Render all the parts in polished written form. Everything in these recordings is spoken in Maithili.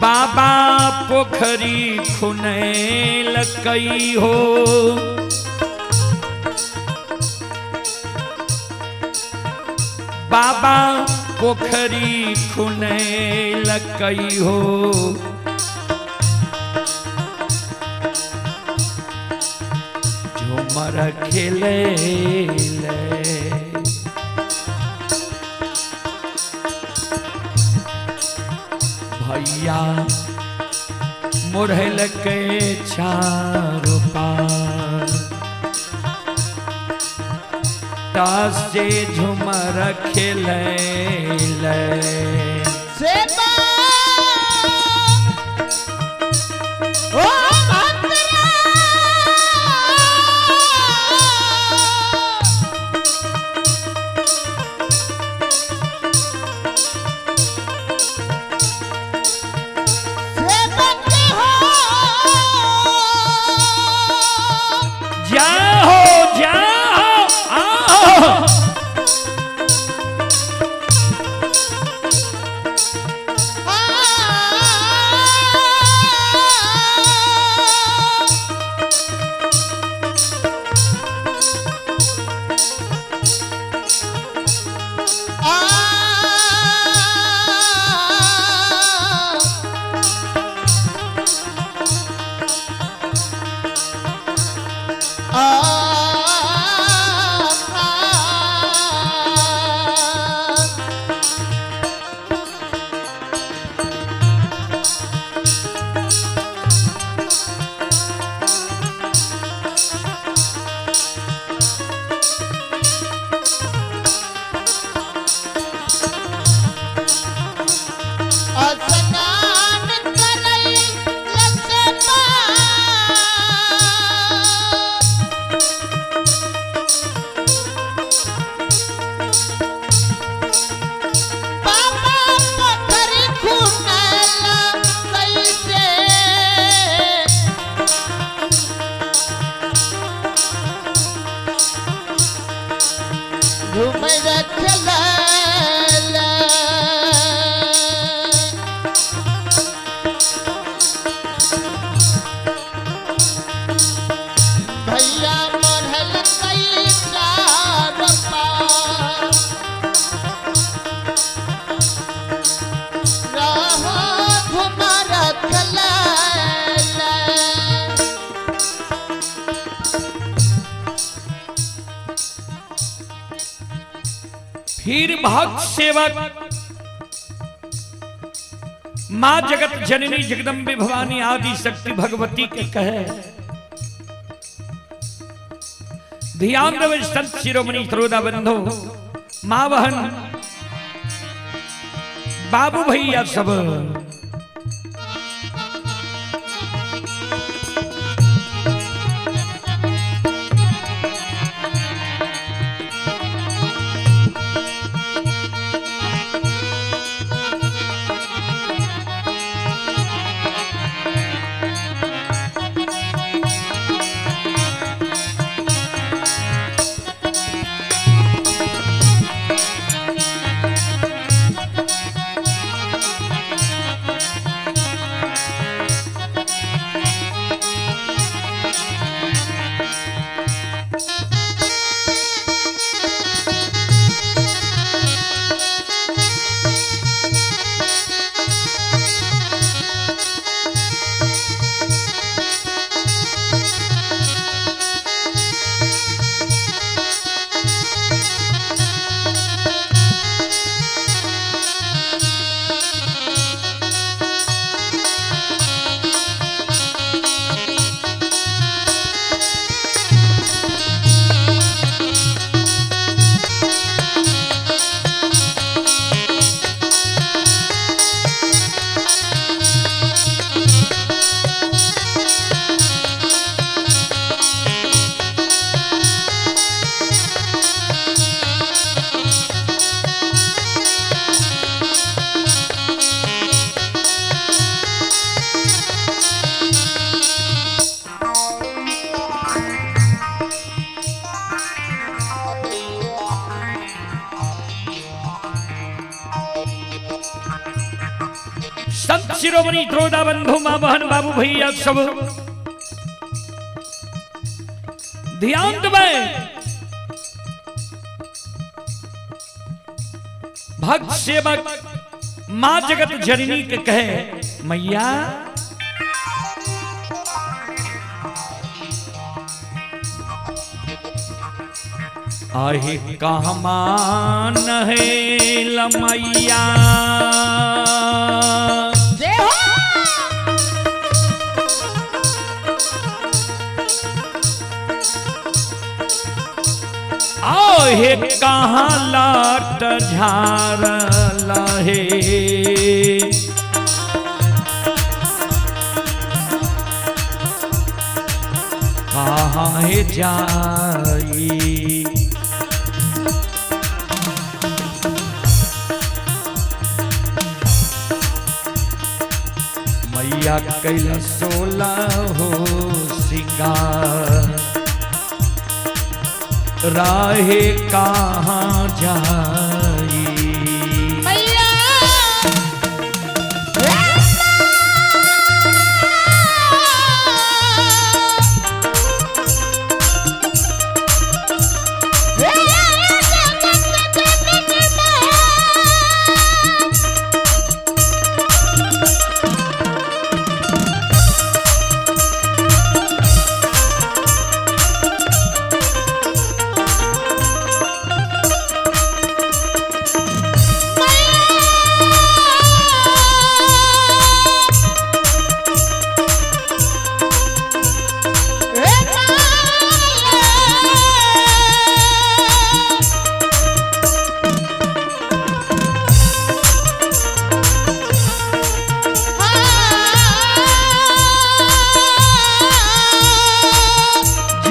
बाबा पोखरी खुनैलकै हो। बाबा पोखरी खुनैलकै हो। झूमर खेले ले। भैया मुरहल के चारों पार से झूमर खेले ले। सेवा ओ भद्रा सेवक हो जाओ जाओ आओ। स्नान करई लसपा बाबा पोखरी खुनला कैसे झूमर खेलला। भैया मरल कई चार पार रहो झूमर खेलला। फिर भक्त सेवक माँ जगत जननी जगदम्बे भवानी आदि शक्ति भगवती के कहे ध्यान देवे संत शिरोमणि श्रोता बंधु माँ बहन बाबू भैया सब। संत शिरोमणि त्रोदा बंधु माँ बहन बाबू भैया सब ध्यान देबै। भक्त सेवक माँ जगत जननी के कहे, मैया आहे कहमान है लमैया, जय हो। आहे कहाँ लाट झार लहे, कहाँ है जाई। मैया कैला सोला हो सिंगार, राहे कहाँ जाई। मैया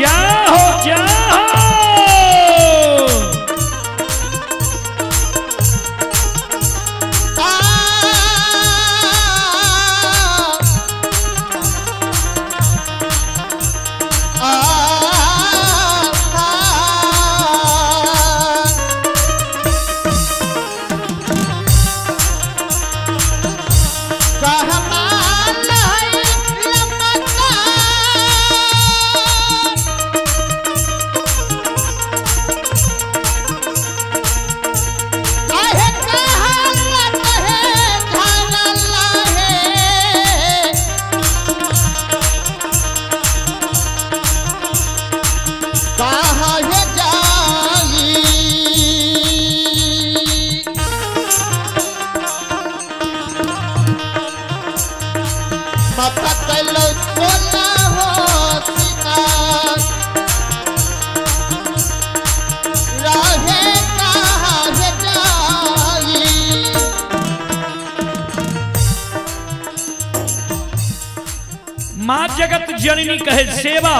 जाहो जाहो। माँ जगत जननी कहे सेवा,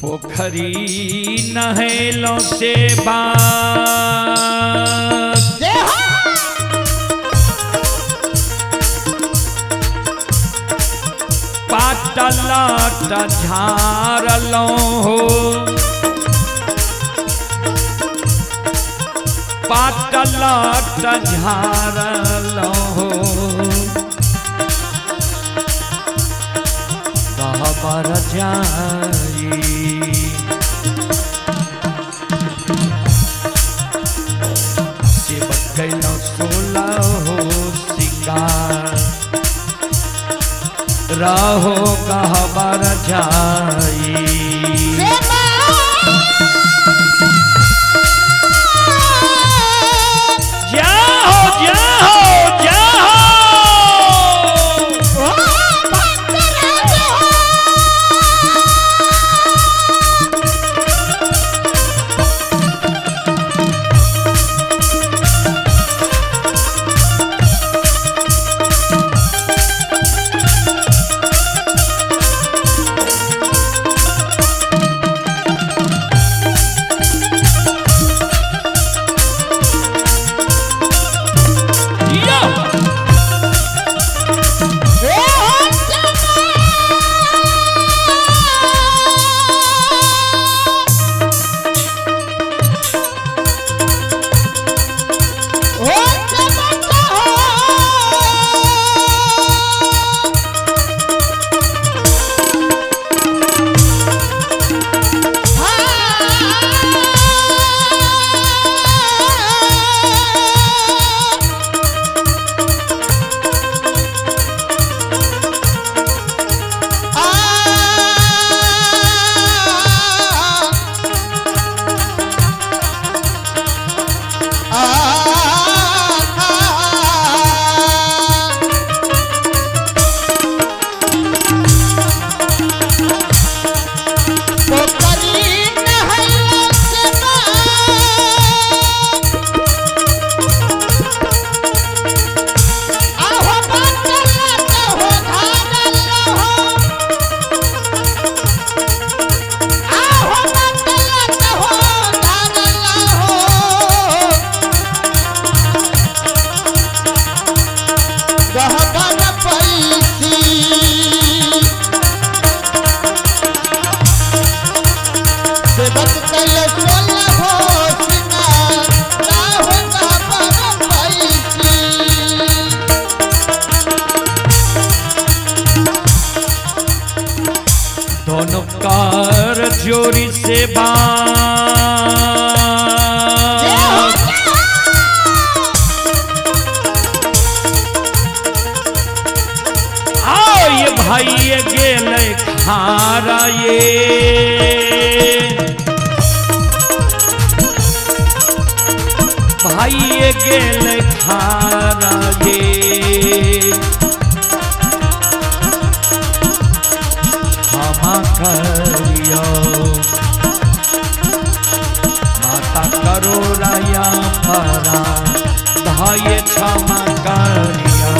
पोखरी नहेलो सेवा, पाटलाट झारलो हो, पाटलाट झारलो हो, कहबर जाई। सेवक कैलो सोला हो सिंगार, रहो कहबर जाई। जाहो जाहो जाहो। Oh! दोनों कार जोरी से आओ ये भाई ये गेले खारा ये भाई ये गेले खारा ये क्षमा करियो माता करो राया परा भाई क्षमा करियो।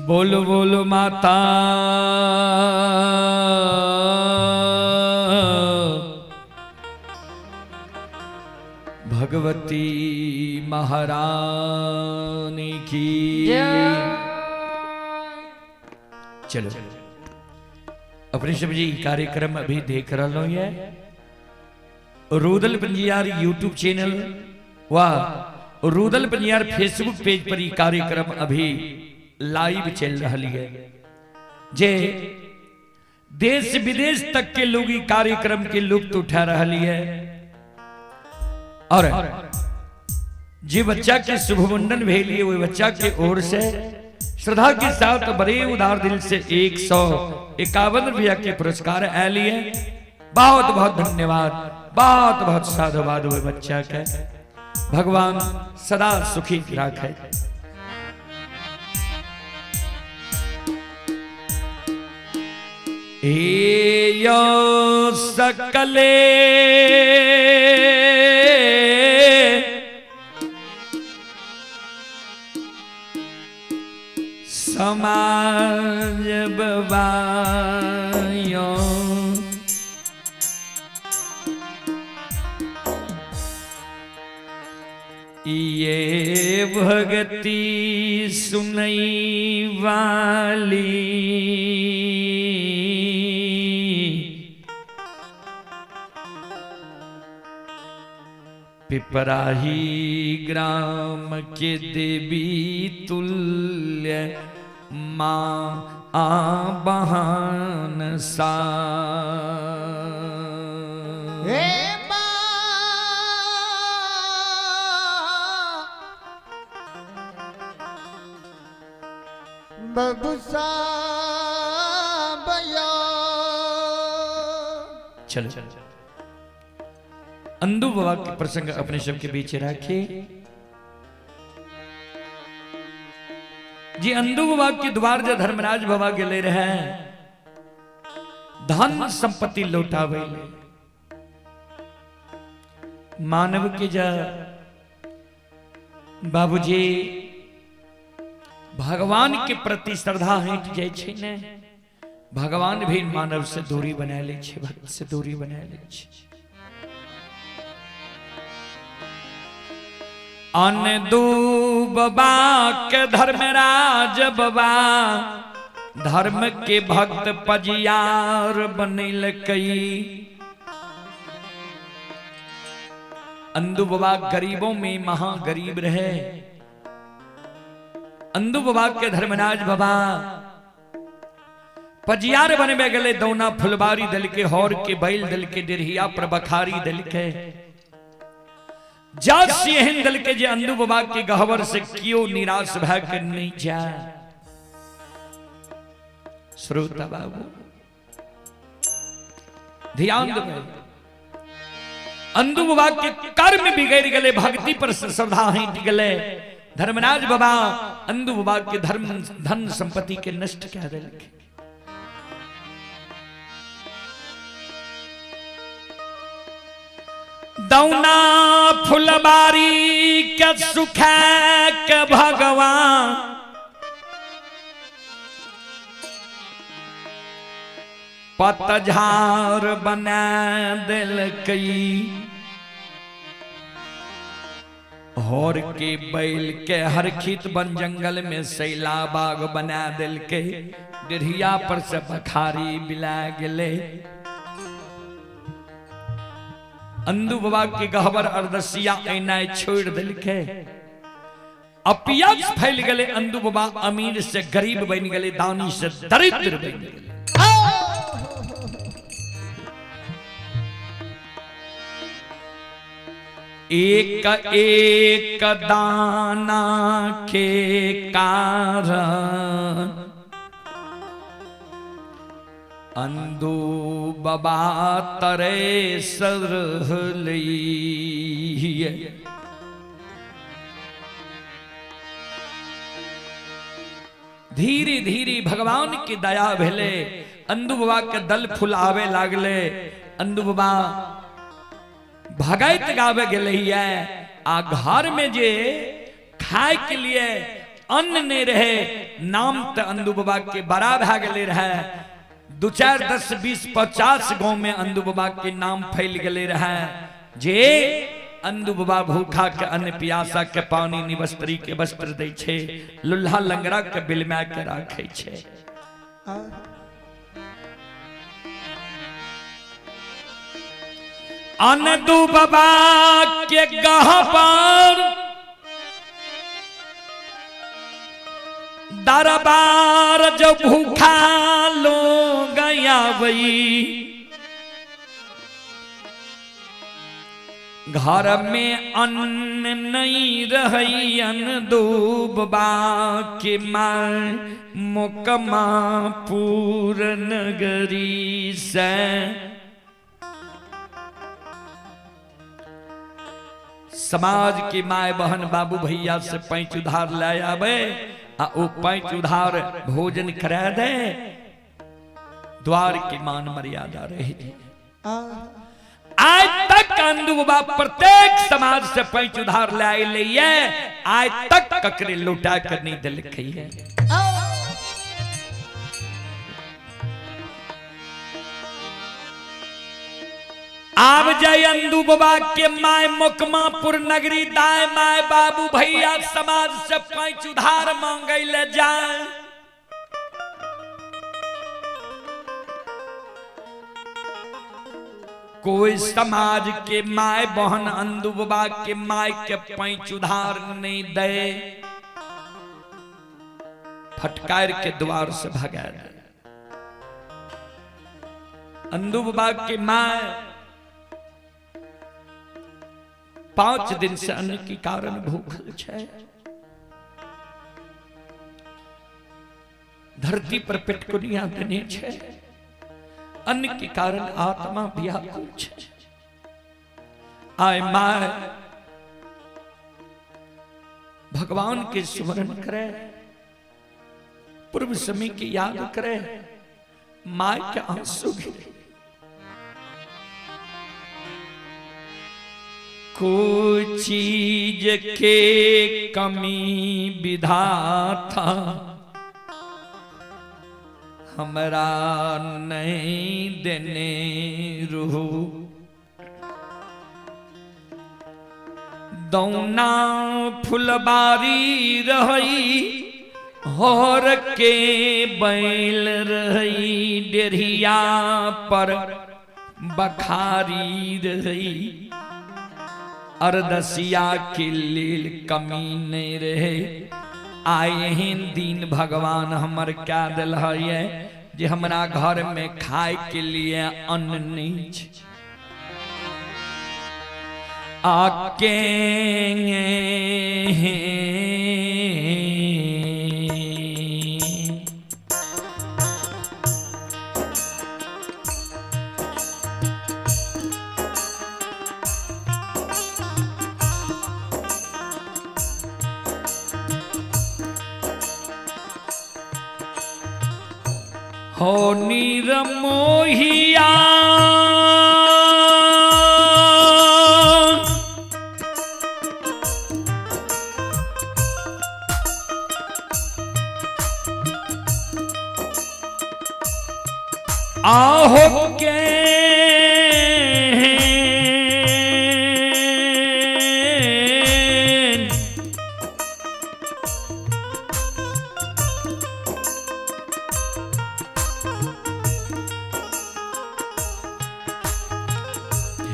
बोलो बोलो माता भगवती महारानी की। चलो अपने सब जी कार्यक्रम अभी देख रहा हूं है रूदल पंजियार यूट्यूब चैनल व रूदल पंजियार फेसबुक पेज पर कार्यक्रम अभी लाइव चल रही है। जे देश विदेश तक के लोग कार्यक्रम के लुत्फ उठा रही है और जे बच्चा के शुभ मुंडन भेलिए वही बच्चा के ओर से श्रद्धा के साथ बड़े उदार दिल से 151 रुपया के पुरस्कार आए है। बहुत बहुत धन्यवाद, बहुत बहुत साधुवाद वही बच्चा के। भगवान सदा सुखी रखे। यो सकले समाज बवायो ये भगती सुनई वाली पिपराही ग्राम के देवी तुल्य माँ आ बहान सा। बबुसा बया। चलो अंदू बाबा के प्रसंग अपने सब के बीच रखे जी। अंदू बाबा के द्वार जो धर्मराज बाबा गेले रहे धन संपत्ति लौटावे मानव के जा बाबूजी भगवान के प्रति श्रद्धा हटि जाइ छै ने, भगवान भी मानव से दूरी बना लै छै, भक्त से दूरी बना लै छै। अनदू बाबा के धर्मराज बाबा धर्म के भक्त पजियार बनेलकै। अंदू बाबा गरीबों में महा गरीब रहे। अंदू बाबा के धर्मराज बाबा पजियार बनबे गेले, दौना फुलबारी दल के, हौर के बैल दल के, डेरहिया पर बखारी दल के, जात एहन दल के जे अंदू बाबा के गहवर से क्यों निराश भय के नहीं जाए। श्रोता बाबू ध्यान देबै, अंदू बाबा के कर्म बिगड़ गए, भक्ति पर श्रद्धा हटि गेले। धर्मराज बाबा अंदू बाबा के धर्म धन संपत्ति के नष्ट कह देलकै। दौना फुलबारी के सुखा के भगवान पतझार बना देलकै। हौर के बैल के हरखित बन जंगल में सैला बाग बना देलकै। डेढ़िया पर से बखारी बिला गेले। अंदू बाबा के गहबर अरदसिया ऐनाय छोड़ देलकै। अपियस फैल गेले। अंदू बाबा अमीर से गरीब बन गेले, दानी से दरिद्र बन गेले। एक एक दाना के कारण अंदू बाबा तरे सरहलिए। धीरे धीरे भगवान की दया भेले, अंदू बाबा के दल फुलावे लागले। अंदू बाबा भगैत गावे गेले आ घर में जे खाए के लिए अन्न नहीं रहे, नाम तो अंदू बाबा के बड़ा भा गेले रहे। 2 4 10 20 50 गांव में अंदू बाबा के नाम फैल गेले रहे जे अंदू बाबा भूखा के अन्न प्यासा के पानी निवस्त्री के वस्त्र दै छे, लुल्हा लंगड़ा के बिलमा के राखे छे। अंदू बाबा के गहबर दरबार जो भूखा लोग आवई, घर में अन्न नहीं रही अंदू बाबा के मां मोकमापुर नगरी से। समाज के my बहन बाबू भैया से पैंच उधार लाए आवे आ ओ पैंच उधार भोजन करा दे, द्वार की मान मर्यादा रही। आज तक अंदू बाबा प्रत्येक समाज से पैंच उधार लाए लिए, आज तक ककरे लुटा कर नहीं दिलखी है। आब जाय अंदू बाबा के my Mokmapur नगरी दाय my बाबू भैया समाज से पैंच उधार मांगे ले जाए। कोई समाज के my बहन अंदू बाबा के my के पैंच उधार नहीं दे, फटकार के द्वार से भगा दे। अंदू बाबा के my 5 दिन से अन्न के कारण भूखल छे, धरती पर पेटकुनिया देने छे, अन्न के कारण आत्मा व्याकुल छे। आय my भगवान के स्मरण करे, पूर्व समय की याद करे, my के आंसू गिरे। कोई चीज के कमी विधाता हमरा नहीं देने रूह, दौना फुलबारी रही होर के बैल रही, डेरिया पर बखारी रही, अरदसिया के लेल कमी नहीं रहे। आए हैं दिन भगवान हमर क्या दिल है जे हमरा घर में खाए के लिए अन्न नहीं छे। आके हो नीरमोहिया आहो के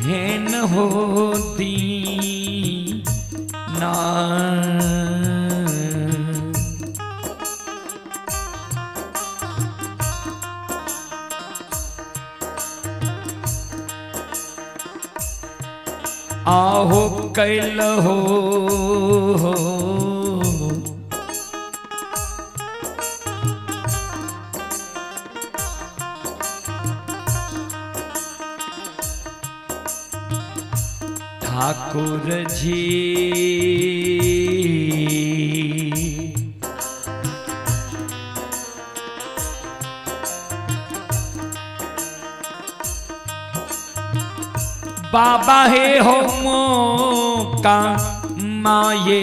हेन होती ना आहो कैल हो ठाकुर जी बाबा हे हो मोका माये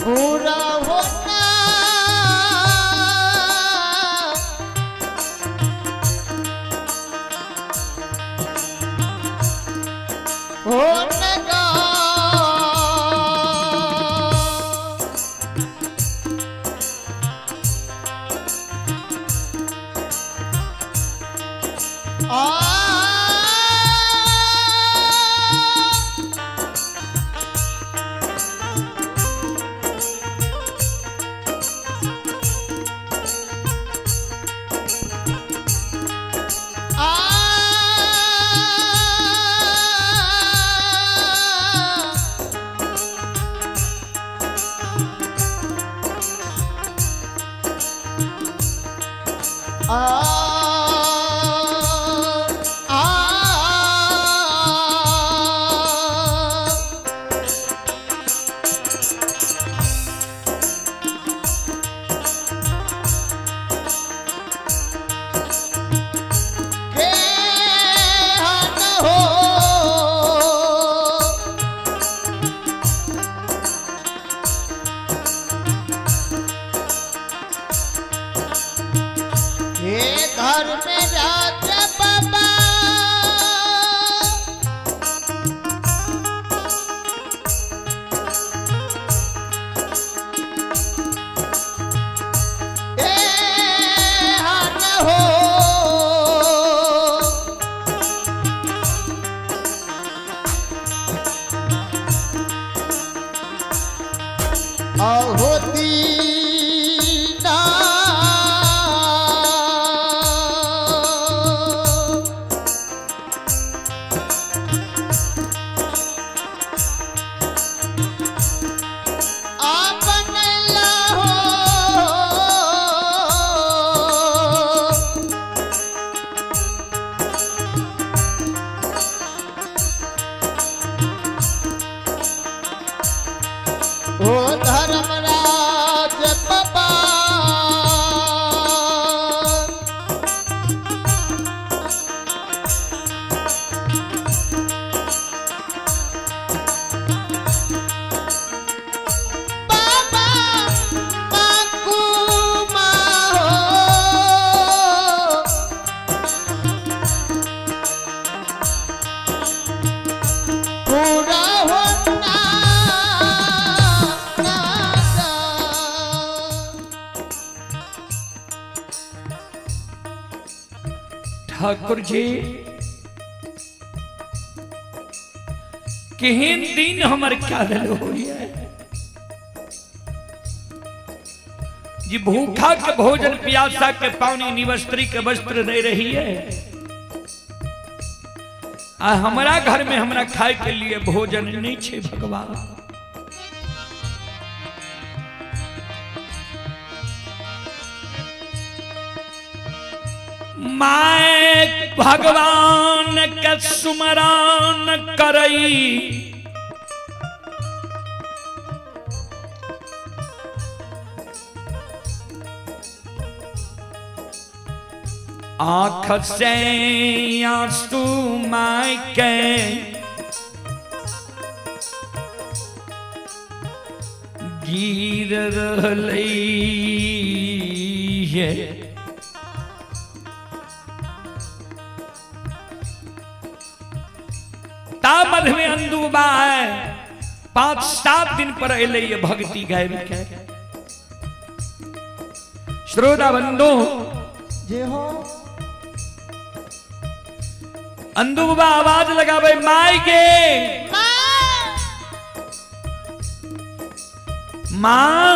पूरा होना होने का आ आ आ। ठाकुर जी, केहन दिन हमर क्या देलो होइए जी। भूखा के भोजन, प्यासा के पानी, निवस्त्री के वस्त्र दे रही है, आ हमारा घर में हमरा खाए के लिए भोजन नहीं छे भगवान। My भगवान के सुमरान करई, आँख से आंसू my के गिर रहलै है। ता मध में अंदूबा है 5-7 दिन पर अलै ये भक्ति गायब के। श्रोता बंधु जे हो, अंदूबा आवाज लगावे माई के, माँ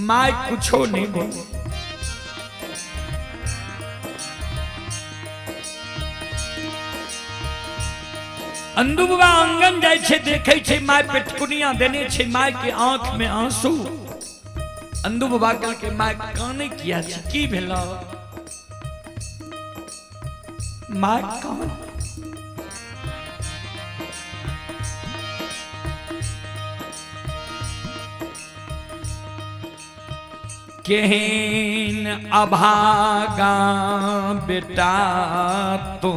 my कुछो नहीं बोले। अंदूबा आंगन जाय छे, देखे छे my पेटकुनिया देने छे, my के आंख में आंसू। अंदूबा कह के my काने किया छे, की भेलो my कान? केहन अभागा बेटा तू,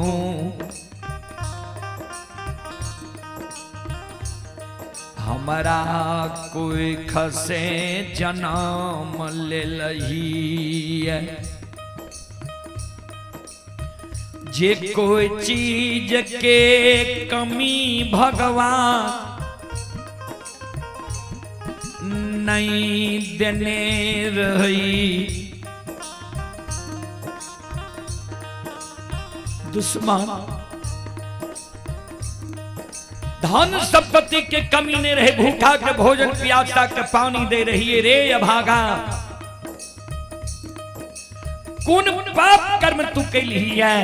हमरा कोई खसे जन्म ले लही, जे कोई चीज के कमी भगवान नहीं देने रही। दुश्मन धन संपत्ति के कमी नहीं रहे, भूखा के भोजन प्यासा के पानी दे रही है। रे अभागा, कौन पाप कर्म तू कैली है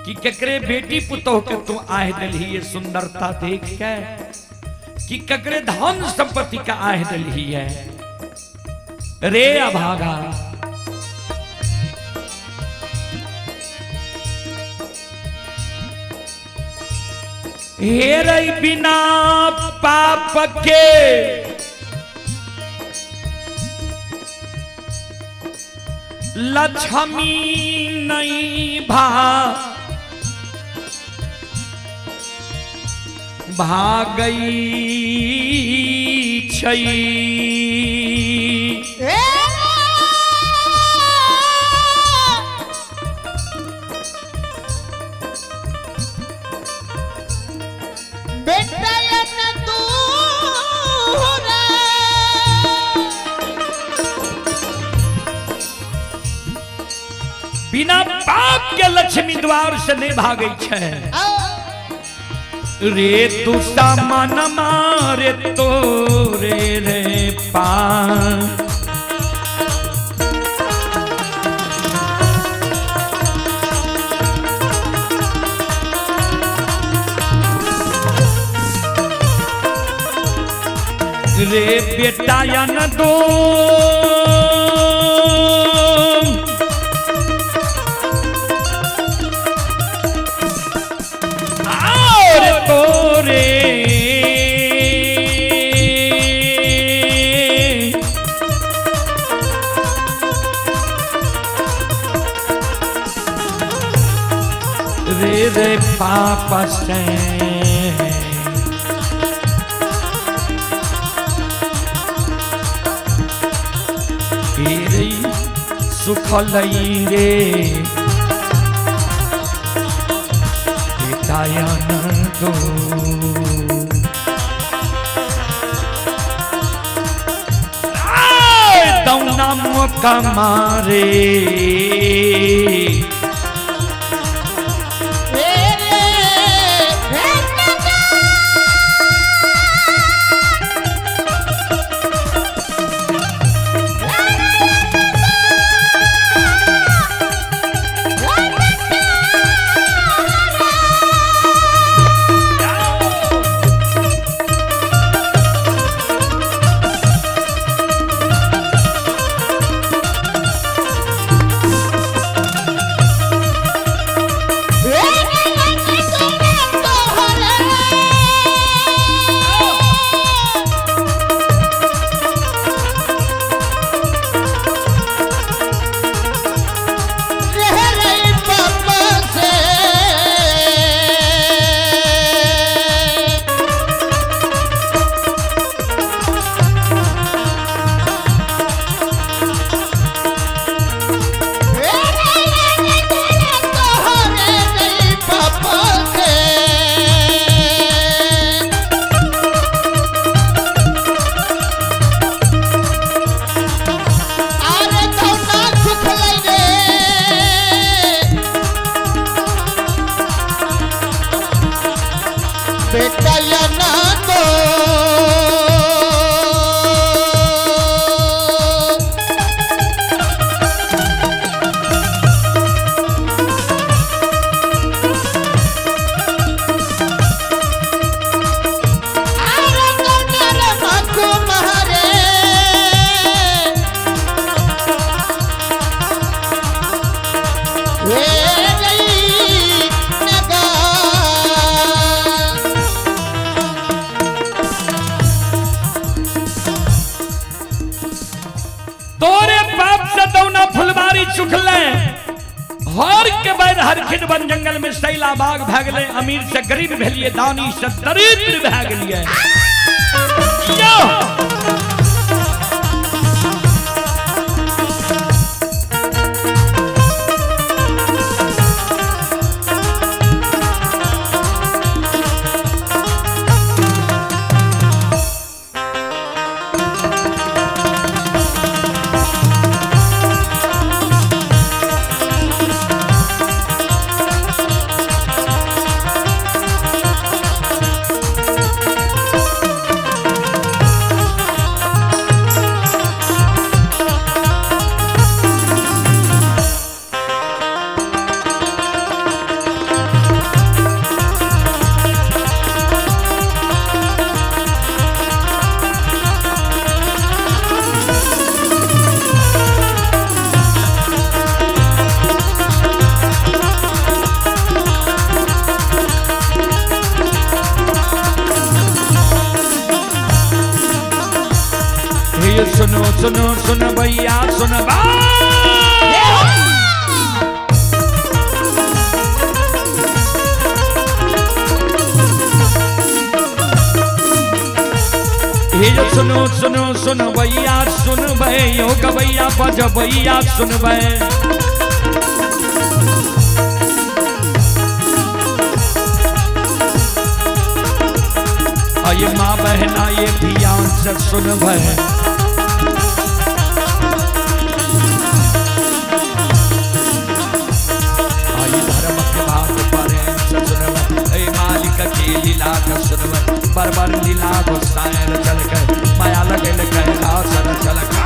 कि ककरे बेटी पुतोह के तू आह दिलही है सुंदरता देख के, कि ककरे धन संपत्ति का आह दिलही है। रे अभागा, हेरे बिना पाप के लक्ष्मी नहीं भा भागई छई। बेटा बिना पाप के लक्ष्मी द्वार से नहीं भागे छे। रे तू सामान मारे तो रे रे पान, रे बेटा या न दो रे रे पाप से सुख लई रे बेटायन दो। दौना मौका मारे। तोरे पाप से दौना फुलबारी चुखले, हर के बैर हर खिद बन जंगल में सैला बाग भागले, अमीर से गरीब भेलिए, दानी से दरिद्र भागलिए। सुनो सुनो सुन भैया सुन बा, हे सुनो सुनो सुन भैया सुन भैयो गवैया बज भैया सुन भै। ये माँ बहना ये ध्यान से सुन भै। लीला सुनवे बरबर लीला गोसायल चल के माया लगल कैलासर चल के।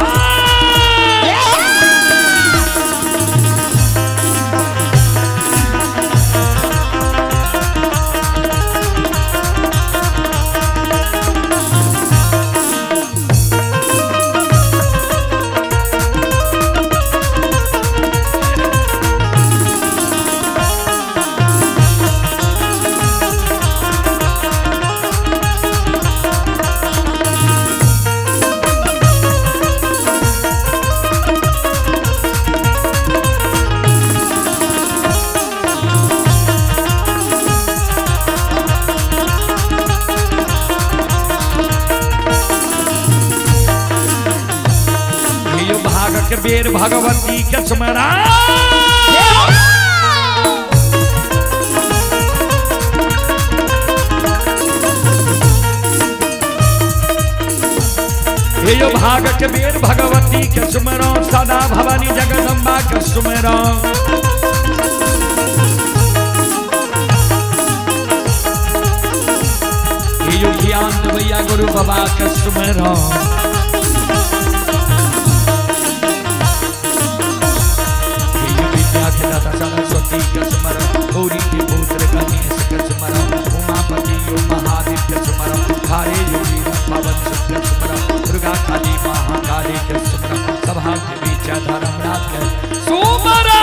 भाग के बेर भगवती के स्मरा हे यो भाग के बेर भगवती के सुमरो, सदा भवानी जगदम्बा के सुमरो। हे यो ज्ञान भैया गुरु बाबा के सुमरो। हे यो विद्या के दाता सरस्वती के सुमरो, गौरी के पुत्र गणेश के सुमरो, उमापति यो महादेव के सुमरो, हरे योगी पवन सुत के सुमरो, दुर्गा काली महाकाली के सुमरो, सभा के बीच धर्मराज के सुमरो।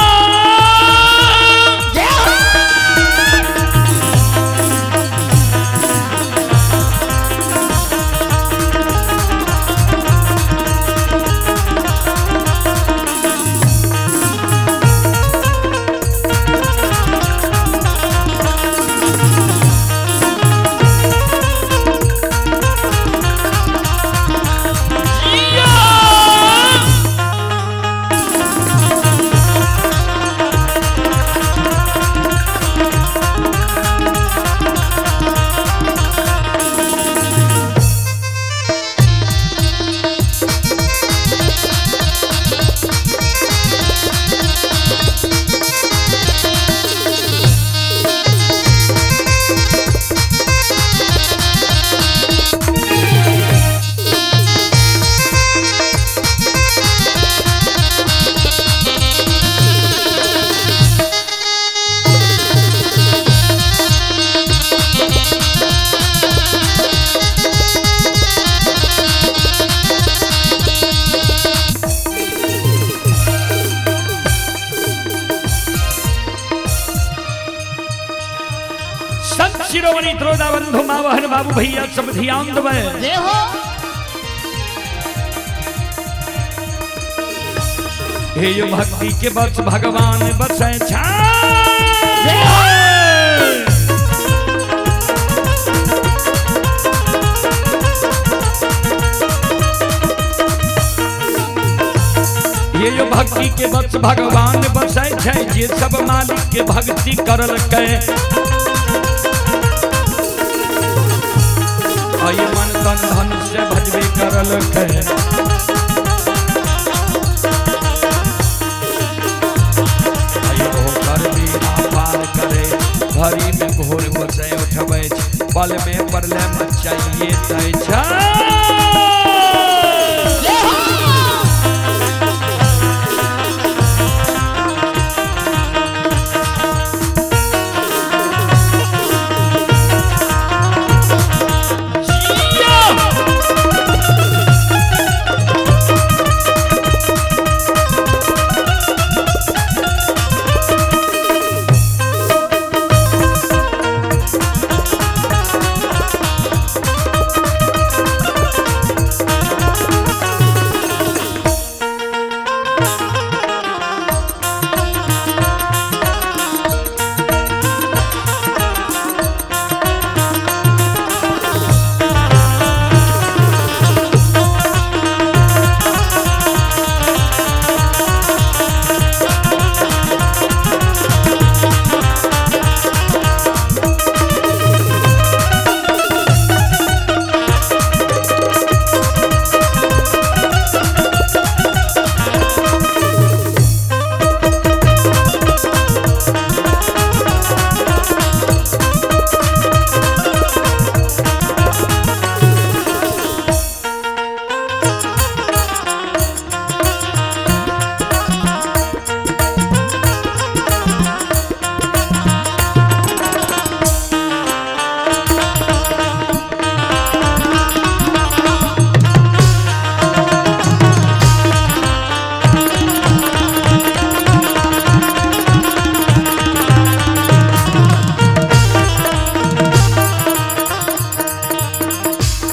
संत शिरोमणि त्रोदा बंधु मावहन बाबू भैया सब ध्यान दवे। जय हो। हे यो भक्ति के बस भगवान बसै छा। ये यो भक्ति के बस भगवान बसै छै, जे सब मालिक के भक्ति करलकै। आई मन तन धन से भजबे करलकै। आई ओकर बिना पार करे, घड़ी में घोर बसै उठबै छै, पल में परले मचाइए दै छै। जय हो।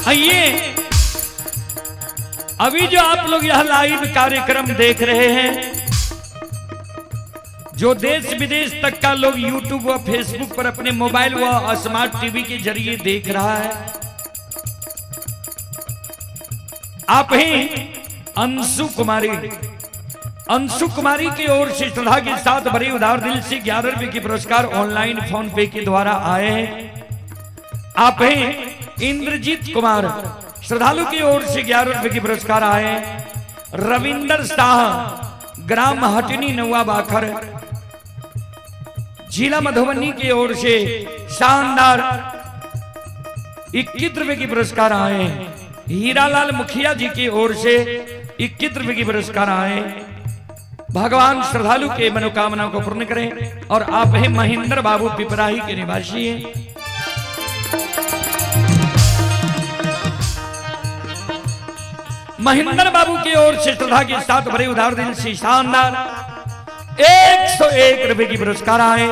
आइए अभी जो आप लोग यह लाइव कार्यक्रम देख रहे हैं, जो देश विदेश तक का लोग YouTube व Facebook पर अपने मोबाइल व स्मार्ट टीवी के जरिए देख रहा है, आप ही अंशु कुमारी, अंशु कुमारी की ओर से श्रद्धा के साथ बड़ी उदार दिल से 11 रुपए के पुरस्कार ऑनलाइन फोन पे के द्वारा आए हैं। आप हैं इंद्रजीत कुमार, श्रद्धालु की ओर से 11 रुपए की पुरस्कार आए। रविंदर शाह, ग्राम हटनी नौवा बाखर, जिला मधुबनी की ओर से शानदार 21 रुपए की पुरस्कार आए। हीरालाल मुखिया जी की ओर से 21 रुपए की पुरस्कार आए। भगवान श्रद्धालु के मनोकामना को पूर्ण करें। और आप हैं महेंद्र बाबू पिपराही के निवासी हैं। महेंद्र बाबू की ओर से श्रद्धा के साथ भरे उदार दिल से शानदार 101 रुपए की पुरस्कार आए।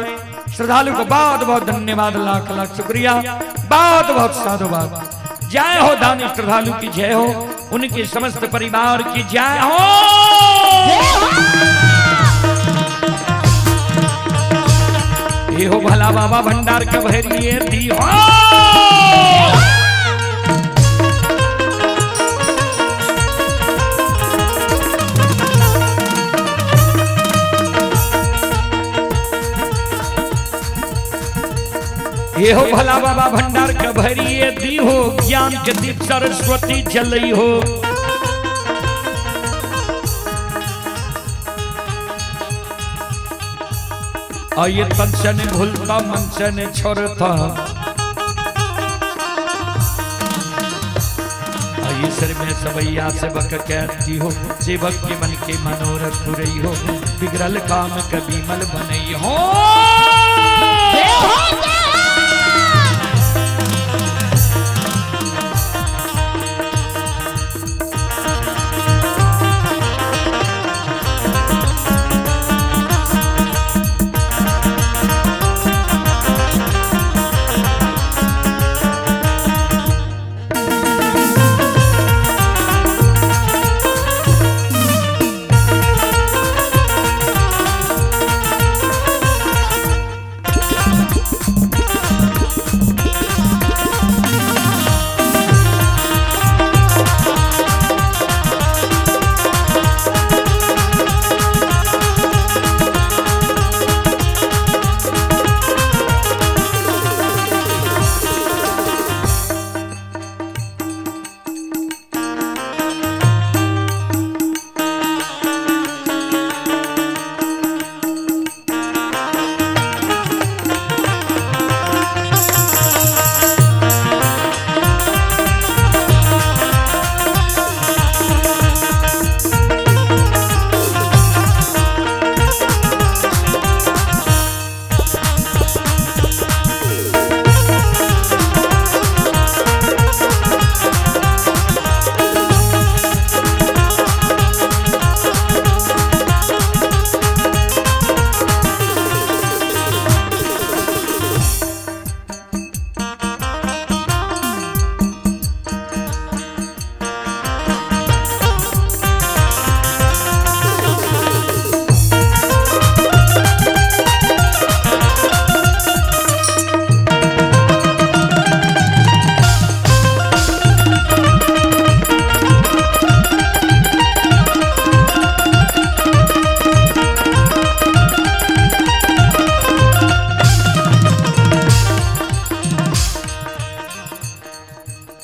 श्रद्धालु को बहुत बहुत धन्यवाद, लाख लाख शुक्रिया, बहुत बहुत साधुवाद। जय हो दानी श्रद्धालु की जय हो, उनके समस्त परिवार की जय हो। ये हो भला बाबा भंडार का भरिए दी हो। ये हो भला बाबा भंडार का भरिए दी हो, ज्ञान के दीप सरस्वती जलई हो। और ये तन से नहीं भूलता मन से नहीं छोड़ता, और ये सिर में सवैया सेवक कहती हो, सेवक के मन के मनोरथ पुरई हो, बिगड़ल काम कभी मल बनई हो।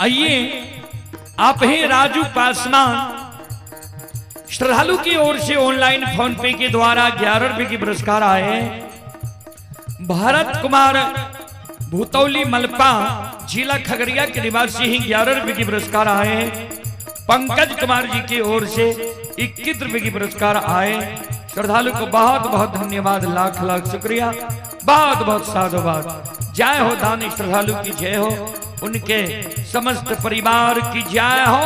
आइए आप हैं राजू पासवान, श्रद्धालु की ओर से ऑनलाइन फोन पे के द्वारा 11 रुपए की पुरस्कार आए। भारत कुमार भूतौली मलपा, जिला खगड़िया के निवासी ही 11 रुपए की पुरस्कार आए। पंकज कुमार जी की ओर से 21 रुपए की पुरस्कार आए। श्रद्धालु को बहुत बहुत धन्यवाद, लाख लाख शुक्रिया, बहुत बहुत साधुवाद। जय हो दानी श्रद्धालु की जय हो, उनके समस्त परिवार की जय हो।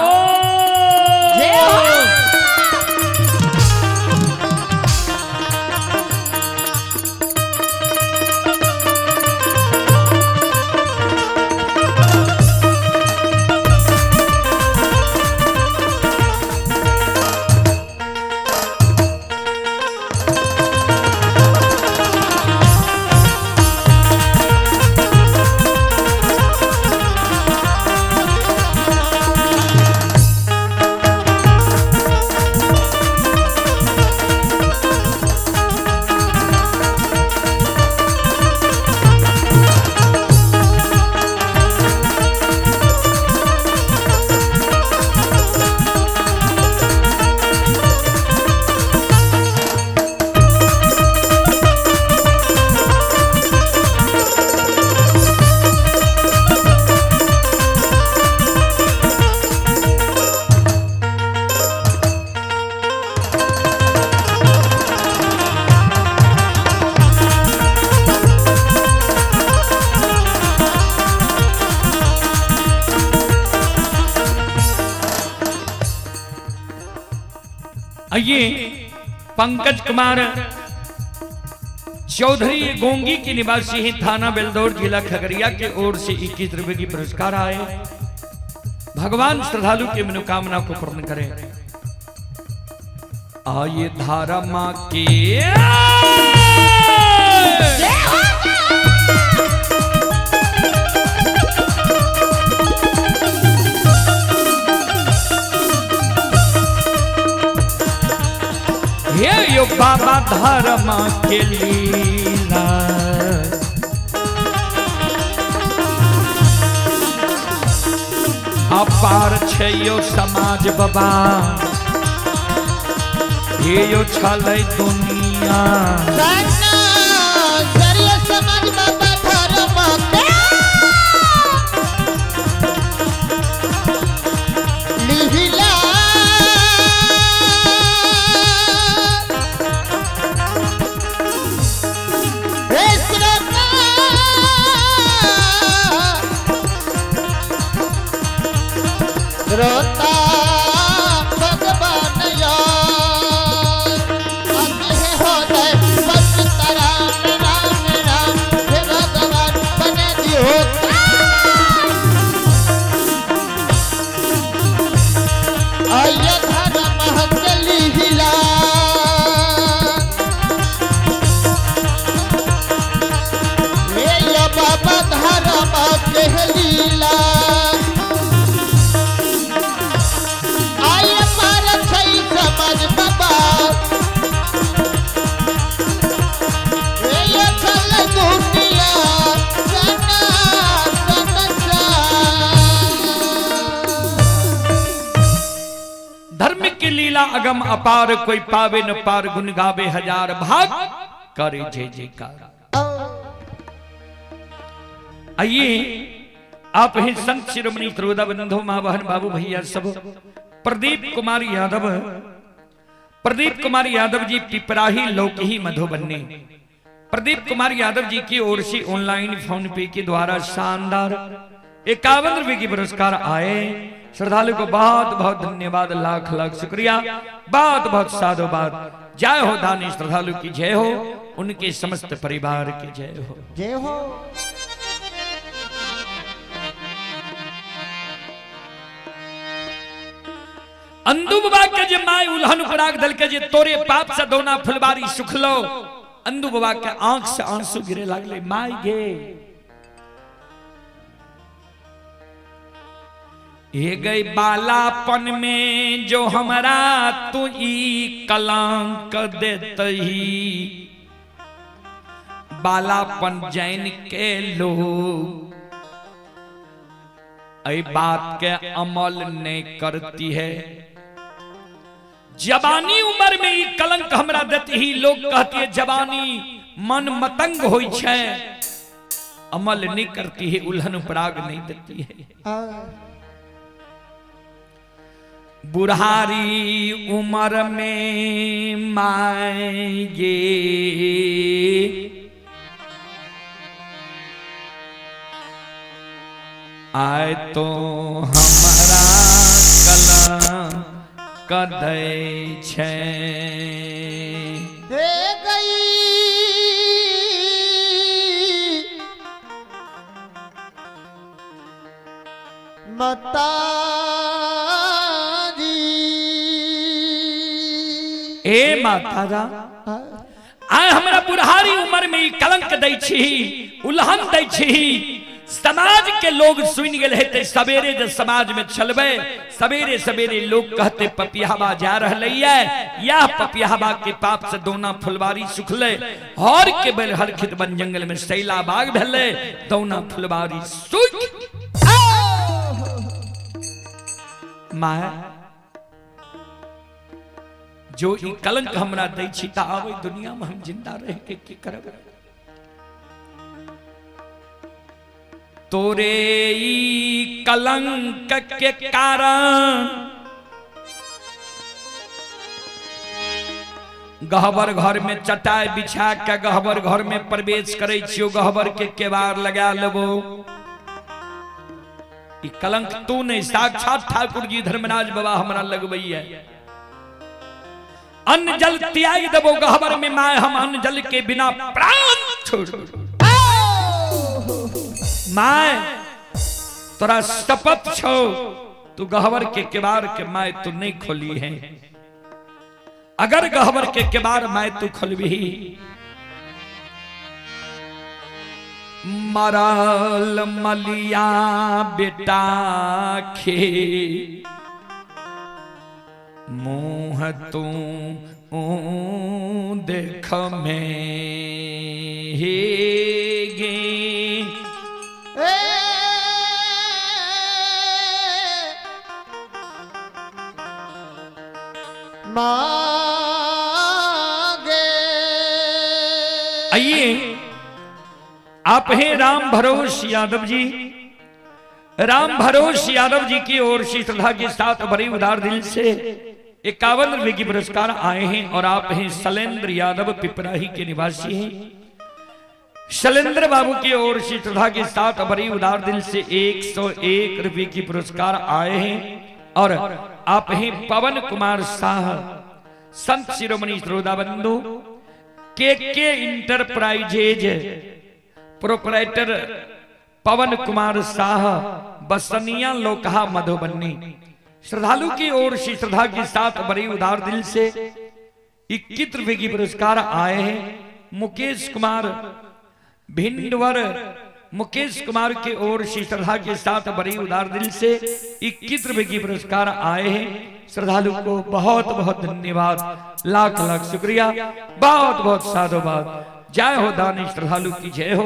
आइए पंकज कुमार चौधरी गोंगी के निवासी हैं, थाना बेलदौर, जिला खगड़िया के ओर से 21 रुपए की पुरस्कार आए। भगवान श्रद्धालु की मनोकामना को पूर्ण करें। आइए धारा माँ के हे यो बाबा धर्म के लीला। अपार छै यो समाज बाबा, हे यो छलै दुनिया। समाज बाबा धर्म के लीला। हे श्रोता श्रोता भगवान यार, अति होते बस राम राम राम, हे भगवान बने दियो। आय धर्म के लीला। हे यो बाबा धर्म के लीला। आय पार छै समाज बाबा, हे यो छल दुनिया सना संसार। धर्म की लीला अगम अपार, कोई पावे न पार, गुण गावे हजार भाग, करे जय जयकार। आइए आप हैं संत शिरोमणि त्रोदा बंधु माँ बहन बाबू भैया सब। प्रदीप कुमार यादव, प्रदीप कुमार यादव जी पिपराही लोकही मधुबनी। प्रदीप कुमार यादव जी की ओर से ऑनलाइन फोन पे के द्वारा शानदार 51 रुपए की पुरस्कार आए। श्रद्धालु को बहुत बहुत धन्यवाद, लाख लाख शुक्रिया, बहुत बहुत साधुवाद। जय हो दानी श्रद्धालु की जय हो, उनके समस्त परिवार की जय हो। जय हो। अंदू बाबा के जे my उल्हन उपराग दल के जे तोरे पाप से दोना फुलबारी सुखलो। अंदू बाबा के आंख से आंसू गिरे लागले, my गे ये गई बालापन में जो हमरा तू ई कलंक देतही। बालापन जैन के लोग ऐ बात के अमल नहीं करती है। जवानी उम्र में ई कलंक हमरा देती ही, लोग कहती है जवानी मन मतंग होई छे, अमल नहीं करती है, उल्हन उपराग नहीं देती है। बुढ़ारी उम्र में माए आए तो हमारा कलंक दै छे। हे गई माता जी, ए माता रा आए हमरा बुढ़ारी उम्र में ई कलंक दै छी, उल्हन दै छी। समाज के लोग सुन गए हेतै, सवेरे जब समाज में चलबे सवेरे सवेरे लोग कहते पपियाबा जा रहलै ये, यह पपियाबा के पाप से दोना फुलवारी सुखले, हर के बेल हर खेत बन जंगल में सैला बाग भेलै, दोना फुलवारी सुख। माँ जो ई कलंक हमरा दै छी त आबै दुनिया में हम जिंदा रह के की करब। तोरे ई कलंक के कारण गहबर घर में चटाई बिछा के गहबर घर में प्रवेश करे छियो, गहबर के केवाड़ लगा लेबो। ई कलंक तू नहीं, साक्षात ठाकुर जी धर्मराज बाबा हमरा लगबैया। अन्न जल त्याग देबो गहबर में माय, हम अन्न जल के बिना प्राण छोड़। My तोरा शपथ छो, तू गहबर के केबार के my तू नहीं खोली है। अगर गहबर के केबार my तू खोलबी, मरल मलिया बेटा खे मुँह तू देख में गे। मागे। आइए आप हैं राम भरोस यादव जी। राम भरोस यादव जी की ओर से श्रद्धा के साथ बड़ी उदार दिल से 51 रुपए की पुरस्कार आए हैं। और आप हैं शैलेंद्र यादव, पिपराही के निवासी हैं। शैलेंद्र बाबू की ओर से श्रद्धा के साथ बड़ी उदार दिल से 101 रुपए की पुरस्कार आए हैं। और आप हैं पवन कुमार शाह, संत शिरोमणि श्रोता बंधु, के इंटरप्राइजेज प्रोपराइटर पवन कुमार शाह, बसनिया लोकहा मधुबनी। श्रद्धालु की ओर से श्रद्धा के साथ बड़ी उदार दिल से 21 रुपए की पुरस्कार आए हैं। मुकेश कुमार भिंडवर, मुकेश कुमार की ओर से श्रद्धा के साथ बड़ी उदार दिल से 21 रुपए की पुरस्कार आए हैं। श्रद्धालु को बहुत बहुत धन्यवाद, लाख लाख शुक्रिया, बहुत बहुत साधुवाद। जय हो दानी श्रद्धालु की जय हो,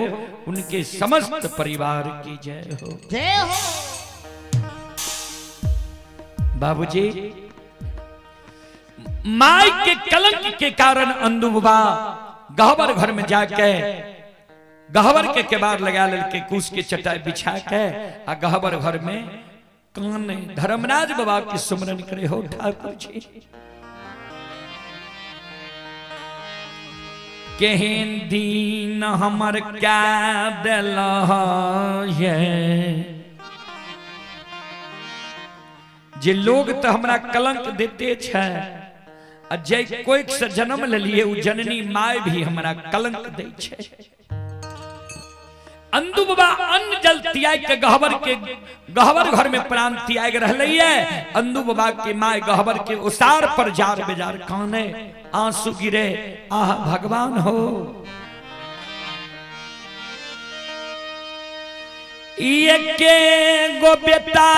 उनके समस्त परिवार की जय हो, जय हो। बाबूजी my के कलंक के कारण अंदू बाबा गहबर घर में जाके गहबर के केबार लगा ललके, कुश के चटाई बिछा के आ गहबर घर में कान धर्मराज बाबा के सुमरन करे हो ठाकुर जी। केहन दीन हमर क्या दिल ये जे लोग तो हमरा कलंक देते छे, आ जे कोई से जन्म लेलिए उ जननी my भी हमरा कलंक दे छे। अंदू बाबा अन्न जल त्याग के गहबर घर में प्राण त्याग रहले है। अंदू बाबा के my गहबर के उसार पर जार बेजार काने, आंसू गिरे, आह भगवान हो। एके गो बेटा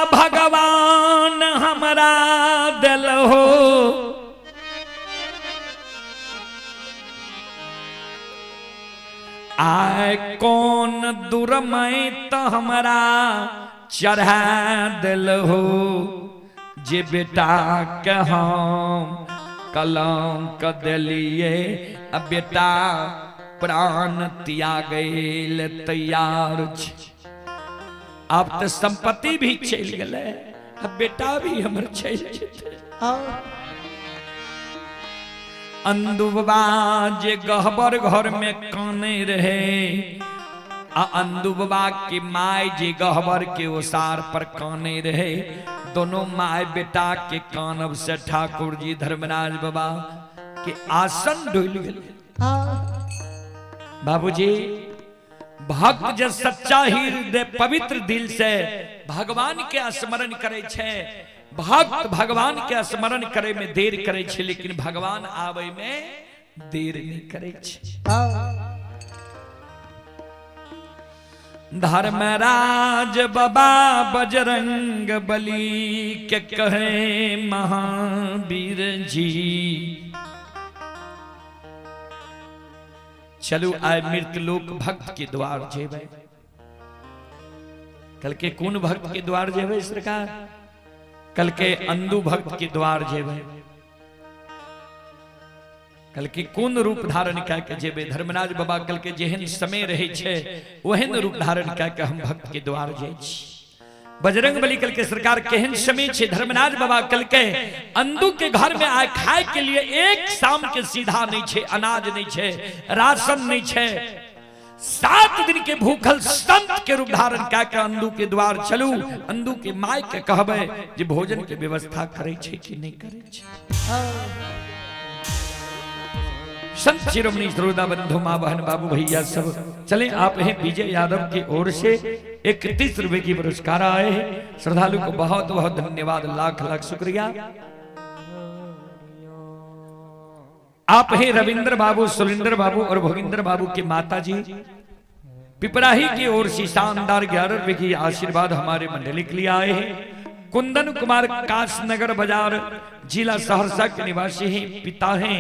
भगवान हमरा दिल हो, आय कौन दुर्मय तो हमरा चढ़ा दिल हो, जे बेटा के हम कलंक दिलिए, अब बेटा प्राण त्यागैल तैयार छे। अब तो संपत्ति भी चल गए, अब बेटा भी हमर चल जेतै। अंदू बाबा जे गहबर घर में काने रहे, आ अंदू बाबा के my जे गहबर के ओसार पर काने रहे, दोनों my बेटा के कानब से ठाकुर जी धर्मराज बाबा के आसन डोल गेल। बाबूजी भक्त जब सच्चा हृदय पवित्र दिल से भगवान के स्मरण करे छे, भक्त भगवान के स्मरण करे में देर करे छे, लेकिन भगवान आवे में देर नहीं करे छे। धर्मराज बाबा बजरंग बली के कहे महावीर जी, चलू आए मृतलोक भक्त के द्वार जेबै। कल के कौन भक्त के द्वार जेबै सरकार? कल के अंदू भक्त के द्वार जेबै। कल के कोन रूप धारण कए के जेबै? धर्मराज बाबा कल के जेहन समय रहे छे ओहन रूप धारण कए के हम भक्त के द्वार जाइ छी। बजरंग बली कल के सरकार केहन समय छे? धर्मराज बाबा कल के अंदू के घर में आए खाए के लिए एक शाम के सीधा नहीं छे, अनाज नहीं छे, राशन नहीं छे, 7 दिन के भूखल संत के रूप धारण कए के अंदू के द्वार चलू, अंदू के my के कहबै जे भोजन के व्यवस्था करे छे कि नहीं करे छे। संत शिरोमणि श्रोता बंधु माँ बहन बाबू भैया सब चले। आप हैं विजय यादव की ओर से 31 रुपए की पुरस्कार आए हैं। श्रद्धालु को बहुत बहुत धन्यवाद, लाख लाख शुक्रिया। आप हैं रविंद्र बाबू, सुलिंद्र बाबू और भोगिंद्र बाबू के माता जी पिपराही की ओर से शानदार 11 रुपए की आशीर्वाद हमारे मंडली के लिए आए हैं। कुंदन कुमार काशनगर बाजार जिला सहरसा के निवासी हैं, पिता हैं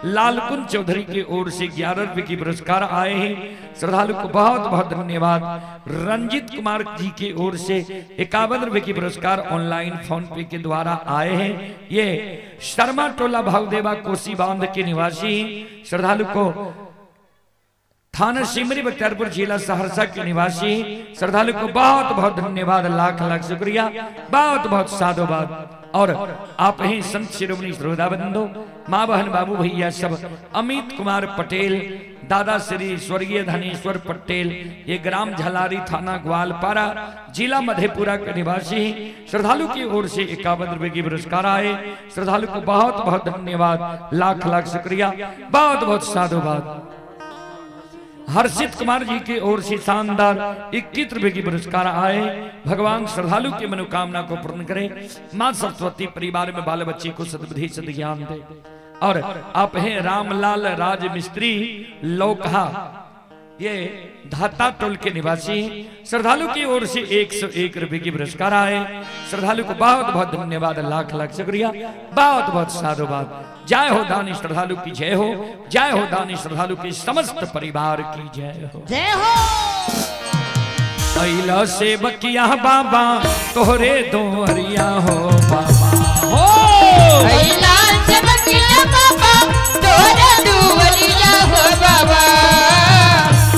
लालकुंद चौधरी की ओर से 11 रुपए की पुरस्कार आए हैं। श्रद्धालु को बहुत बहुत धन्यवाद। रंजित कुमार जी की ओर से 51 रुपए की पुरस्कार ऑनलाइन फोन पे के द्वारा आए हैं। ये शर्मा टोला भावदेवा कोसी बांध के निवासी हैं। श्रद्धालु को थाना सिमरी बख्तियारपुर जिला सहरसा के निवासी श्रद्धालु को बहुत बहुत धन्यवाद, लाख लाख शुक्रिया, बहुत बहुत साधुवाद। और आप ही संत शिरोमणि श्रोता बंधु माँ बहन बाबू भैया सब अमित कुमार पटेल, दादा श्री स्वर्गीय धनेश्वर पटेल, ये ग्राम झलारी थाना ग्वालपारा जिला मधेपुरा के निवासी श्रद्धालु की ओर से 51 रुपए की पुरस्कार आए। श्रद्धालु को बहुत बहुत धन्यवाद, लाख लाख शुक्रिया, बहुत बहुत साधुवाद। हर्षित कुमार जी की ओर से शानदार 21 रुपए की पुरस्कार आए। भगवान श्रद्धालु की मनोकामना को पूर्ण करें। मां सरस्वती परिवार में बाल बच्चे को सद्बुद्धि सद्ज्ञान दे। और आप हैं रामलाल राज मिस्त्री लोकहा, ये धाता टोल के निवासी श्रद्धालु की ओर से 101 रुपए की पुरस्कार आए। श्रद्धालु को बहुत बहुत धन्यवाद, लाख लाख शुक्रिया, बहुत बहुत साधुवाद। जय हो दानी श्रद्धालु की जय हो, जय हो दानी श्रद्धालु के समस्त परिवार की जय हो, जय हो। अइला से बकिया बाबा तोहरे दोहरिया हो बाबा हो, अइला से बकिया बाबा तोहरे दुवरिया हो बाबा,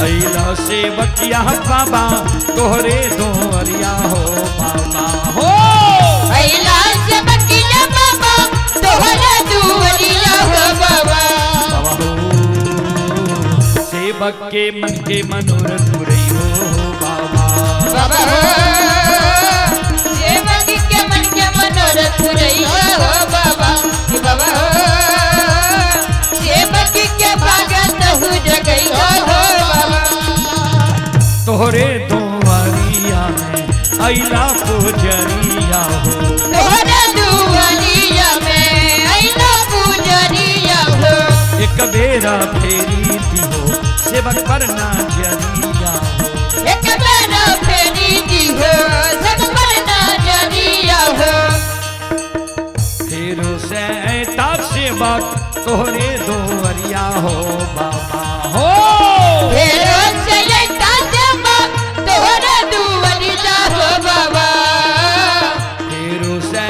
अइला से बकिया बाबा तोहरे दोहरिया हो बाबा हो, अइला से बकिया बाबा तोहरे दुवरिया हो बाबा, बाबा हो सेवक के मन के मनोरथ पुरई हो बाबा, बाबा हो सेवक के मन के मनोरथ पुरई हो बाबा, बाबा हो सेवक के भागत हो जगई हो बाबा, तोहरे दुआरिया में अइला पुजरिया हो, तोहरे दुआरिया में अइला पुजरिया हो, एक बेरा फेरी दिहो सेवक पर ना जरिया हो, एक बेरा फेरी दिहो सेवक पर ना जरिया हो, फेरो से सेवक तोहरे दुआरिया हो बाबा हो, फेरो से सेवक तोहरे दुआरिया हो बाबा, फेरो से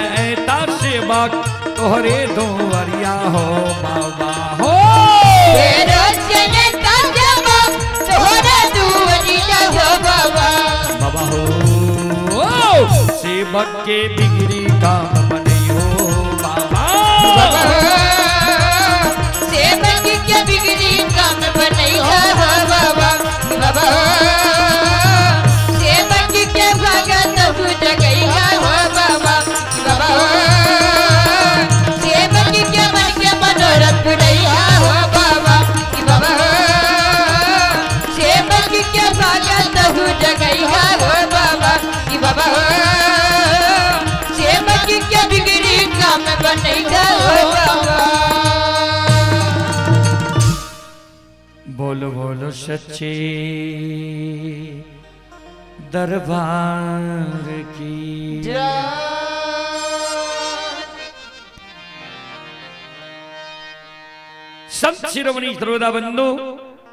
सेवक तोहरे दुआरिया हो बाबा हो, फेरो से सेवक तोहरे दुआरिया हो बाबा, बाबा हो सेवक के बिगड़ी काम बनई हो बाबा, बाबा सेवक के बिगड़ी काम बनई हो बाबा, बाबा सेवक के भगत हो जगई हो बाबा, बाबा सेवक के मन के मनोरथ पुरई हो बाबा, बाबा सेवक के भगत हो जगई हो बाबा, बाबा सेवक के बिगड़ी काम बनई हो बाबा। बोलो बोलो सच्चे दरबार की जय। संत शिरोमणि श्रोता बंधु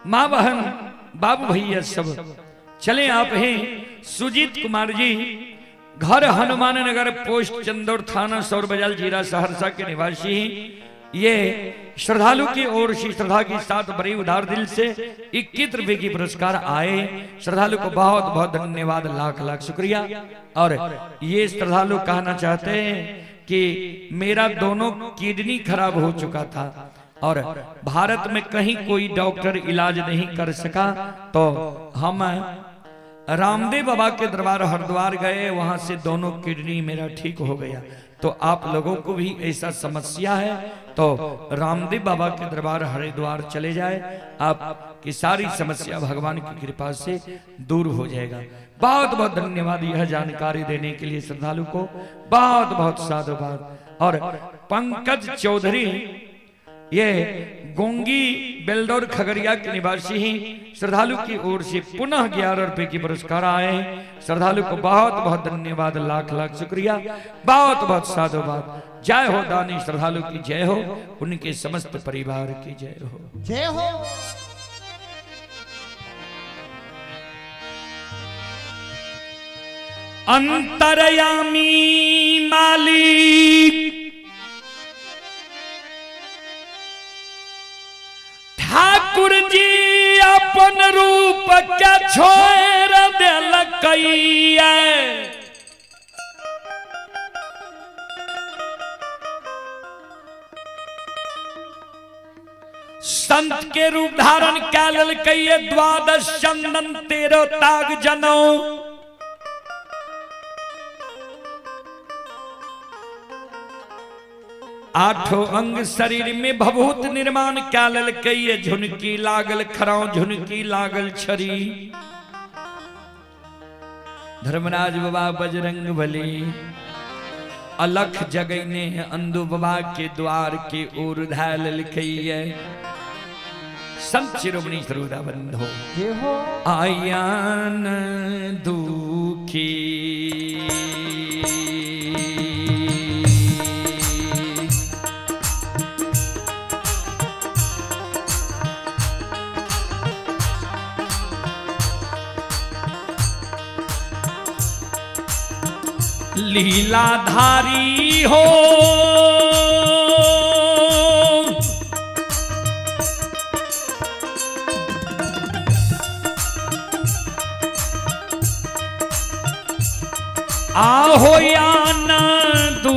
माँ बहन बाबू भैया सब चले। आप हैं सुजीत कुमार जी, घर हनुमान नगर, पोस्ट चंदौर, थाना सौर बाजार, जिला सहरसा के निवासी हैं। ये श्रद्धालु की ओर से श्रद्धा के साथ बड़ी उदार दिल से 21 रुपए की पुरस्कार आए। श्रद्धालु को बहुत बहुत धन्यवाद, लाख लाख शुक्रिया। और ये श्रद्धालु कहना चाहते हैं कि मेरा दोनों किडनी खराब हो चुका था और भारत में कहीं कोई डॉक्टर इलाज नहीं कर सका, तो हम रामदेव बाबा के दरबार हरिद्वार गए, वहां से दोनों किडनी मेरा ठीक हो गया। तो आप लोगों को भी ऐसा समस्या है तो रामदेव बाबा के दरबार हरिद्वार चले जाए, आपकी सारी समस्या भगवान की कृपा से दूर हो जाएगा। बहुत बहुत धन्यवाद यह जानकारी देने के लिए श्रद्धालु को, बहुत बहुत साधुवाद। और पंकज चौधरी ये गोंगी बेलदौर खगड़िया के निवासी ही श्रद्धालु की ओर से पुनः 11 रुपए की पुरस्कार आए हैं। श्रद्धालु को बहुत बहुत धन्यवाद, लाख लाख शुक्रिया, बहुत बहुत साधुवाद। जय हो दानी श्रद्धालु की जय हो, उनके समस्त परिवार की जय हो, जय हो। अंतरयामी मालिक ठाकुर जी अपन रूप के छोड़ देलकैया, संत के रूप धारण कै लेलकैया, द्वादश चंदन तेरो ताग जनौ, आठों अंग शरीर में भभूत निर्माण कै लेलकैया, झुनकी लागल खराव झुनकी लागल छड़ी। धर्मराज बाबा बजरंग बली अलख जगैने अंधु बाबा के द्वार के ओर धाय लेलकैया। संत शिरोमणि श्रोता बंधो आयान दुखी लीलाधारी हो, आहो या न दू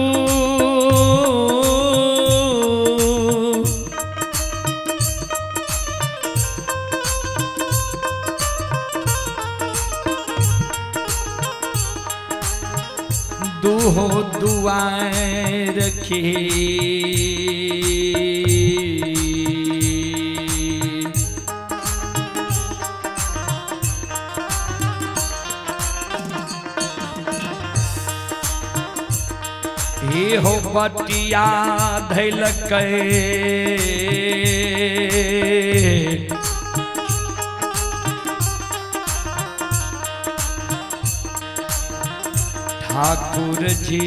दूहो दुआर रखी, हे हो बटिया धैलकै ठाकुर जी,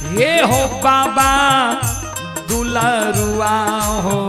हे हो बाबा दुलरुआ हो,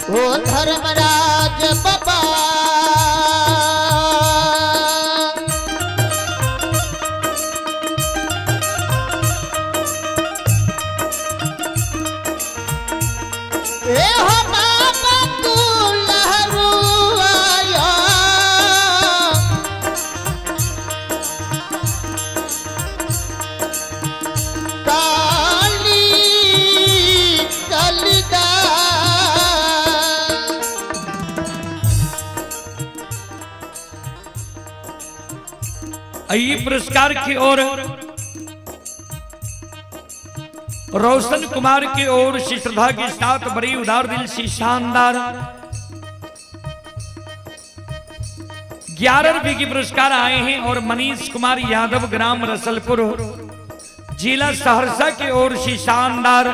ओ धर्मराज बाबा ए हो बाबा तू लहरुआया। ई पुरस्कार की ओर रोशन कुमार की ओर से श्रद्धा के साथ बड़ी उदार दिल से शानदार 11 रुपए की पुरस्कार आए हैं। और मनीष कुमार यादव ग्राम रसलपुर जिला सहरसा की ओर से शानदार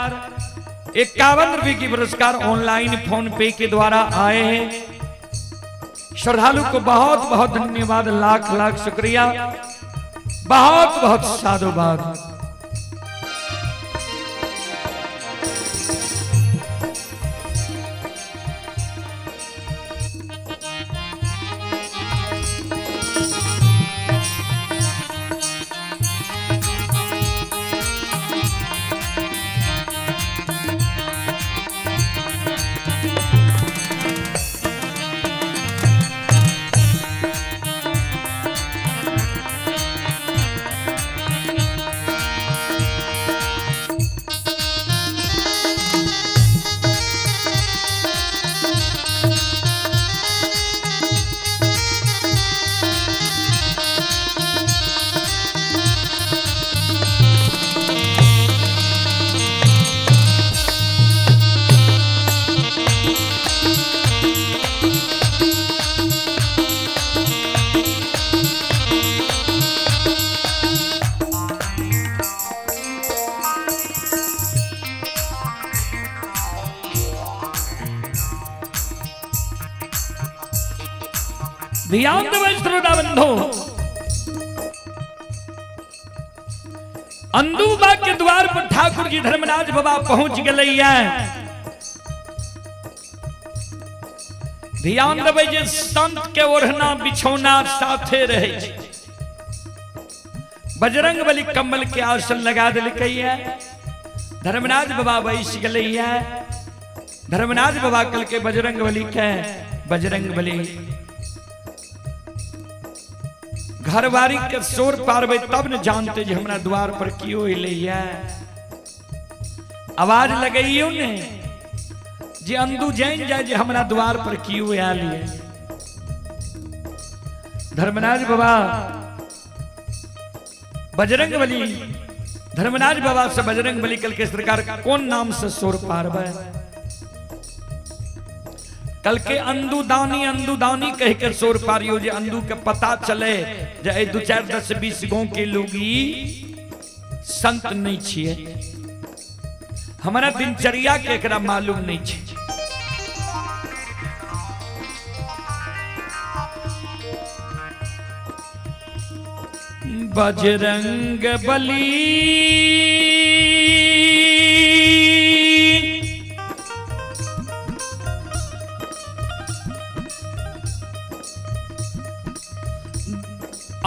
51 रुपए की पुरस्कार ऑनलाइन फोन पे के द्वारा आए हैं। श्रद्धालु को बहुत बहुत धन्यवाद, लाख लाख शुक्रिया, बहुत बहुत साधुवाद। ध्यान देबै श्रोता बंधु, अंदू बाबा के द्वार पर ठाकुर जी धर्मराज बाबा पहुंच गए। ध्यान देबै जे संत के ओढ़ना बिछौना साथे रहे छै। बजरंग बली कम्बल के आसन लगा देलकै। धर्मराज बाबा बैस गए। धर्मराज बाबा कल के बजरंग बली के, बजरंग बली घरवारी के शोर पारबै तब न जानते जे हमरा द्वार पर कियो एलैया। आवाज लगैयो ने जे अंदू जान जाए जे हमरा द्वार पर कियो आयल ये। धर्मराज बाबा बजरंग बली, धर्मराज बाबा से बजरंग बली कल के सरकार कौन नाम से शोर पारबै? कल के अंदू दानी अंदू दानी कह के शोर पारियो जे अंदू के पता चले जे ए 2 4 10 20 गांव के लोग संत नहीं छिए, हमारा दिनचर्या के एकरा मालूम नहीं छे। बजरंग बली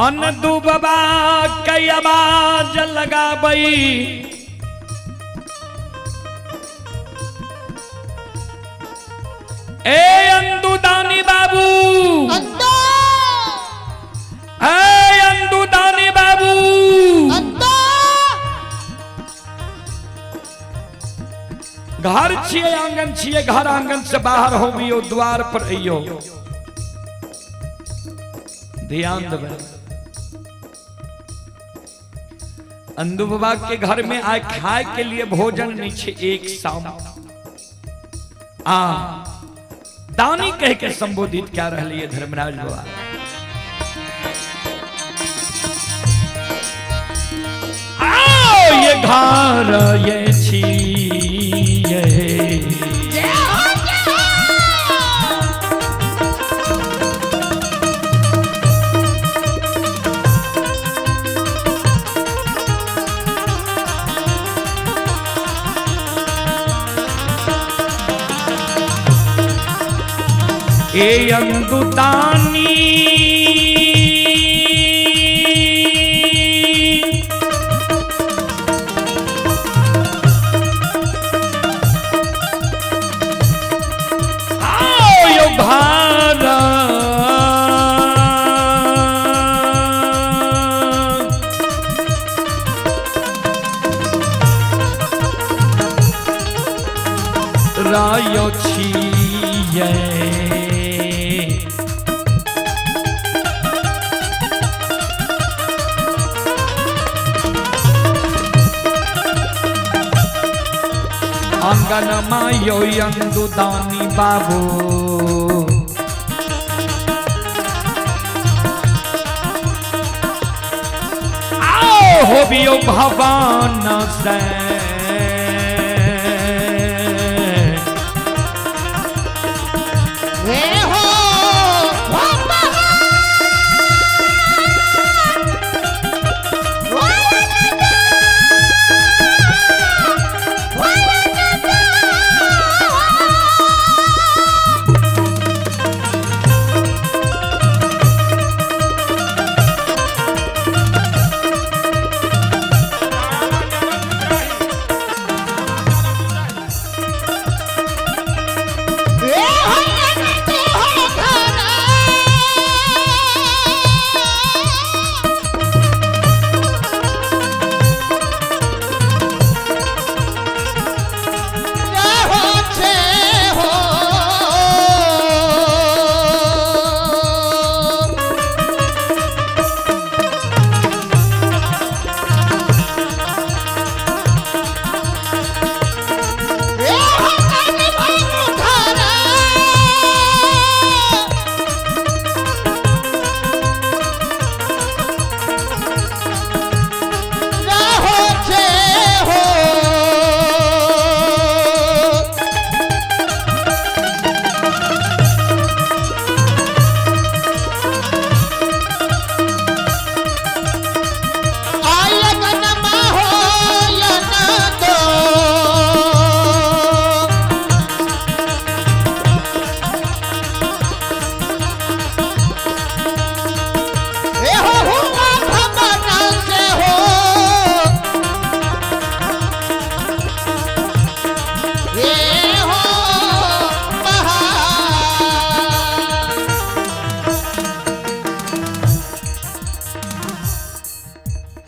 अंदू बाबा के आवाज लगाबई, ए अंदू दानी बाबू, अंदो ए अंदू दानी बाबू, अंदो घर छिए आंगन छिए, घर आंगन से बाहर होबियो द्वार पर अइयो। ध्यान देबै, अंदू बाबा के घर में आए खाए के लिए भोजन नहीं छे एक शाम। आ दानी कह के संबोधित क्या रही है धर्मराज बाबा। आओ ये घर ये छी ये जय हो जय हो। ए अंदुदानी आओ यो भारा रायो छियै। आंगन मायो अंदुदानी बाबू। आओ हो बियो भगवान से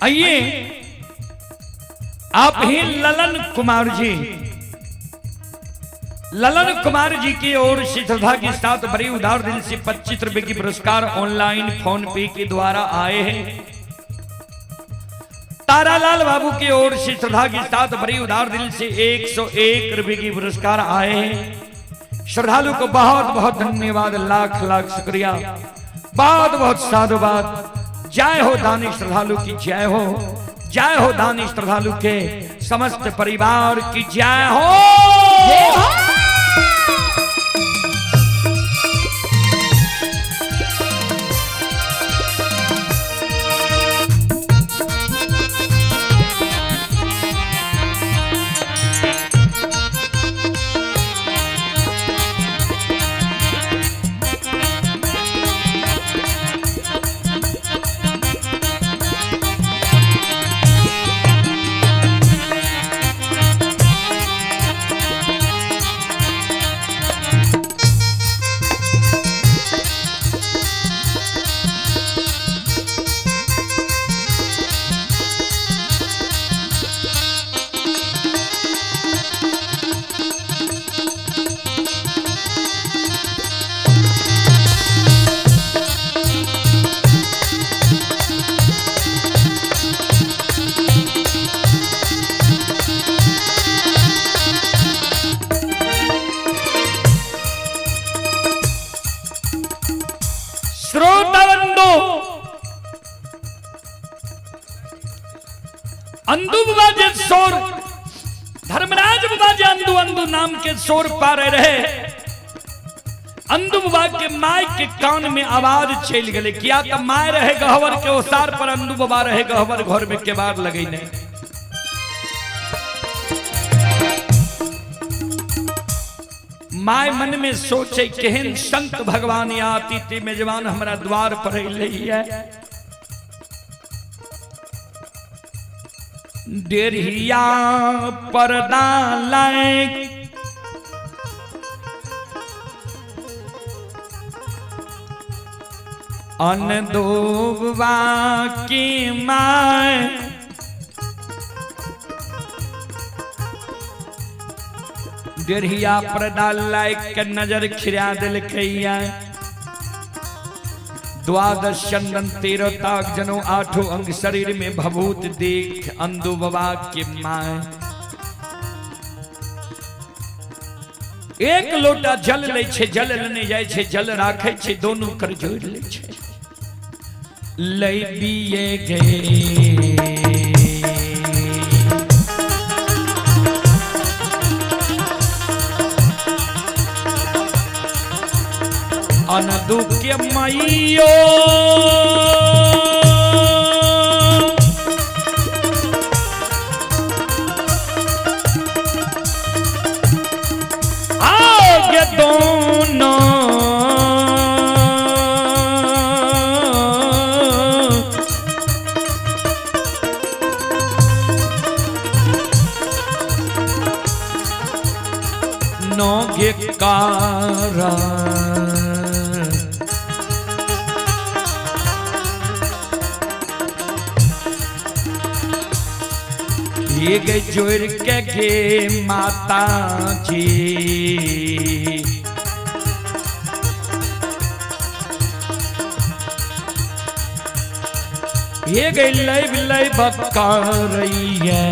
आइए आप ही ललन कुमार जी, ललन कुमार जी की ओर से श्रद्धा के साथ बड़ी उदार दिल से 25 रुपए की पुरस्कार ऑनलाइन फोन पे के द्वारा आए हैं। तारालाल बाबू की ओर से श्रद्धा के साथ बड़ी उदार दिल से 101 रुपए की पुरस्कार आए हैं। श्रद्धालु को बहुत बहुत धन्यवाद, लाख लाख शुक्रिया, बहुत बहुत साधुवाद। जय हो दानी श्रद्धालु की जय हो, जय हो दानी श्रद्धालु के समस्त परिवार की जय हो। अंदू बाबा जे शोर, धर्मराज बाबा जे अंदू अंदू नाम के शोर पारे रहे। अंदू बाबा के my के कान में आवाज चल गए, किया तो my रहे गहवर के ओसार पर, अंदू बाबा रहे गहवर घर में केबार लगे नहीं। My मन में सोचे केहन संत भगवान या अतिथि मेजबान हमरा द्वार पर अइलै है। डेरिया पर्दा लाए अनदोबा की my डेरिया पर्दा लाए के नजर खिरा दिलकैया। द्वादश चंदन तेरह ताक जनो आठों अंग शरीर में भभूत देख अंदू बाबा के my. एक लोटा जल लै छै, जल लेने जाइ छै, जल राखै छै, दोनों कर जोड़ लै छै। लै बिये गे अनदु के मैयो आगे दोनों नोगे कारा ये गए जोड़ के गे माता जी। ये गई लय लय बक्का रही है।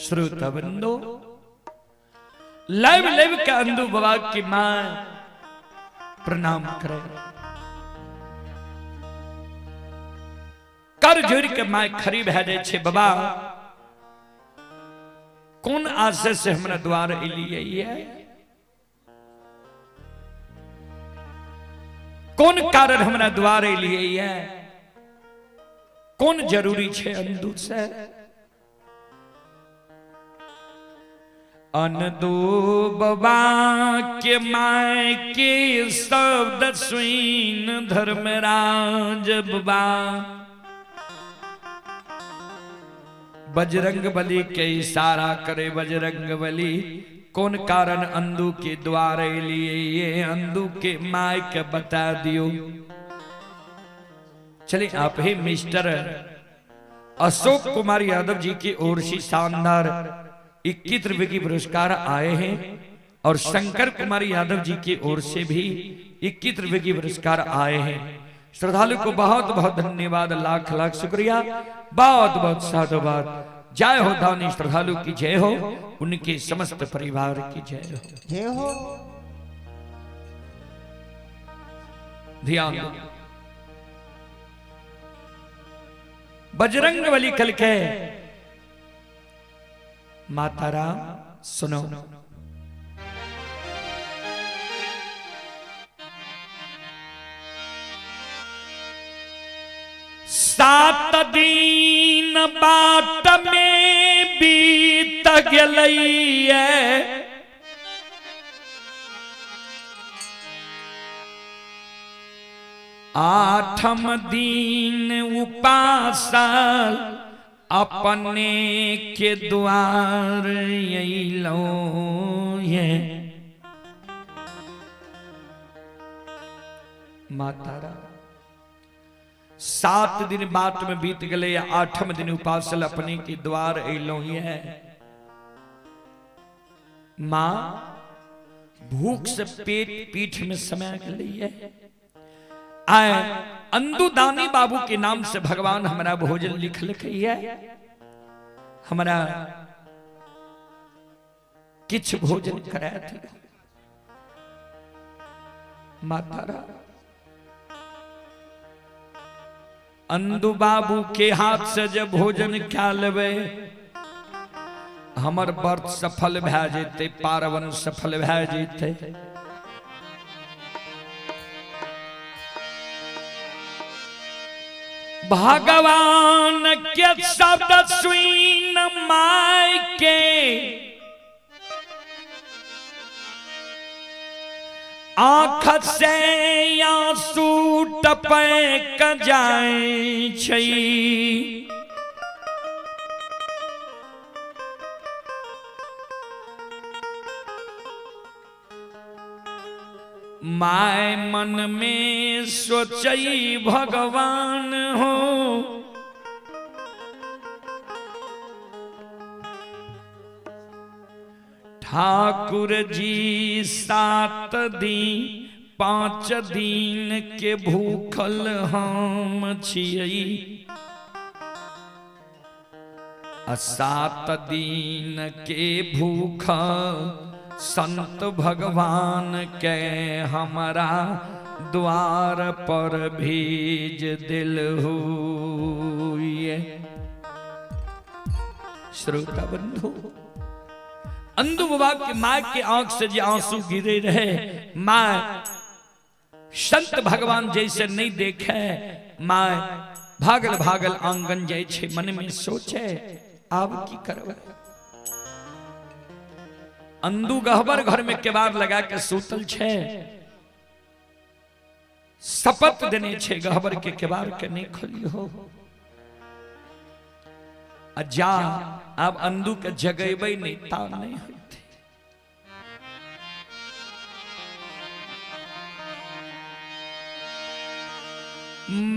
श्रोता बंदो, लाइव लाइव के अंदू बाबा की मां प्रणाम करे, कर जोड़ के मां खरी भए जाय छे। बाबा कोन आशय से हमरा द्वार एलियै है, कोन कारण हमरा द्वार एलियै है, कोन जरूरी छे अंदू से? अनदू बाबा के my के शब्द सुन धर्मराज बाबा बजरंग बली के इशारा करे। बजरंग बली कौन कारण अंदू के द्वार लिए ये अंदू के my के बता दियो। चलिए आप ही मिस्टर अशोक कुमार यादव जी की ओर से शानदार 21 रुपए की पुरस्कार आए हैं और शंकर कुमार यादव जी की ओर से भी 21 रुपए की पुरस्कार आए हैं। श्रद्धालु को बहुत बहुत धन्यवाद, लाख लाख शुक्रिया, बहुत बहुत साधुवाद। जय हो दानी श्रद्धालु की जय हो, उनके समस्त परिवार की जय हो। जय हो। ध्यान दो। बजरंग बली कल के माता राम सुनो, सात दिन बाट में बीत गेलैये, आठम दिन उपासल अपने के द्वार अइलौं ये। माता राम 7 दिन बाट में बीत गए, आठम दिन उपासल अपने के द्वार अइलौं ये। मां भूख से पेट पीठ में समय गेलैये। आए अंदू दानी बाबू के नाम से भगवान हमरा भोजन लिखलकैये, हमरा किछ भोजन कराय दियौ। माता रानी अंदू बाबू के हाथ से जब भोजन खा लेबै हमर व्रत सफल भए जेतै, पार्वण सफल भए जेतै। भगवान के शब्द सुन my के आँख से आंसू टपक जाय छै। My मन में सोचई भगवान हो, ठाकुर जी 7 दिन 5 दिन के भूखल हम छियै, आ 7 दिन के भूखल संत भगवान के हमारा द्वार पर भेज दिल हुए। श्रोता बंधु, अंधु बाबा के माँ के आंख से जो आंसू गिरे रहे, माँ संत भगवान जैसे नहीं देखे, माँ भागल भागल आंगन जाय छे, मन में सोचे आब की करबै। अंदू गहबर घर में केबाड़ लगा के सूतल छे, शपथ देने छे गहबर के केबाड़ के नहीं खोली हो। जा अब अंदू के जगेबै नहीं ता नहीं होते।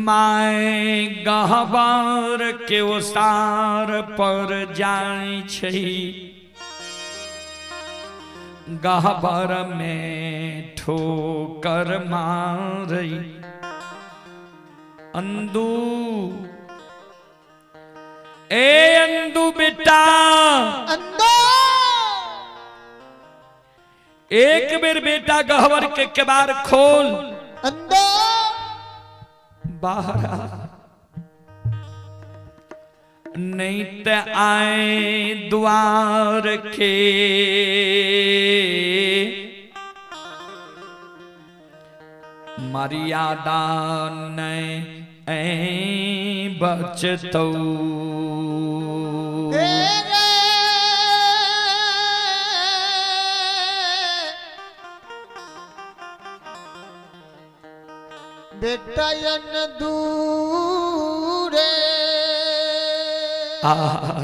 My गहबर के ओसार पर जाय छै, गहबर में ठोकर मारै अंदू, ए अंदू बेटा अंदू, एक बेर बेटा गहबर के केबाड़ खोल अंदू बाहर आ, नहीं ते आए द्वार के मर्यादा नहीं बचतौ। बेटा दूरे। आ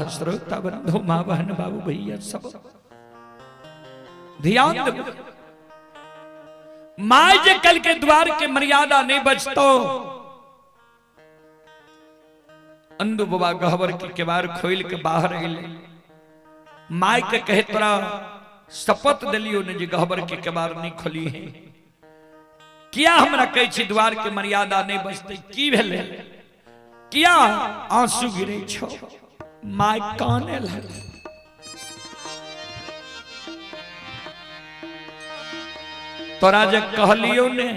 श्रोता बंधु, माँ बहन बाबू भैया सब ध्यान दो। My जे कल के द्वार के मर्यादा नहीं बचतो, अंधु बाबा गहबर के केबाड़ खोल के बाहर अइले, my के कहे तोरा शपथ दिलियो ने जे गहबर के केबाड़ नहीं खोली है, किया हमरा कहै छी द्वार के मर्यादा नहीं बचते, की भेलै, किया आंसू गिरे छो। My काने लगल, तोरा जे कहलियो ने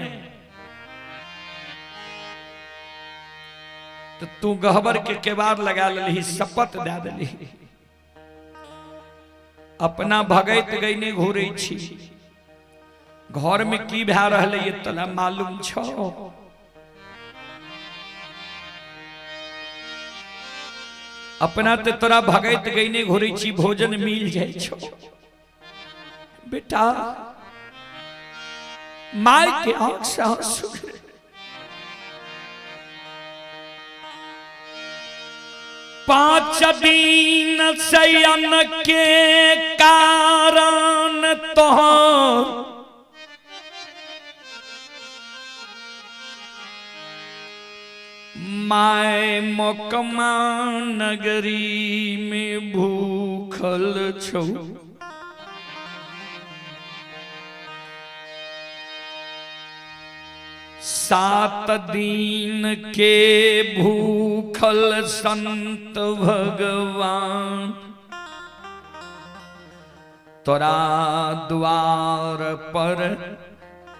तो तू गहबर के केबाड़ लगा लेलही, शपथ दे देलही, अपना भगैत गई नहीं घूरे छी, घर में की भए रहलै ये तोरा मालूम छो। अपना ते तोरा भगैत गई नहीं घूरे छी, भोजन मिल जाय छो। बेटा my के आंख से आंसू गिरे, 5 दिन शयन के कारण तोहर my Mokama नगरी में भूखल छो। 7 दिन के भूखल संत भगवान तोरा द्वार पर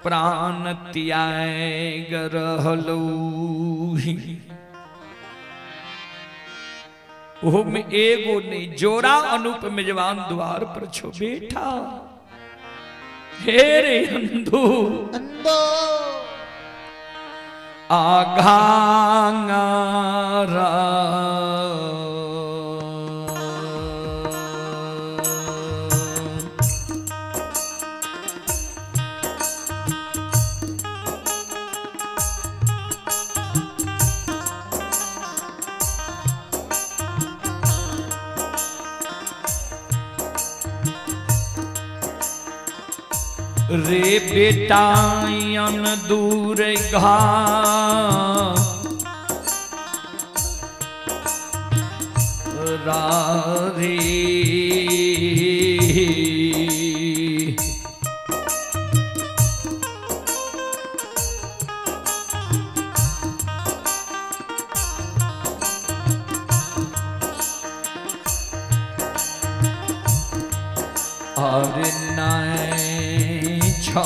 प्राण त्याग रहलू। ओहो में एगो नहीं जोड़ा अनूप मेजबान द्वार पर छो बेटा। हे रे अंधू अंधो आघांगारा रे बेटा अन दूर घा रे और नहीं छो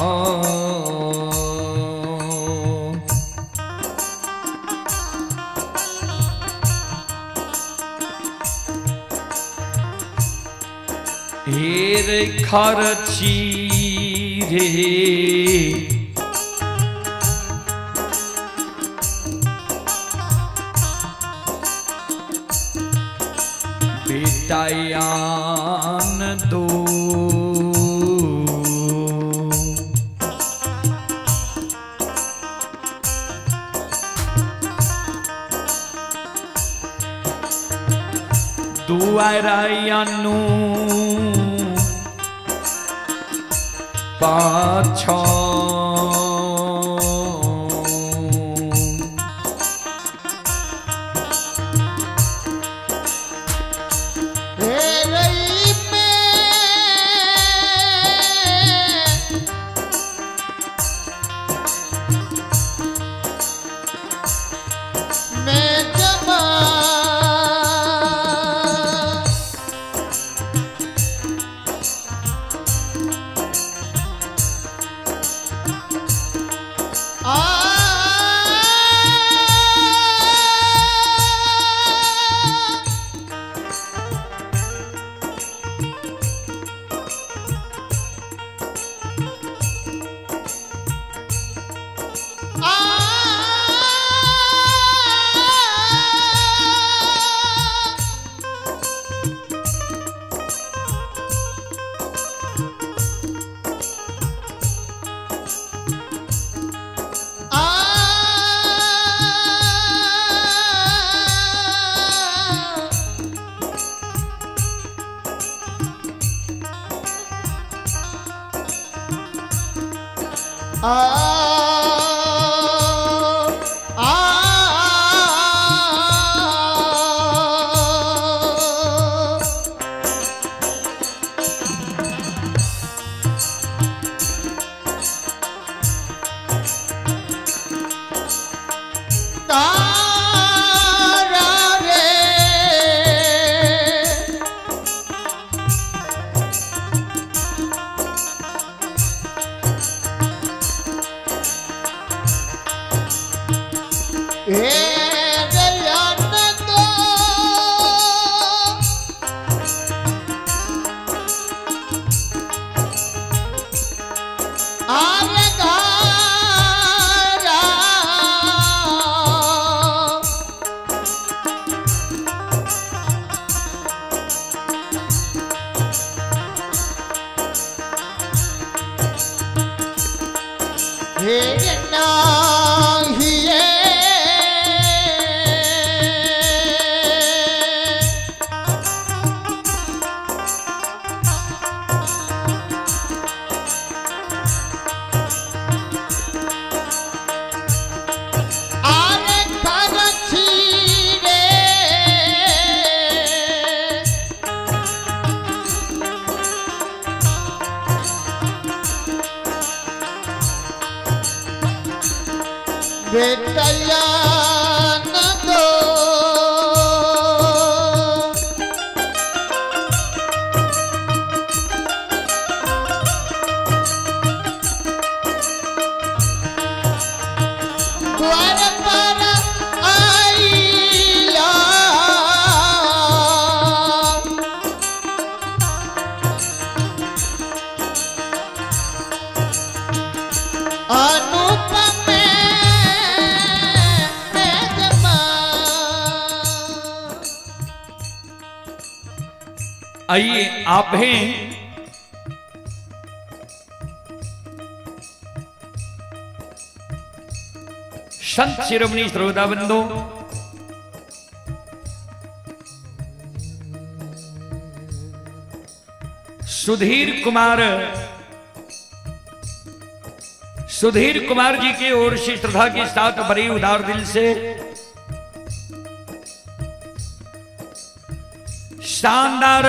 हेर खर्ची रे बेटायान दो दुआरायानू पाछो हे रई में मैं जमा आ आ आ तारा रे हे दयानंद आलगारा हे नाहिए आरे खरची रे भेटैया न दो। द्वार पर आइला अनुपम आइए आप हैं संत शिरोमणि श्रोता बंधु, सुधीर कुमार, सुधीर कुमार जी की ओर से श्रद्धा के साथ बड़े उदार दिल से शानदार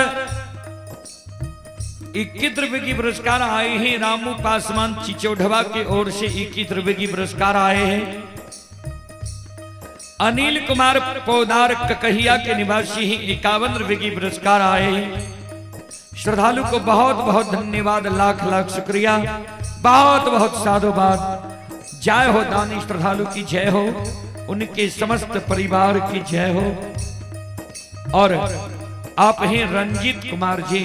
21 रुपए की पुरस्कार आए हैं। रामू पासवान चिचोढ़वा की ओर से 21 रुपए की पुरस्कार आए हैं। अनिल कुमार पौदार ककहिया के निवासी ही 51 रुपए की पुरस्कार आए हैं। श्रद्धालु को बहुत बहुत धन्यवाद, लाख लाख शुक्रिया, बहुत बहुत साधुवाद। जय हो दानी श्रद्धालु की जय हो, उनके समस्त परिवार की जय हो। और आप हैं रंजीत कुमार जी,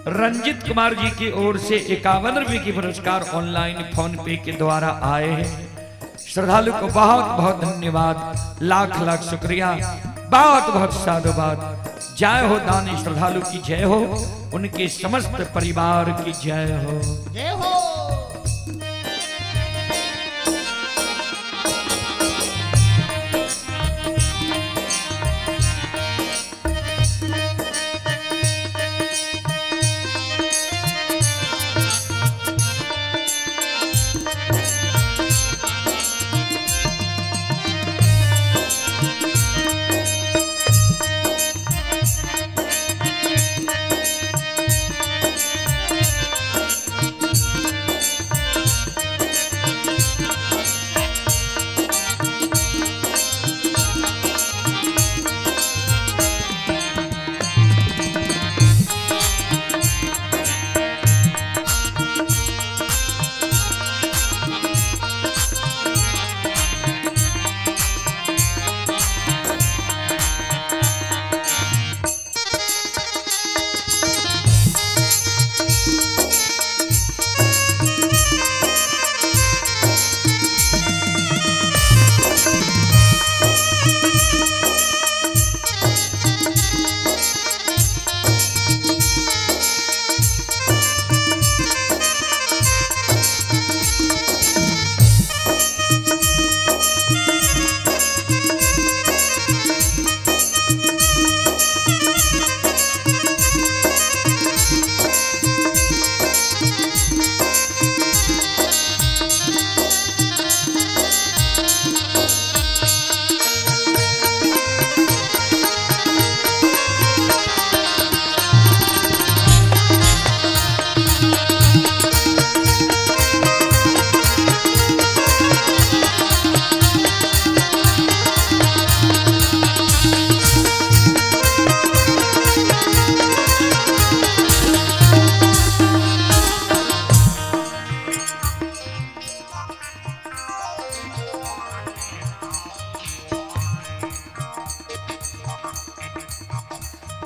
रंजीत कुमार जी की ओर से 51 रुपए की पुरस्कार ऑनलाइन फोन पे के द्वारा आए हैं। श्रद्धालु को बहुत बहुत धन्यवाद, लाख लाख शुक्रिया, बहुत बहुत साधुवाद। जय हो दानी श्रद्धालु की जय हो, उनके समस्त परिवार की जय हो। जय हो।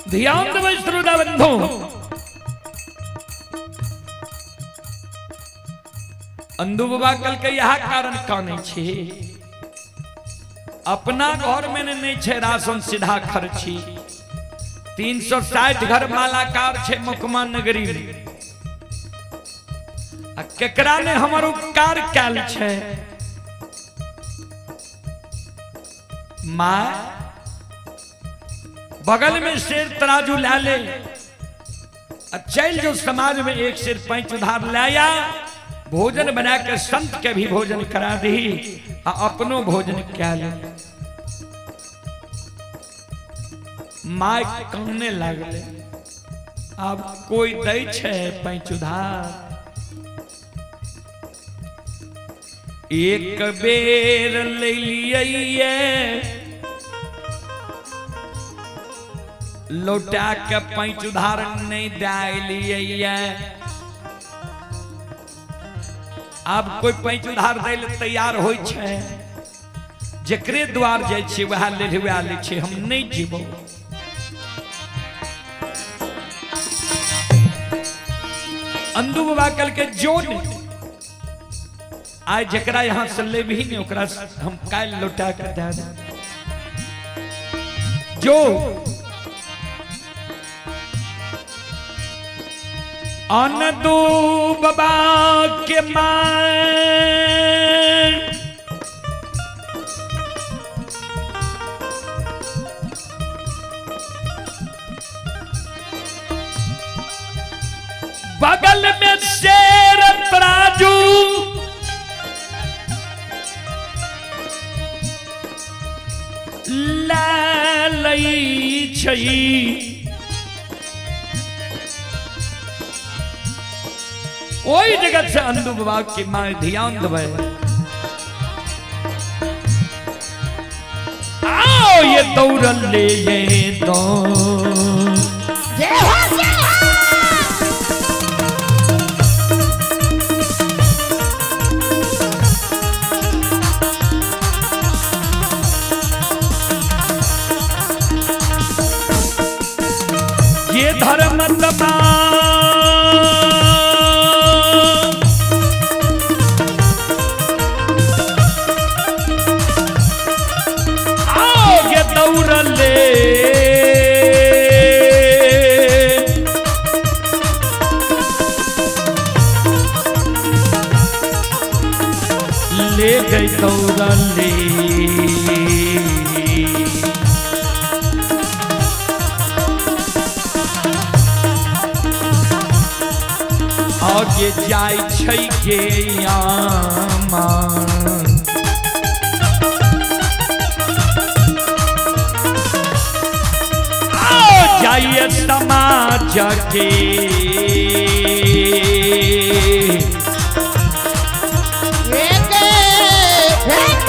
ध्यान देबै श्रोता बंधु, अंधु बाबा कल के यह कारण कानै छी, अपना घर में नहीं छे राशन सीधा खर्ची, 360 घर मालाकार छे मुकमा नगरी में, आ केकरा ने हमर उपकार कैल छे। माँ बगल में शेर तराजू ला ले, चल जो समाज में एक शेर पैंच उधार लाया, भोजन बना के संत के भी भोजन करा दी, आ अपनो भोजन क्या ले। माँ कहने लगले अब कोई दै छे पैंच उधार। एक बेर ले लियै लौटा के पैंच उधार नहीं दे लियै। आब कोई पैंच उधार दै लए तैयार होइ छै, जकरे द्वार जाइ छियै वएह ले वएह लै छै, हम नहीं जीबो। अंदू बाबा कहलकै जो ने आइ जकरा यहाँ से लेबही ने ओकरा हम काल्हि लौटा के दए देब। जो अनदू बाबा के मान बगल में शेर तराजू लै लै छै। ओहि जगह से अंदू बाबा के माय ध्यान देबै। आओ ये दौड़ल ले ये दौड़। जय हो जय हो। ये धर्म तमा आओ ये दौड़ले ले गई दौड़ले। आगे जाय छै गे यामा आओ जाइए समाज के एक एक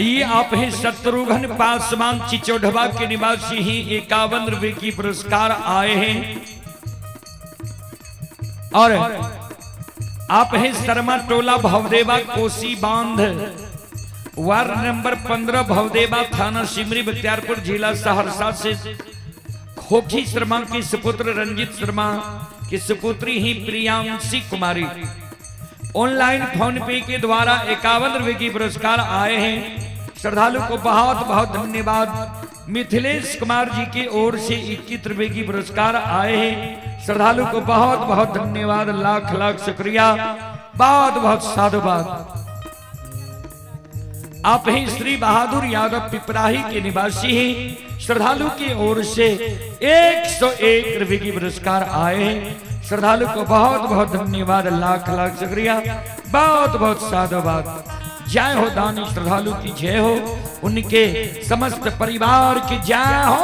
ये आप हैं शत्रुघ्न पासवान चिचोढ़वा के निवासी ही 51 रुपए की पुरस्कार आए हैं। और आप हैं शर्मा टोला भवदेवा कोसी बांध वार्ड नंबर 15 भवदेवा थाना सिमरी बख्तियारपुर जिला सहरसा से खोखी शर्मा के सुपुत्र रंजित शर्मा की सुपुत्री ही प्रियांशी कुमारी ऑनलाइन फोन पे के द्वारा 51 रुपए की पुरस्कार आए हैं। श्रद्धालु को बहुत बहुत धन्यवाद। मिथिलेश कुमार जी की ओर से 21 रुपए की पुरस्कार आए हैं। श्रद्धालु को बहुत बहुत धन्यवाद, लाख लाख शुक्रिया, बहुत बहुत साधुवाद। आप ही श्री बहादुर यादव पिपराही के निवासी हैं। श्रद्धालु की ओर से 101 रुपए की पुरस्कार आए हैं। श्रद्धालु को बहुत बहुत धन्यवाद, लाख लाख शुक्रिया, बहुत बहुत साधुवाद। जय हो दानी श्रद्धालु की जय हो, उनके समस्त परिवार की जय हो।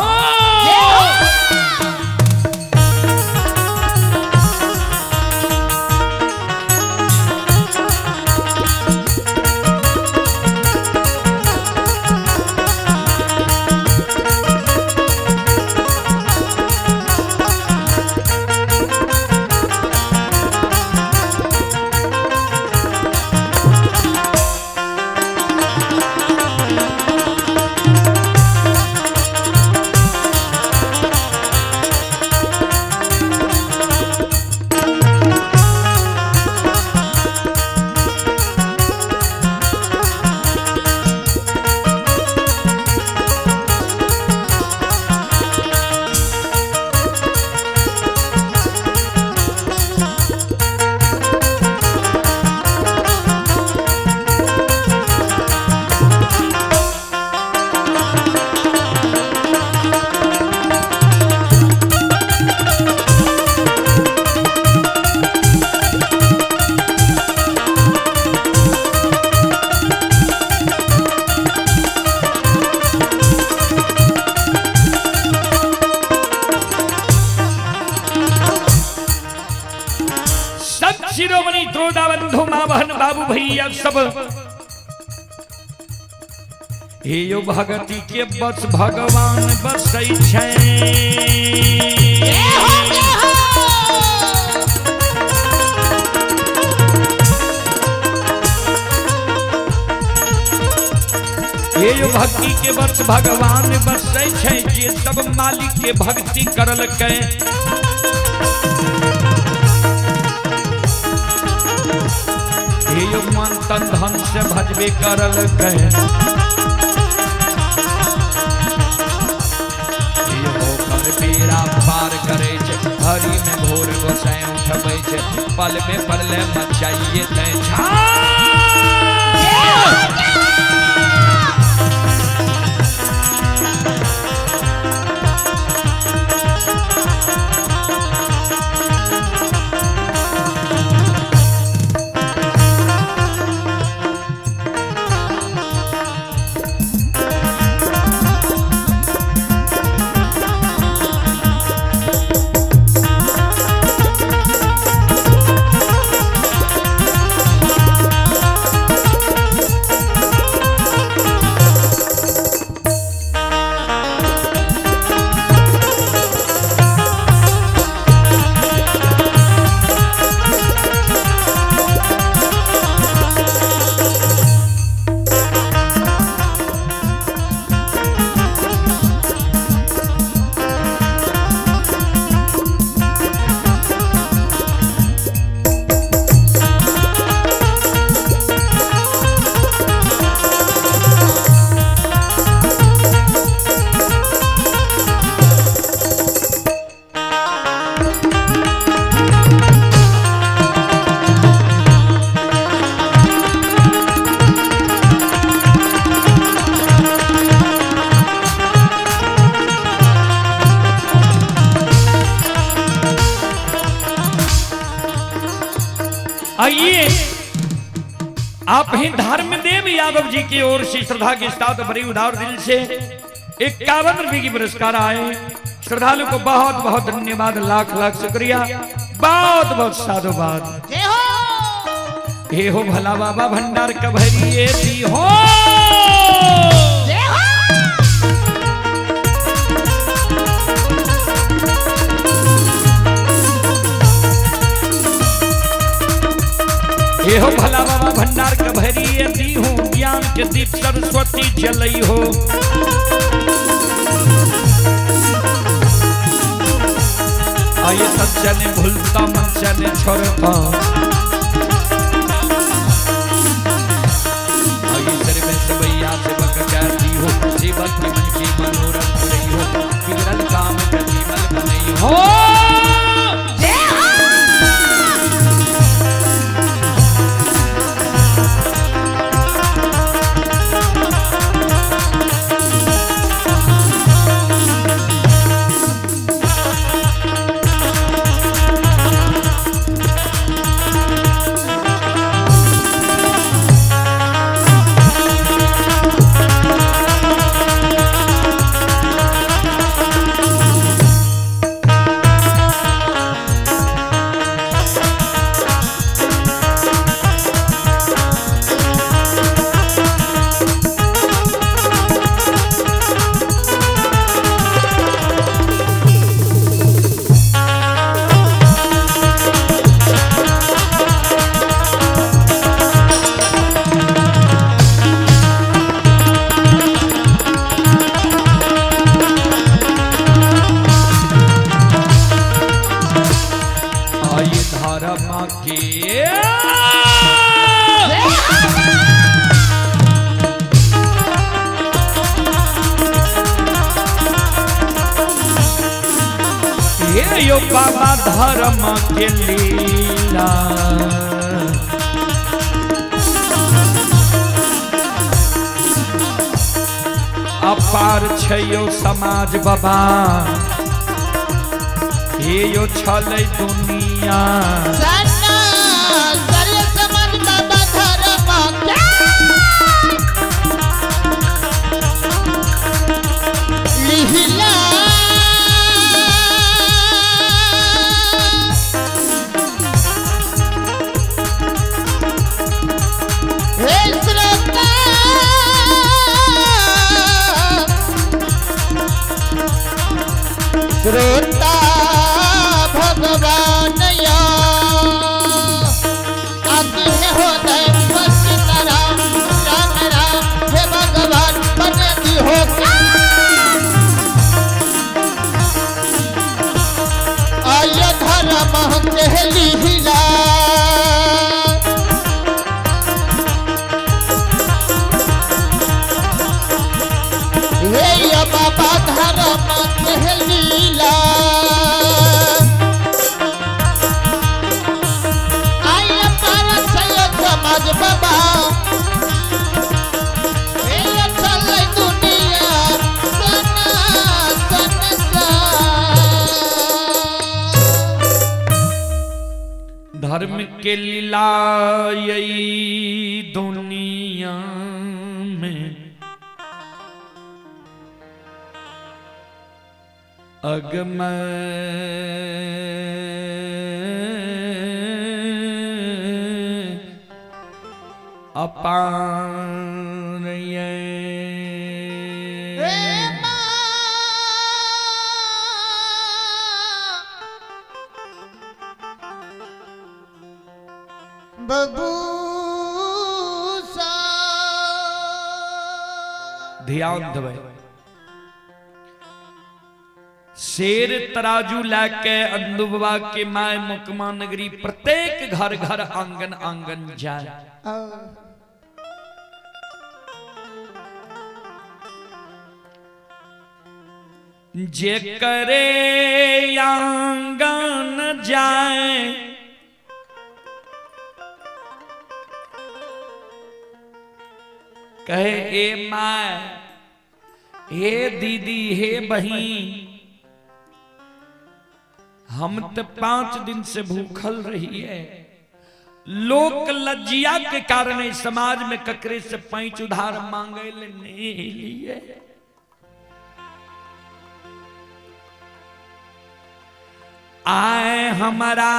श्रोता बंधु माँ बहन बाबू भैया सब, हे यो भगती के बस भगवान बसै छै। जय हो जय हो। हे यो भक्ति के बस भगवान बसै छै, जे सब मालिक के भक्ति करलकै। हे यो मन तन धन से भजबे करलकै। हे यो ओकर बेड़ा पार करै छै, हरि में भोर गोसाई उठबै छै, पल में परले मचाइए दै छै। आइए आप ही धर्मदेव यादव जी की ओर से श्रद्धा के साथ बड़ी उदार दिल से 51 रुपए की पुरस्कार आए। श्रद्धालु को बहुत बहुत धन्यवाद, लाख लाख शुक्रिया, बहुत बहुत साधुवाद। जय हो। हे हो भला बाबा भंडार कभरिए दी हो। जय हो। हे हो भला बाबा भंडार कभरिए दी हो, ज्ञान के दीप सरस्वती जलई हो। आइए सच्चा ने भूलता मनचा ने छोड़ता, आइए सर में सबैया सेवक कहती हो, सेवक के मन की मनोरथ पुरई हो, बिगड़ल काम कदीमल बनई हो। जय हो। आइए धारा माँ के हे यो बाबा धर्म के लीला, अपार छै यो समाज बाबा, हे यो छलै दुनिया। सन्ना सर समाज बाबा धर्म के लीला। श्रोता भगवान या आगे होते सीताराम राम राम हे भगवान बन दी हो आय धर्म के लीला। हे बाबा धर्म के लीला। आय पर सैयद समाज बाबा हे चल दुनिया सना संसार। धर्म के लीला यही दुनिया में अगम अपार ये। बबूसा ध्यान देबै। शेर तराजू लाके अंदू बाबा के my Mokama नगरी प्रत्येक घर घर आंगन आंगन जाए। जे करे आंगन जाए कहे ए my, हे दीदी, हे बहिन, हम तो 5 दिन से भूखल रही है। लोक लज्जिया के कारण इस समाज में ककरे से पैंच उधार मांगे ले नहीं लिए। आए हमारा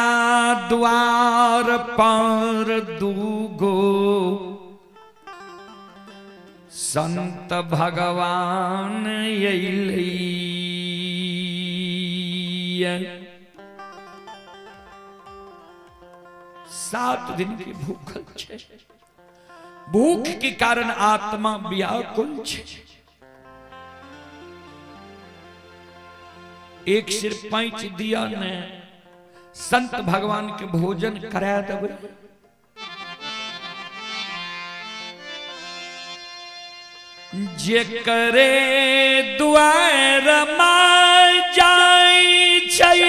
द्वार पर दूगो संत भगवान अइलै। 7 दिन के भूखल छे, भूख के कारण आत्मा व्याकुल छे। एक सिर पैंच दिया ने संत भगवान के भोजन करा देबै। जे करे दुआर my जाय छै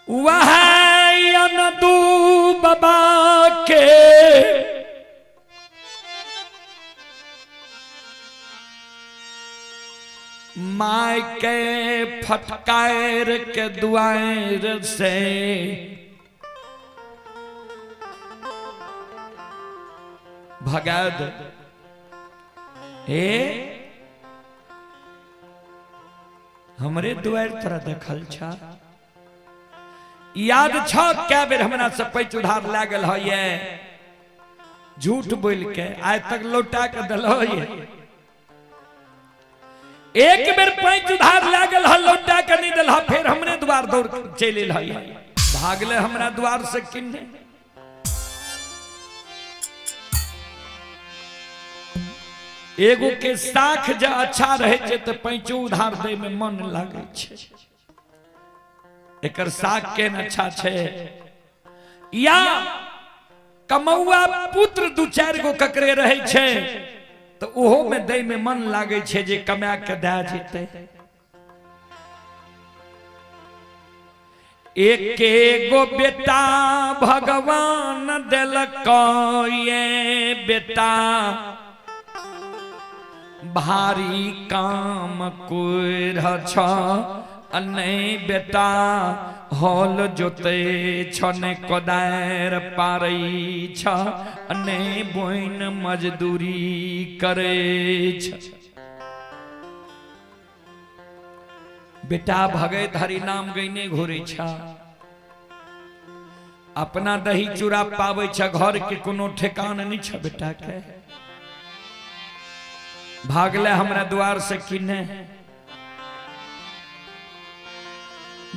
वह अनदू बाबा के my के फटकार के दुआर से भगा दे। ए हमरे दुआर तोरा देखल छा, याद छ कै बेर हमरा से पैच उधार लागल है ये झूठ बोल के आज तक लौटा के दिल ये। एक बेर पैच उधार लागल है लौटा के नहीं दिल, फिर हमरे द्वार दौड़ चलि एल है, भागले हमरा द्वार से किन्ने। एगो के साख जे अच्छा रहे छै त पैचो उधार दे में मन लागे छै, एकर साख केन अच्छा छै। या कमौआ पुत्र 2-4 गो ककरे रहे छै तो ओहो में दे में मन लागे छै जे कमा के दए जेतै। एके गो बेटा भगवान देलक ये बेटा भारी काम कोई छ नहीं बेटा, हल जोते छ ने कोदार पारै छ ने बोइन मजदूरी करे छ। बेटा भगत हरि नाम गईने घोरे छ, अपना दही चूड़ा पाबै छ, घर के कोनो ठेकान नहीं छ बेटा के। भागले हमरा द्वार से किने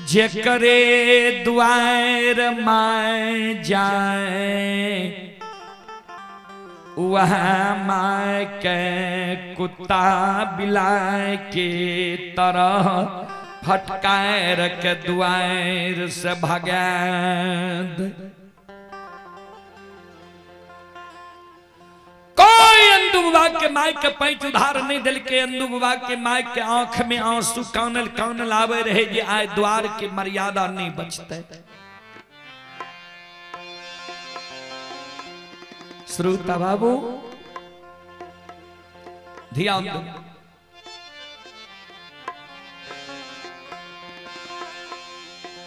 जे करे द्वार my जाए वह my के कुत्ता बिलाए के तरह फटकार के द्वार से भगा दे। कोई अंदू बाबा के my के पैंच उधार नहीं दिल के। अंदू बाबा के my के आंख में आंसू कानल कानल आवे रहे जे आए द्वार के मर्यादा नहीं बचते। श्रोता बाबू ध्यान दो।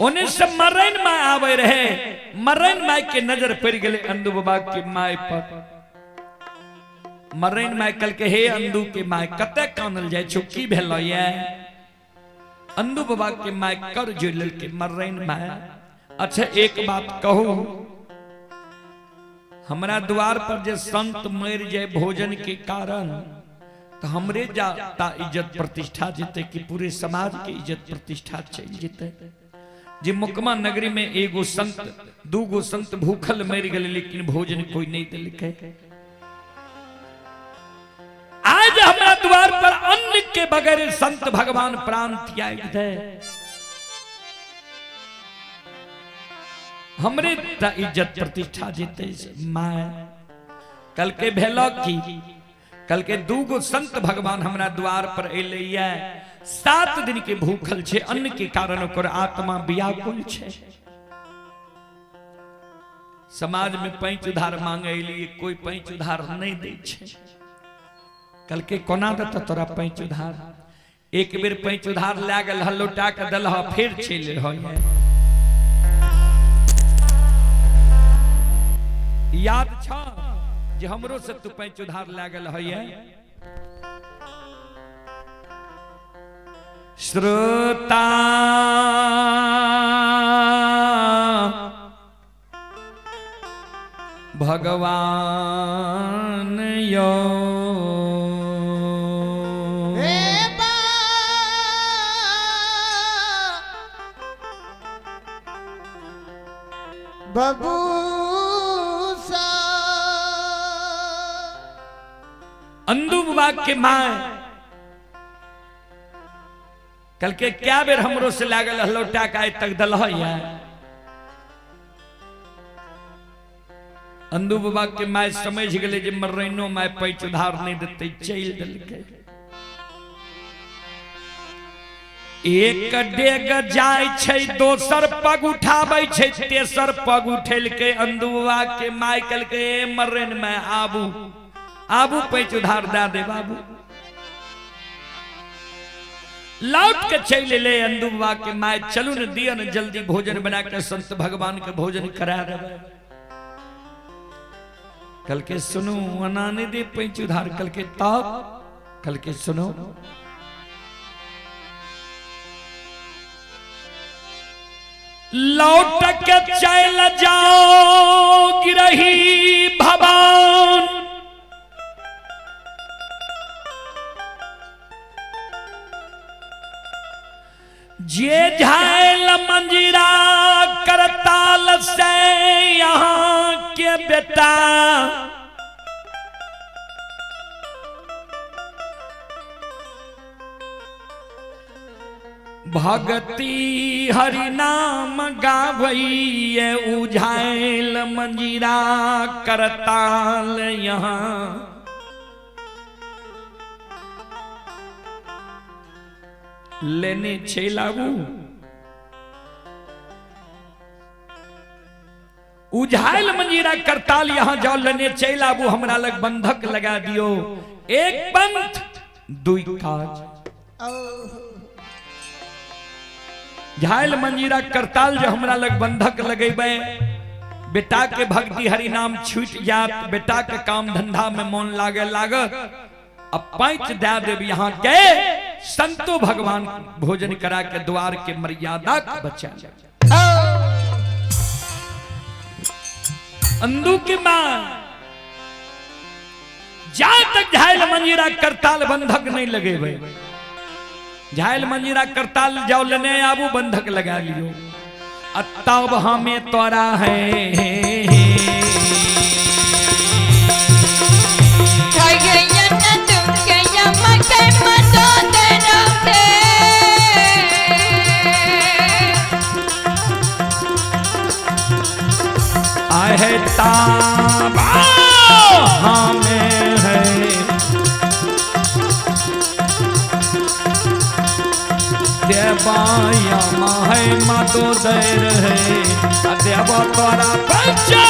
उन्हें सब मरैन my आवे रहे, मरैन my के नजर पड़ गए अंदू बाबा के my पर। मरैन my कल के हे अंदू के my कते कानल जाय छौ, की भेल ये? अंदू बाबा के my कर जोड़ के मरैन my अच्छा एक बात कहू, हमरा द्वार पर जे संत मर जाए भोजन के कारण तो हमरे जाता इज्जत प्रतिष्ठा जेते कि पूरे समाज के इज्जत प्रतिष्ठा चल जेते। जे मुकमा नगरी में एगो संत दूगो संत भूखल मर गए लेकिन भोजन कोई नहीं दिलकै। आज हमरा द्वार पर अन्न के बगैर संत भगवान प्राण त्याग दे, हमरे इज्जत प्रतिष्ठा जेते my. कल के भेलो की कल के दूगो संत भगवान हमरा द्वार पर अलै, 7 दिन के भूखल छे, अन्न के कारण ओकर आत्मा व्याकुल छे। समाज में पैंच उधार मांगे लिए कोई पैंच उधार नहीं दे छे। कल के कोना देता तोरा पैंच उधार? एक बेर पैंच उधार लए गेल हल लौटा के देलह फिर चलि रहल। याद छ जे हमरो से तू पैंच उधार लए गेल है? श्रोता भगवान यो बबूसा अंदू बाबा के my कल के क्या बेर हमरो से लागल लौटा के आइ तक दल है। अंदू बाबा के my समझ गेलै जे मरैनो my पैंच उधार नहीं देते, चलि देलकै। एक डेग जाय छै दोसर पग उठाबै छै, तेसर पग उठेलकै अंदू बाबा के my कहलकै ए मरैन my आबू आबू पैंच उधार दए दे बाबू। लौट के चलि एलै अंदू बाबा के my, चलू ने दिअ ने जल्दी भोजन बना के संत भगवान के भोजन करा देबै। कल के सुनू अना नहीं दे पैंच उधार। कल के तब कल के सुनो लौट के चल जाओ गिरही भवन, जे झायल मंजीरा करताल से यहाँ के बेटा, भगती हरि नाम गावैये उझायल मंजीरा करताल यहाँ। लेने चलि आबू उझायल मंजीरा करताल यहाँ जाओ, लेने चलि आबू, हमरा लग बंधक लगा दियो। एक पंथ दुई काज। झायल मंजीरा करताल जो हमरा लग बंधक लगेबै, बेटा के भक्ति हरि नाम छूट जात, बेटा के काम धंधा में मन लागे लागत। अब पैंच दे देब यहाँ के संतो भगवान भोजन करा के द्वार के मर्यादा के बचा। अंदू के माँ जा तक झायल मंजीरा करताल बंधक नहीं लगेबै। झायल मंजीरा करताल जाओ लेने आबू, बंधक लगा लियो, आ तब हमें तोरा है। आहे ताबा हमें है देवाया माहे मातो दे रहे, देव तोरा पंचा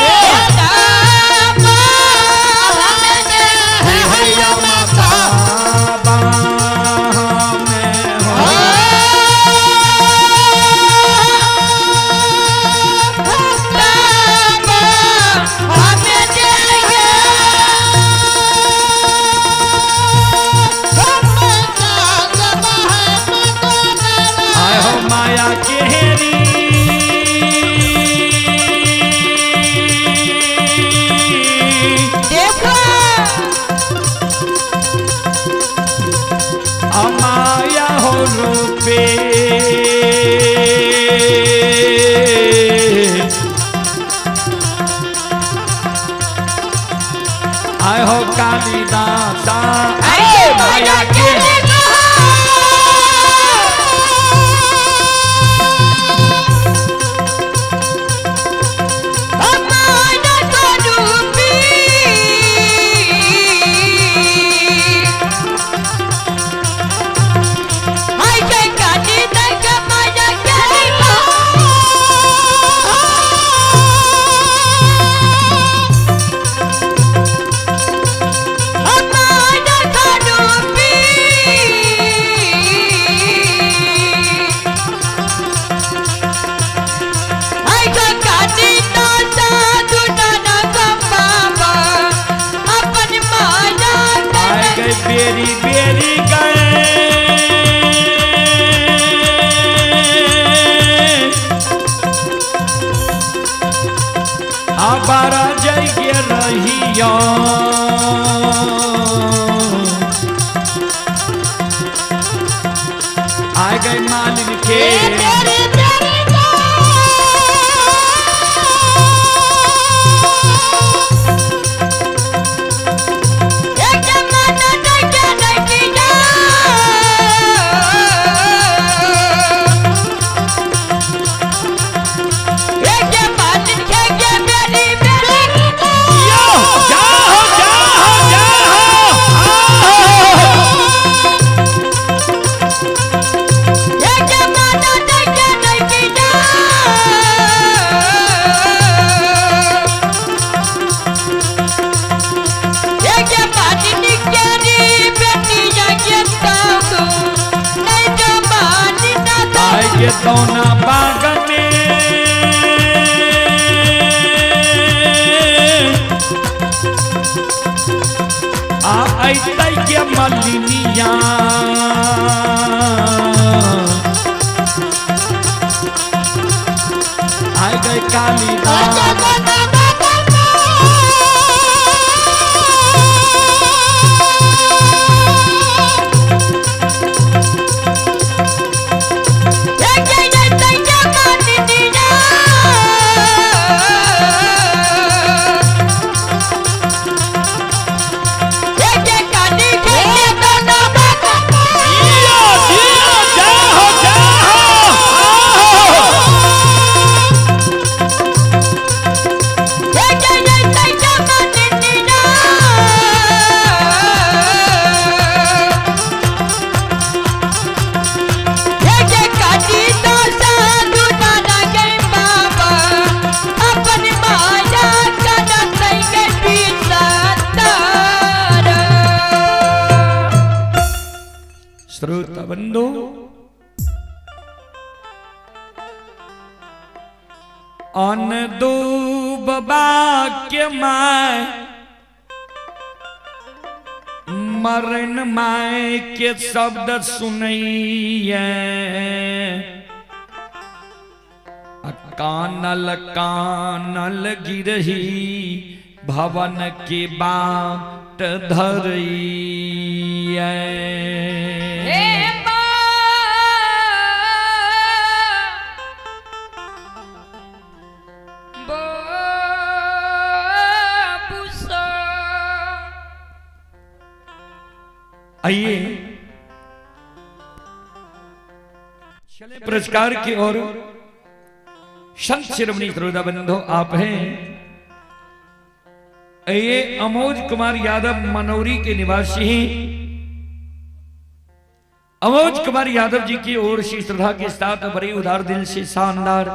माया हो रूपे आय हो कालिदासा माया के बेरी बेरी गए आबारा जय रहिया आ गए मालिन के दोना बाग में आ अइतै के मलिनिया आ गए कालिदास। श्रोता बंधु, अन दूब बाक्य my मरण my के शब्द सुनैये, कानल कानल गिरही भवन के बाट धरैया। हे बाबू सा। आइए चले पुरस्कार की ओर। संत शिरोमणि श्रोता बंधु आप हैं ये अमोज कुमार यादव मनौरी के निवासी हैं। अमोज कुमार यादव जी की ओर से श्रद्धा के साथ बड़े उदार दिल से शानदार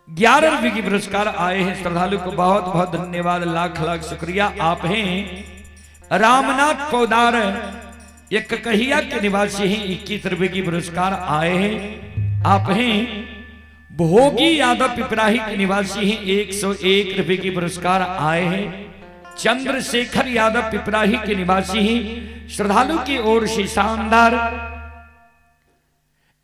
11 रुपए की पुरस्कार आए हैं। श्रद्धालु को बहुत बहुत धन्यवाद, लाख लाख शुक्रिया। आप हैं रामनाथ पौदार ये ककहिया के निवासी हैं, 21 रुपए की पुरस्कार आए हैं। आप हैं भोगी यादव पिपराही के निवासी हैं, 101 रुपए की पुरस्कार आए हैं। चंद्रशेखर यादव पिपराही के निवासी हैं, श्रद्धालु की ओर से शानदार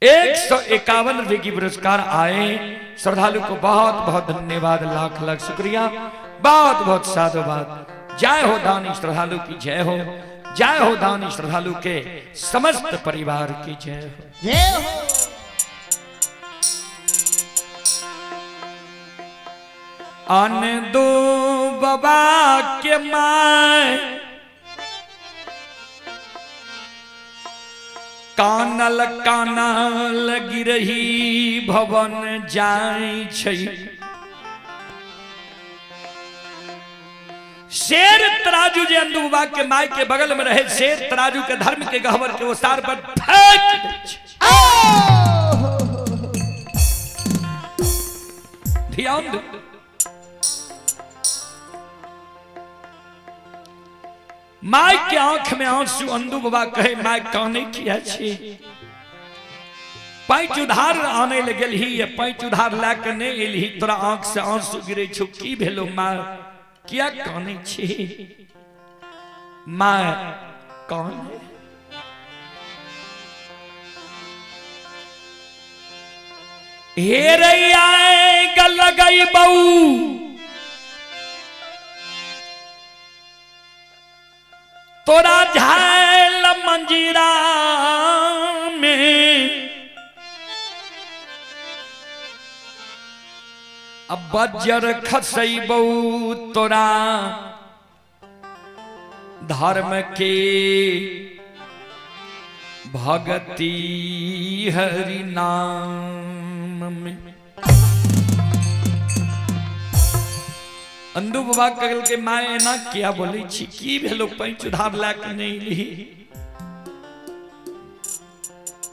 151 रुपए की पुरस्कार आए हैं। श्रद्धालु को बहुत बहुत धन्यवाद, लाख लाख शुक्रिया, बहुत बहुत साधुवाद। जय हो दानी श्रद्धालु की जय हो, जय हो दानी श्रद्धालु के समस्त परिवार की जय हो। जय हो। अन दो बाबा के my कानल कानल गिरही भवन जाय छै। शेर तराजू जे अंदू बाबा के my के बगल में रहे, शेर तराजू के धर्म के गहवर के ओसार पर फेंक दै छै। ध्यान दो। My के आंख में आंसू, अंदू बाबा कहे my काने किया छी, पैंच उधार आने लगल ही, ये पैंच उधार ला के नहीं एलही, तोरा आंख से आंसू गिरे छौ, की भेलो my, किया काने छी, my काने। हे रैया गल गई बऊ तोरा झाल मंजीरा में, अब बजर खसैबौ तोरा धर्म के भगति हरि नाम में। अंदू बाबा कहल के my एना किया बोलै छी, की भेलो पैंच उधार ला के नहीं ली।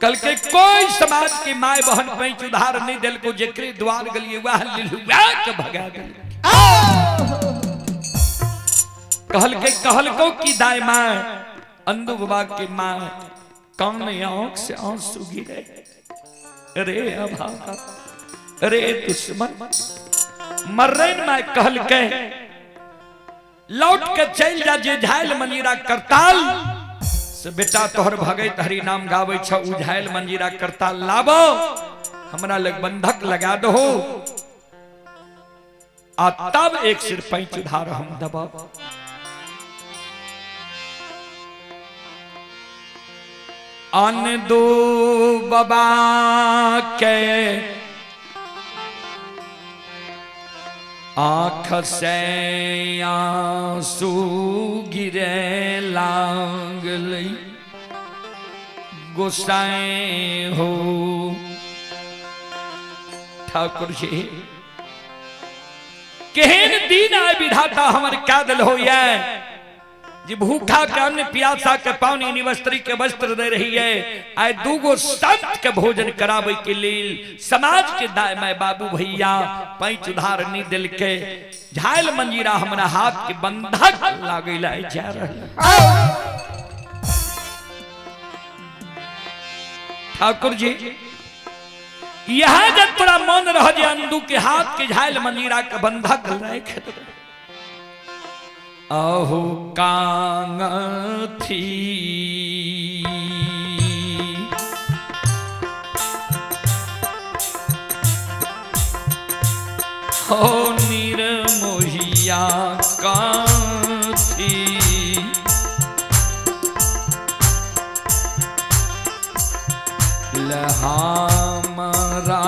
कल के कोई समाज के my बहन पैंच उधार नहीं दिल को, जेकरे द्वार गलिए वह लिलुआ के भगा गेल। कहल के कहल को की दाय my, अंदू बाबा के my कान आंख से आंसू गिरे, रे अभागा रे दुश्मन मर्रन my. कहल के लौट के चल जा, जे झायल मंजीरा करताल से बेटा तोहर भगत हरि नाम गावे छ, उ झायल मंजीरा करताल लाबो हमरा लग बंधक लगा दहो, आ तब एक सिर पैंच उधार हम दबाव। अन दो बाबा के आँख से आंसू गिरे लागल, गुस्साए हो ठाकुर जी, केहन दिन आए विधाता हमर क्या दिल हो जी, भूखा के अन्न प्यासा के पानी निवस्त्री के वस्त्र दे रही है, आए दूगो संत के भोजन करावे के लेल समाज के दाय मैं बाबू भैया पैंच उधार नहीं दिल के, झायल मंजीरा हमरा हाथ के बंधक लागे लाए जा रहा। ठाकुर जी यह जब तोरा मन रह जे अंदू के हाथ के झायल मंजीरा के बंधक राख दे। अहो कांग थी हो निर्मोहिया कांति लहामरा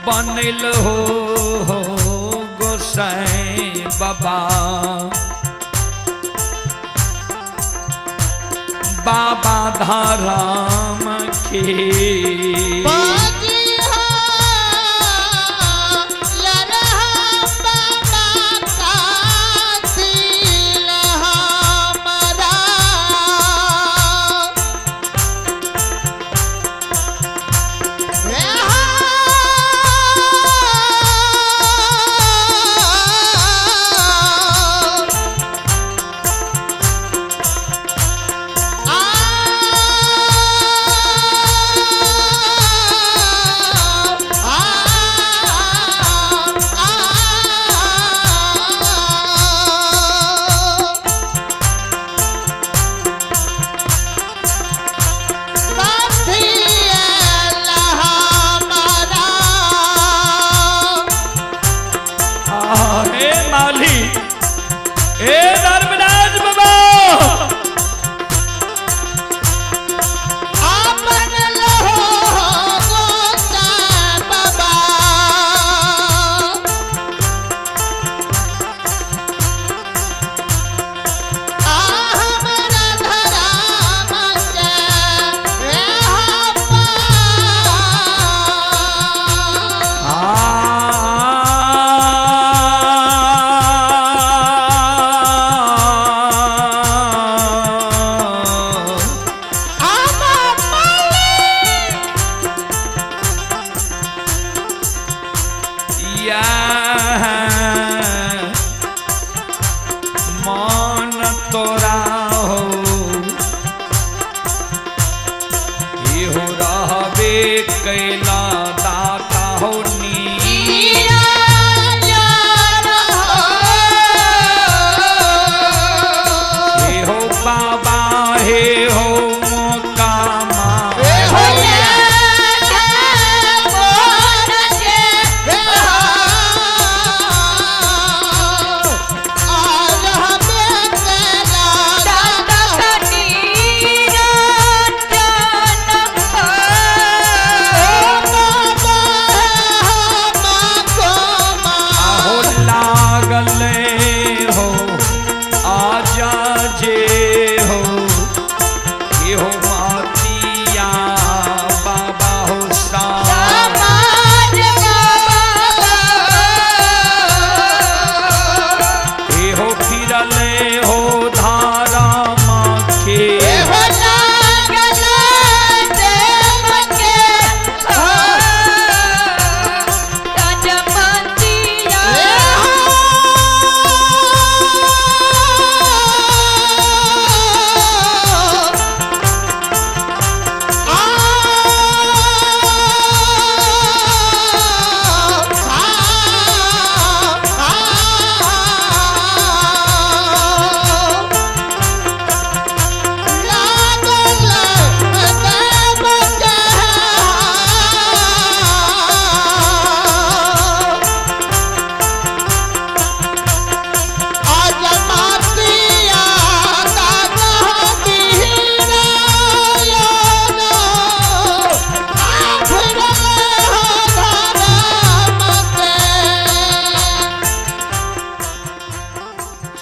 बनल हो गोसाई बाबा बाबा धाराम के बाजी हो लरहा बाबा का दिल हमारा हे माली हे धर्मराज बाबा आपन लहो गोसा बाबा आ हमरा धराम के रे हप्पा। आमा माली या मन तोरा हो इहो रहबे कैला दाता हो नी हे हो बाबा हे हो मोकामा आहो लागल हो आजा जे हो हे हो मातिया बाबा हो सा हे हो फिरल हो धारा माखे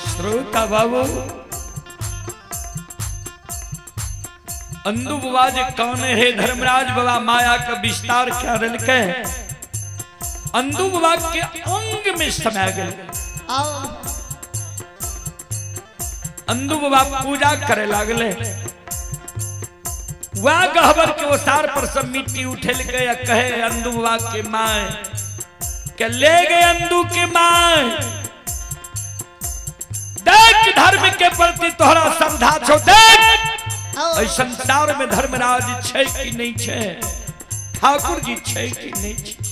श्रोता बाबू अंदू बाबा जे कौन है धर्मराज बाबा माया का विस्तार क्या के अंदू बाबा के अंग में समा गए अंदू बाबा पूजा करे लागले वह गहबर के ओसार पर सब मिट्टी उठेल के आ कहे अंदू बाबा के माए के ले गए अंदू के माए देख धर्म के प्रति तोहरा श्रद्धा छो देख एहि संसार में धर्मराज छै कि नहीं छै, ठाकुर जी छै कि नहीं छै।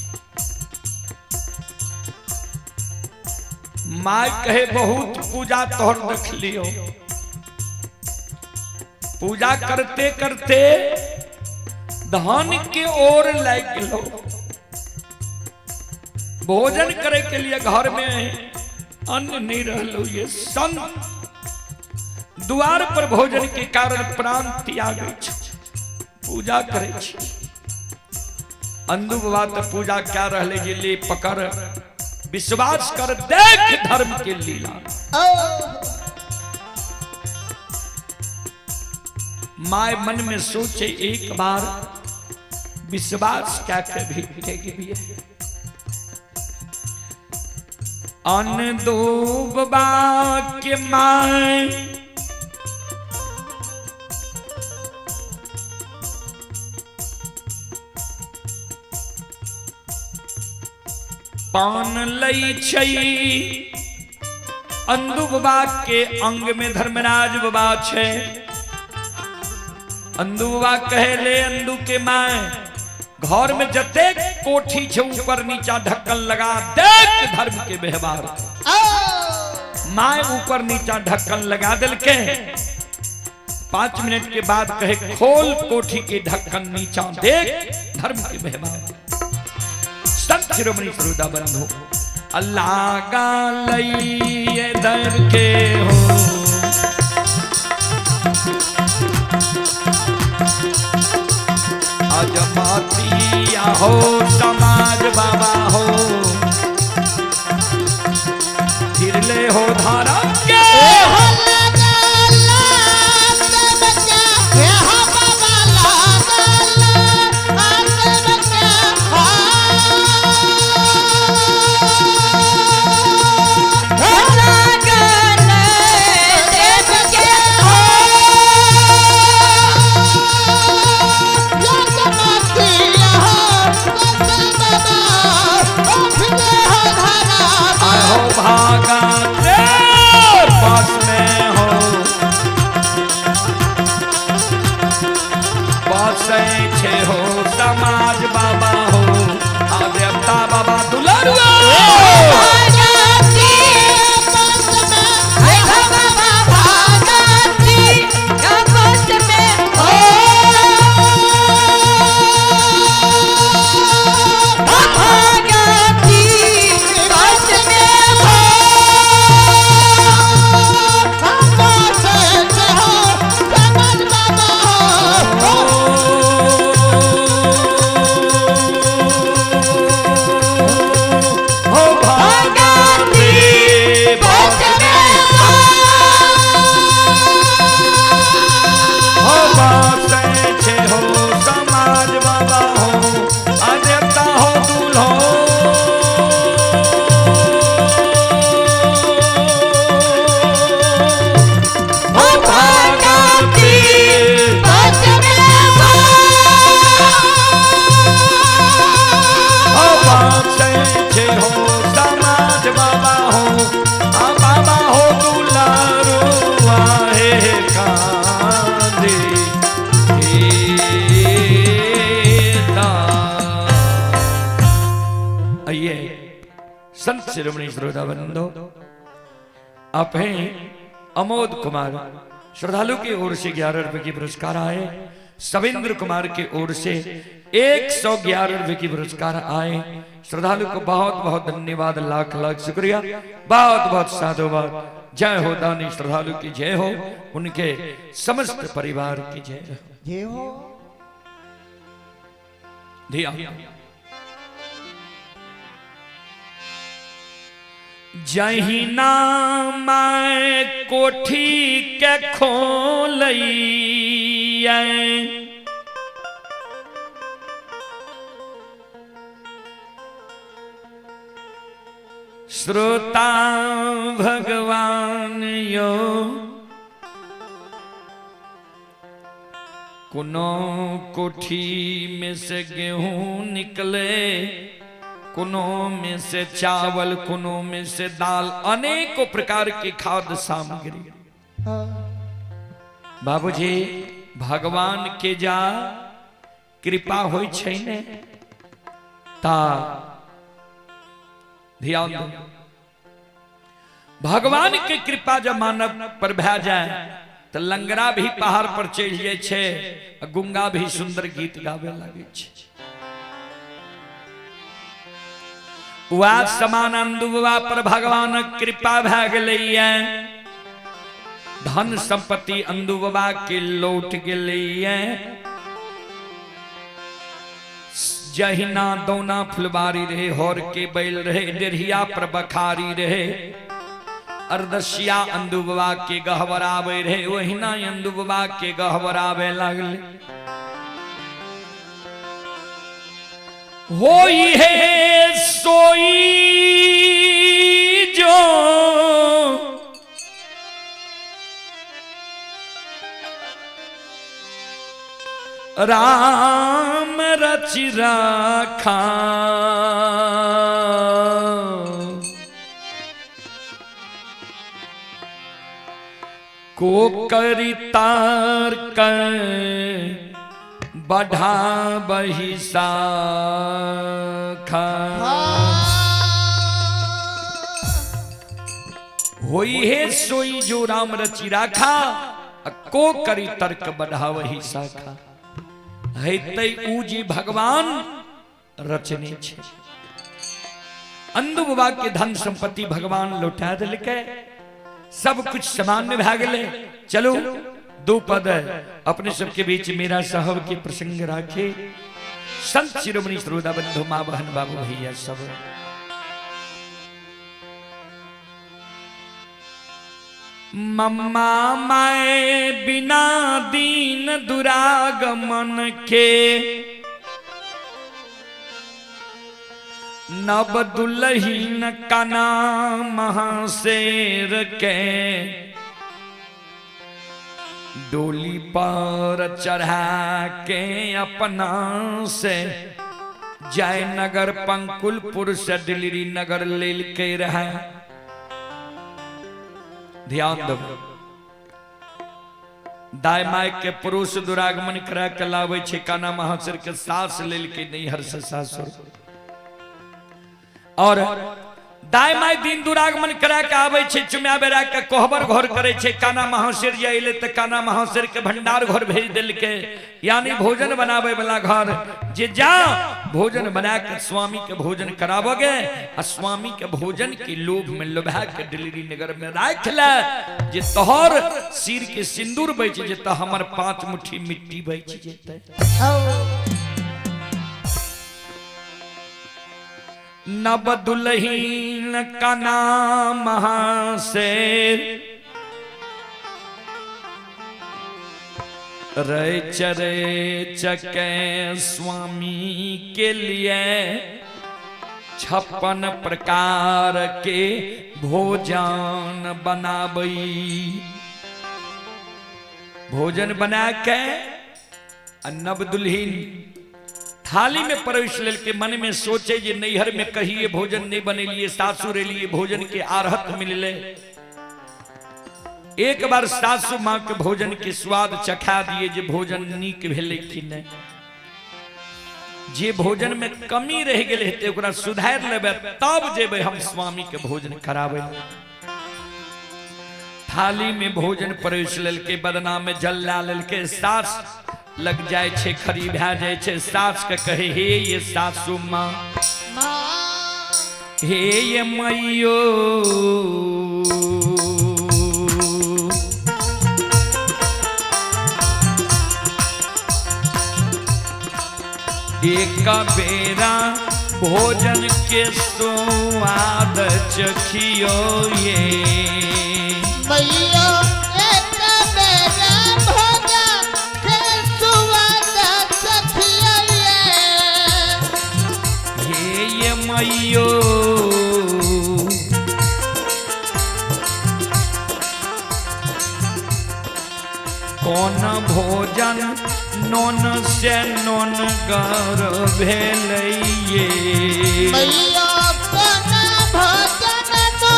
माय कहे बहुत पूजा तोहर देख लियो, पूजा करते करते धन के ओर लागि गेलो। भोजन करे के लिए घर में अन्न नहीं रहलो। ये संत द्वार पर भोजन के कारण प्राण त्यागै छै, पूजा करे छै। अंदू बाबा तो पूजा क्या रहले जे ले पकड़ विश्वास कर देख धर्म के लीला। My मन में सोचे एक बार विश्वास क्या कभी भी अन्न बाबा के my पान लई छै। अंदू बाबा के अंग में धर्मराज बाबा छै। अंदू बाबा कहले अंदू के my घर में जते कोठी छे ऊपर नीचा ढक्कन लगा देख धर्म के व्यवहार। My ऊपर नीचा ढक्कन लगा दिल के 5 मिनट के बाद कहे खोल कोठी के ढक्कन नीचा देख धर्म के व्यवहार। संत शिरोमणि श्रोता बंधु अल्लाह का लई दर के हो अजमातिया हो समाज बाबा हो फिर ले हो धारा के हो समाज बाबा हो देवता बाबा दुलारुआ संत शिरोमणि श्रोता बंधो आप हैं अमोद कुमार श्रद्धालु की ओर से 11 रुपए की पुरस्कार आए। सविंद्र कुमार की ओर से 111 रुपए की पुरस्कार आए। श्रद्धालु को बहुत बहुत धन्यवाद, लाख लाख शुक्रिया, बहुत बहुत साधुवाद। जय हो दानी श्रद्धालु की जय हो, उनके समस्त परिवार की जय हो। जय हो। धिया जहिना मैं कोठी के खोलई श्रोता भगवान यो कोनो कोठी में से गेहूं निकले, कोनो में से चावल, कोनो में से दाल, अनेकों प्रकार की खाद्य सामग्री। बाबूजी भगवान के जा कृपा होई छै ने ता ध्यान दो। भगवान के कृपा जब मानव पर भै जाए तऽ लंगड़ा भी पहाड़ पर चढ़ि जाइ छै आ गुंगा भी सुंदर गीत गावे लागै छै। वएह समानंद बाबा पर भगवानक कृपा भए गेलैया, धन संपत्ति अंदू बाबा के लौट गेलैया। जहिना दौना फुलबारी रहे, हर के बैल रहे, डेढ़िया पर बखारी रहे, अरदसिया अंदू बाबा के गहबरावे रहे, ओहिना अंदू बाबा के गहबरावे लागल। होई है सोई जो राम रचि राखा, को करी तार कर बढ़ा बही शाखा। होई है सोई जो राम रचि राखा, को करी तर्क बढ़ा वही शाखा। हेतै ऊ जे भगवान रचने छे। अंदू बाबा के धन संपत्ति भगवान लौटा देलकै, सब कुछ सामान्य भए गेलै। चलू दो पद अपने सबके बीच मेरा साहब के प्रसंग राखे। संत शिरोमणि श्रोता बंधु माँ बहन बाबू भैया सब, मम्मा माए बिना दीन दुरागमन के, नव दुल्हीन का नाम महाशेर के, डोली पर चढ़ा के अपना से जयनगर पंकुलपुर से दिल्ली नगर लेल के रहा। ध्यान दो, दाय my के पुरुष दुरागमन करा के लावे छे, काना महाशेर के सास लेल के नैहर से सासुर, और दाय my दिन दुरागमन करा के आवे छे, चुम्या बेरा के कोहबर घर करे छे। काना महाशेर जे अइले त काना महाशेर के भंडार घर भेज देलके, यानी भोजन बनावे वाला घर। जे जा भोजन बना के स्वामी के भोजन कराबोगे, आ स्वामी के भोजन के लोभ में लोभा के दिल्ली नगर में राख ले, जे तोहर सिर के सिंदूर बच जेता, हमर 5 मुट्ठी मिट्टी बच जेतै। नव दुल्हीन का नाम महाशेर, रे चरे चके स्वामी के लिए 56 प्रकार के भोजन बनाबई। भोजन बना के नव दुल्हीन थाली में प्रवेश लेल के मन में सोचे जे नैहर में कहिए भोजन नहीं बनेलिए, सासुर एलिए भोजन के आरहत मिलले। एक बार सासू माँ के भोजन के स्वाद चखा दिए जे भोजन नीक भेलै कि नहीं। जे भोजन में कमी रह गेलै हेतै ओकरा सुधारि लेबै, तब जेबै हम स्वामी के भोजन कराबै। थाली में भोजन प्रवेश लेलकै, बदना में जल ला लेलकै, सास लग जाय छै, खरी भए जाय छै। सास के कहे, हे ये सासू माँ, हे ये मैयो, एक बेरा भोजन के स्वाद चखियो ये मैया, एक बेरा भोजन के स्वाद चखियो ये, हे ये मैयो, कौन भोजन नोन से नोन गर भेलैये मैया, कौन भोजन नोन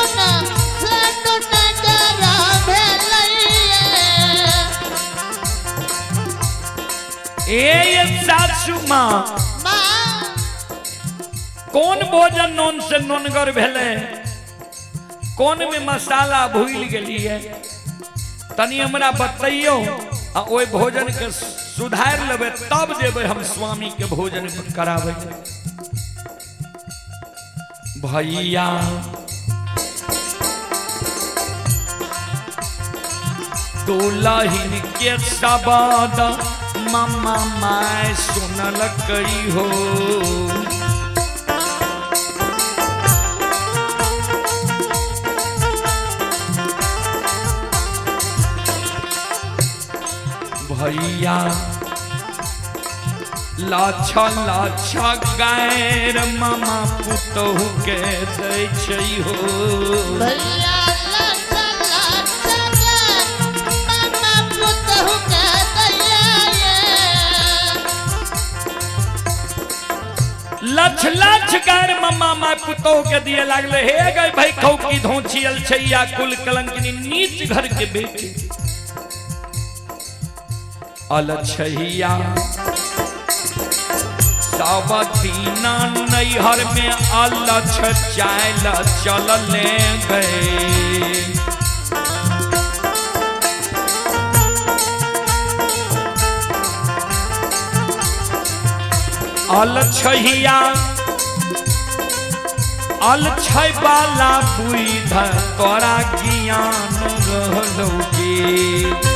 से नोन गर भेलैये। ए सासू माँ, कौन भोजन नोन से नोनगर भेलै, कौन में मसाला भूल गेलियै? तनी हमरा बतैयो आ ओहि भोजन के सुधार लेबै तब जेबै हम स्वामी के भोजन कराबै। भैया दुलहिन के शब्द मामा my सुनलकै हो। भैया लाछा लाछा गैर मामा पुतहु के दै छै हो। भैया लाछा लाछा गैर मामा पुतहु के दैया ये। लछ लछ गैर मामा my पुतहु के दिए लागले। हे गए भाई खौकी धोछियल छैया कुल कलंकिनी नीच घर के बेटी अलछैया सावतीना नैहर में अलछ चाल चलने गए। अलछैया अलछै वाला बुध तोरा ज्ञान रहलौ गे।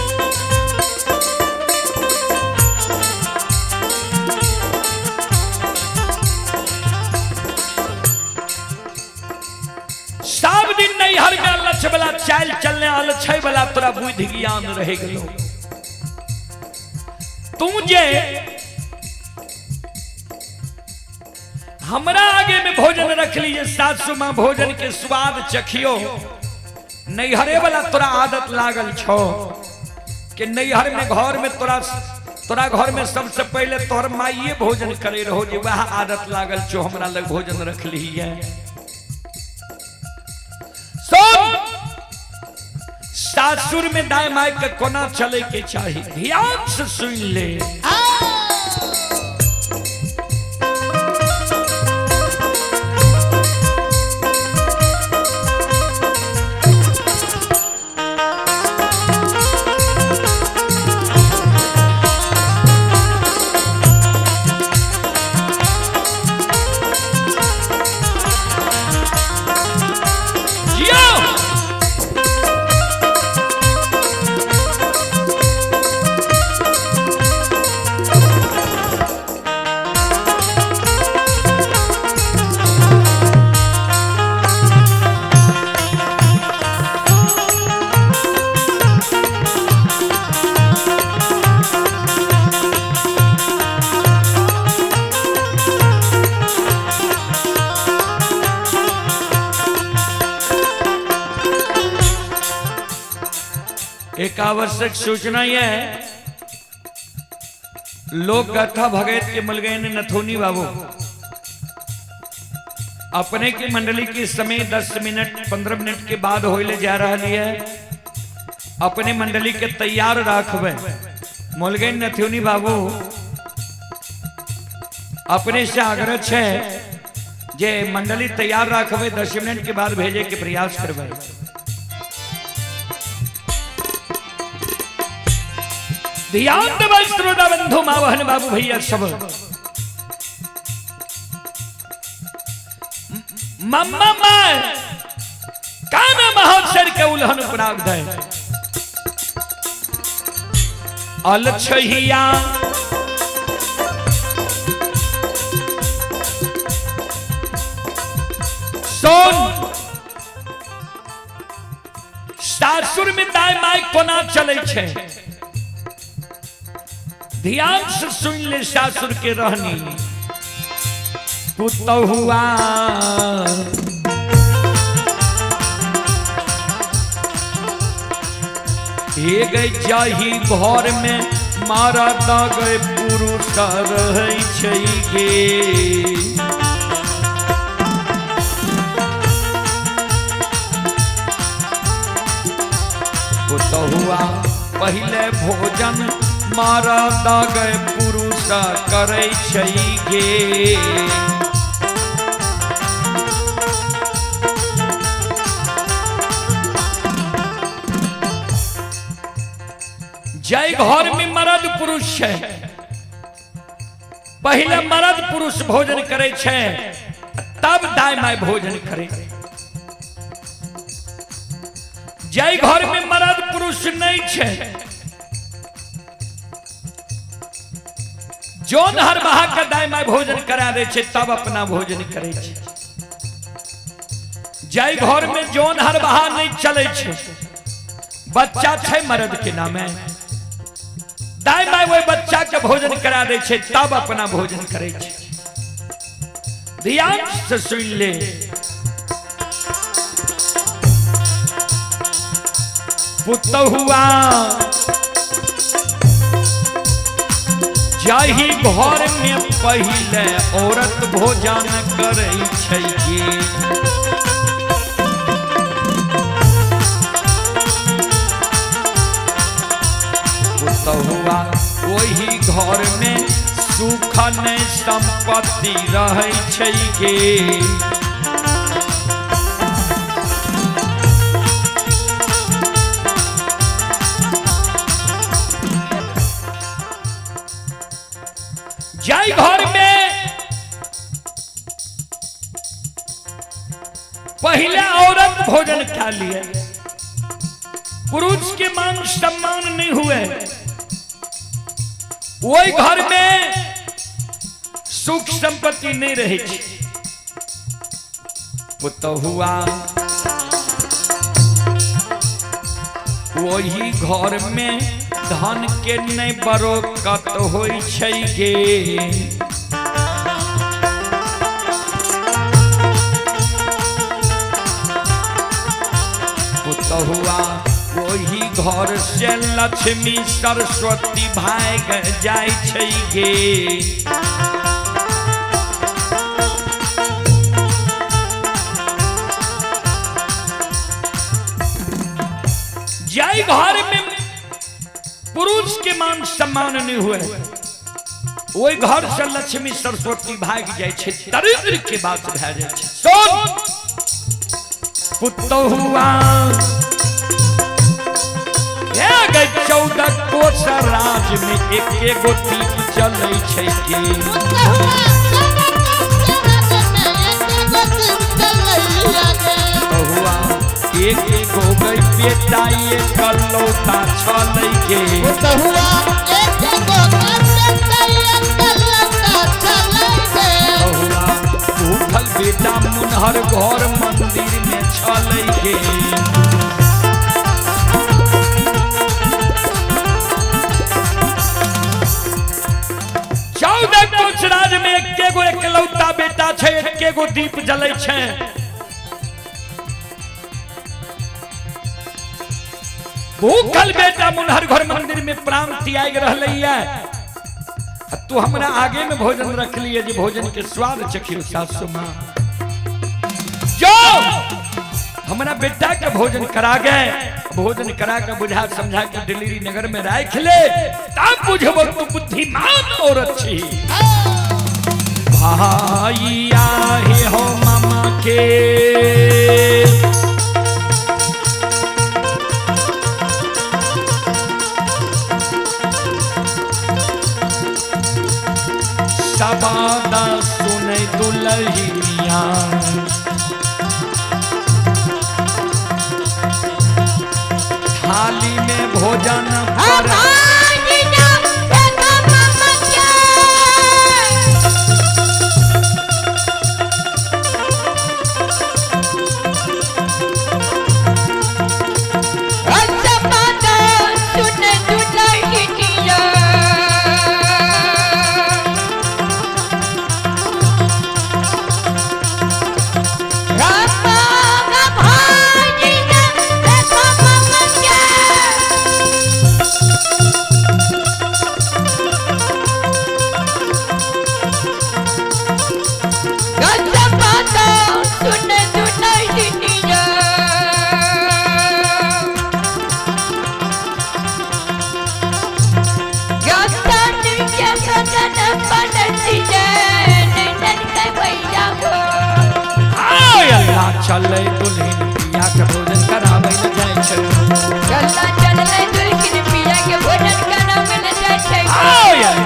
सब दिन नैहर में अलछ वाला चाल चलने अलछै वाला तोरा बुद्धि ज्ञान रह गेलो। तू जे हमरा आगे में भोजन रख लीजिए सासु माँ भोजन के स्वाद चखियो। नैहरे वाला तोरा आदत लागल छो कि नैहर में घर में तोरा तोरा घर में सबसे पहले तोहर माइये भोजन करे रहो जे वह आदत लागल छो हमरा लग भोजन रख लीजिए। सासुर में दाय my के कोना चले के चाही ध्यान से सुन ले। एक आवश्यक सूचना यह है, लोक गाथा भगत के मिल गए नथोनी बाबू अपने की मंडली के समय 10 मिनट 15 मिनट के बाद होले जा रहा है। अपने मंडली के तैयार राखबे। मोलगैन नथोनी बाबू अपने से आग्रह है जे मंडली तैयार राखबे 10 मिनट के बाद भेजे के प्रयास करबे। ध्यान देबै श्रोता बंधु माँ बहन बाबू भैया सब। मम्मा my कान महोत्सव के उल्हन प्राग दे अलछहिया सोन सासुर में दाय my कोना चले छे। ध्यान से सुन ले सासुर के रहनी पुतहुआ हे गई जाही घर में मारा गए पुरुष रहै छै गे। पुतहुआ पहले भोजन मारा गए पुरुष करै छै गे। जाहि घर में मर्द पुरुष छै, पहिले मर्द पुरुष भोजन करे छै, तब दाय my भोजन करे। जाहि घर में मर्द पुरुष नहीं छै, जोन हर बहा के दाय my भोजन करा दे छै, तब अपना भोजन करे छै। जाहि घर में जोन हर बहा नहीं चले छै, बच्चा छै मर्द के नामे, दाय my वही बच्चा के भोजन करा दे छै, तब अपना भोजन करे छै। ध्यान से सुन ले। पुतहुआ जाहि घर में पहिले औरत भोजन करै छै गे, पुतहुआ ओहि घर में सुख नहि संपत्ति रहै छै गे। जाहि घर में पहले औरत भोजन खा लिए, पुरुष के मान सम्मान नहीं हुए, वही घर में सुख संपत्ति नहीं रहे छै। पुतहुआ वही घर में धन के नहीं बरकत होई छै गे। पुतहुआ वही घर से लक्ष्मी सरस्वती भाग जाय छै गे। जाहि घर में पुरुष के मान सम्मान नहीं हुए, ओहि घर से लक्ष्मी सरस्वती भाग जाय छै, दरिद्र के बात भए जाय छै। सुन पुतहुआ हे गई 14 कोस राज में एक एगो दीप जलै छै गे। पुतहुआ एक एगो गई बेटा एकलौता छलै गे। पुतहुआ भूखल बेटा मुनहर घर मंदिर में छलै गे। चौदह कोस राज में एक एगो एकलौता बेटा छै, एक एगो दीप जलै छै। भूखल बेटा मुनहर घर मंदिर में प्राण त्याग रहलै। तू हमरा आगे में भोजन रख लिए जे भोजन के स्वाद चखियो सासु माँ। जो हमरा बेटा के भोजन करा गए, भोजन करा के बुझा समझा के दिल्ली नगर में राख ले, तब बुझबो तू बुद्धिमान औरत छी। भाई आहे हो मामा के, सबादा सुनै दुलहिनिया, थाली में भोजन पर चले दुल्हन पिया के भोजन कराबै ल जाइ छै। चला चले दुल्हन पिया के भोजन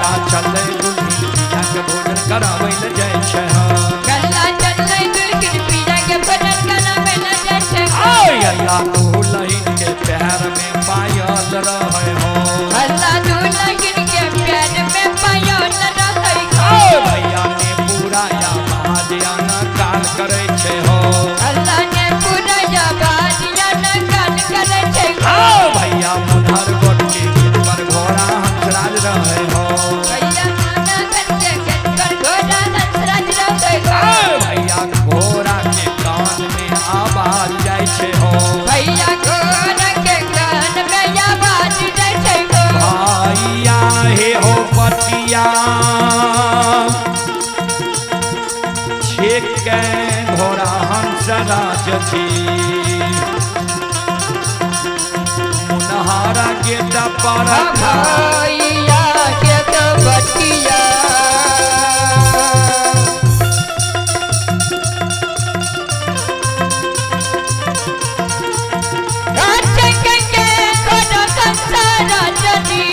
गल्ला चलै दुल्हिन पिया के भोजन कराबै लए जाइ छै हो। गल्ला चलै दुल्हिन पिया के भोजन कराबै लए जाइ छै हो। आय अल्लाह दुल्हिन के पैर में पायल रहै हो। अल्लाह दुल्हिन के पैर में पायल रहै हो। ओ भैया ने पूरा आवाज आना काल करै छै हो। अल्लाह ने पूरा आवाज आना काल करै छै हो। ओ भैया मुनहर गोट के गेट पर घोड़ा हंसराज रहै हो। भैया मुनहर के गेट पर घोड़ा हंसराज रहै हो। ओ भैया घोड़ा के कान में आवाज जाइ छै हो। भैया घोड़ा के कान में आवाज जाइ छै हो। भैया हे हो पतिया छेके घोड़ा हंसराज छी मुनहारा गेट पर भैया के तो बतिया के घोड़ा हंसराज जी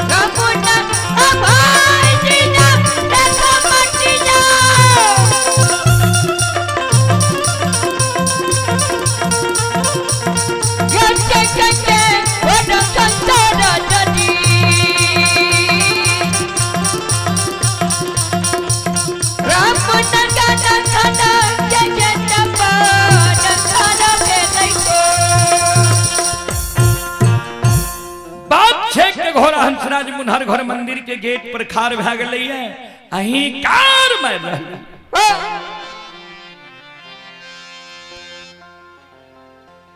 रमुना अभाई ना देखो मटिया। के घोड़ा हंसराज जी रमुना गाना खाना के के खाना भेलै हो। बात छै के घोड़ा हंसराज मुनहर घर मंदिर के गेट पर खार भए गेलैये अहीं कार मारि रहलै।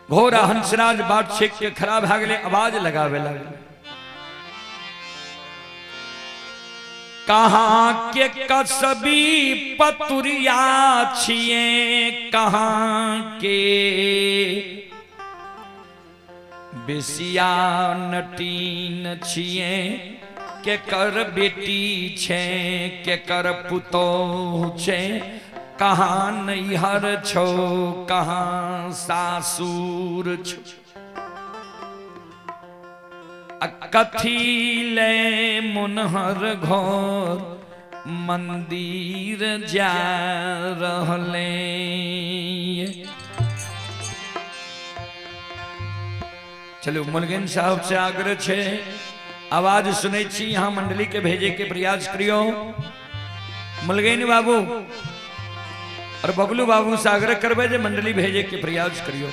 घोड़ा हंसराज बाट छेक के खड़ा भए गेलै, आवाज लगावे लगलै। कहाँ के कसबी पतुरिया छिए कहाँ के बेसिया नटीन छिए के कर बेटी छे के कर पुतोह छे कहाँ नैहर छो कहाँ सासुर छो आ कथी ले मुनहर घर मंदिर जा रहले। चलू मुलगन साहब से आग्रह छे आवाज सुनै छी यहाँ मंडली के भेजे के प्रयास करियो। मुलगैन बाबू और बबलू बाबू से आग्रह करबे जे मंडली भेजे के प्रयास करियो।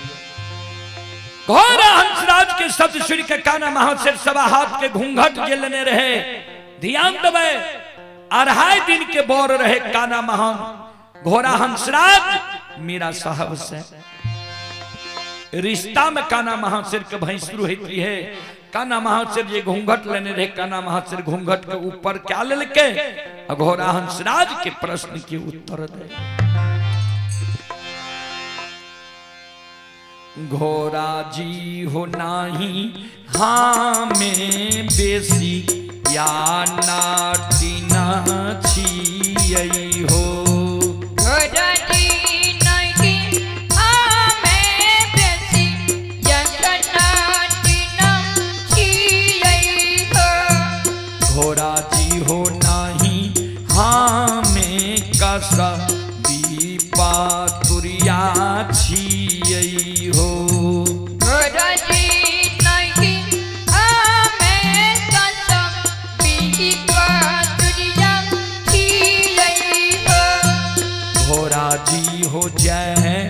घोड़ा हंसराज के शब्द सुन के काना महाशय सवा हाथ के घूंघट जे लेने रहे ध्यान देबै 2.5 दिन के बोर रहे काना महान घोड़ा हंसराज मीरा साहब से रिश्ता में काना महाशय के भैंसुर होती है। काना महाशय जे घूंघट लेने रहे काना महाशय घूंघट के ऊपर क्या लेलके घोड़ा हंसराज के प्रश्न के उत्तर दे। घोड़ा जी हो नाही हाँ में बेसी या नाटिना छियै हो। घोड़ा जी नहीं हाँ में बेसी या नाटिना छियै हो। घोड़ा जी हो नाही हाँ में कसा दीपा तुरिया छियै हो। घोड़ा जी नहीं हाँ में कसा दीपा तुरिया छियै हो। घोड़ा जी हो जय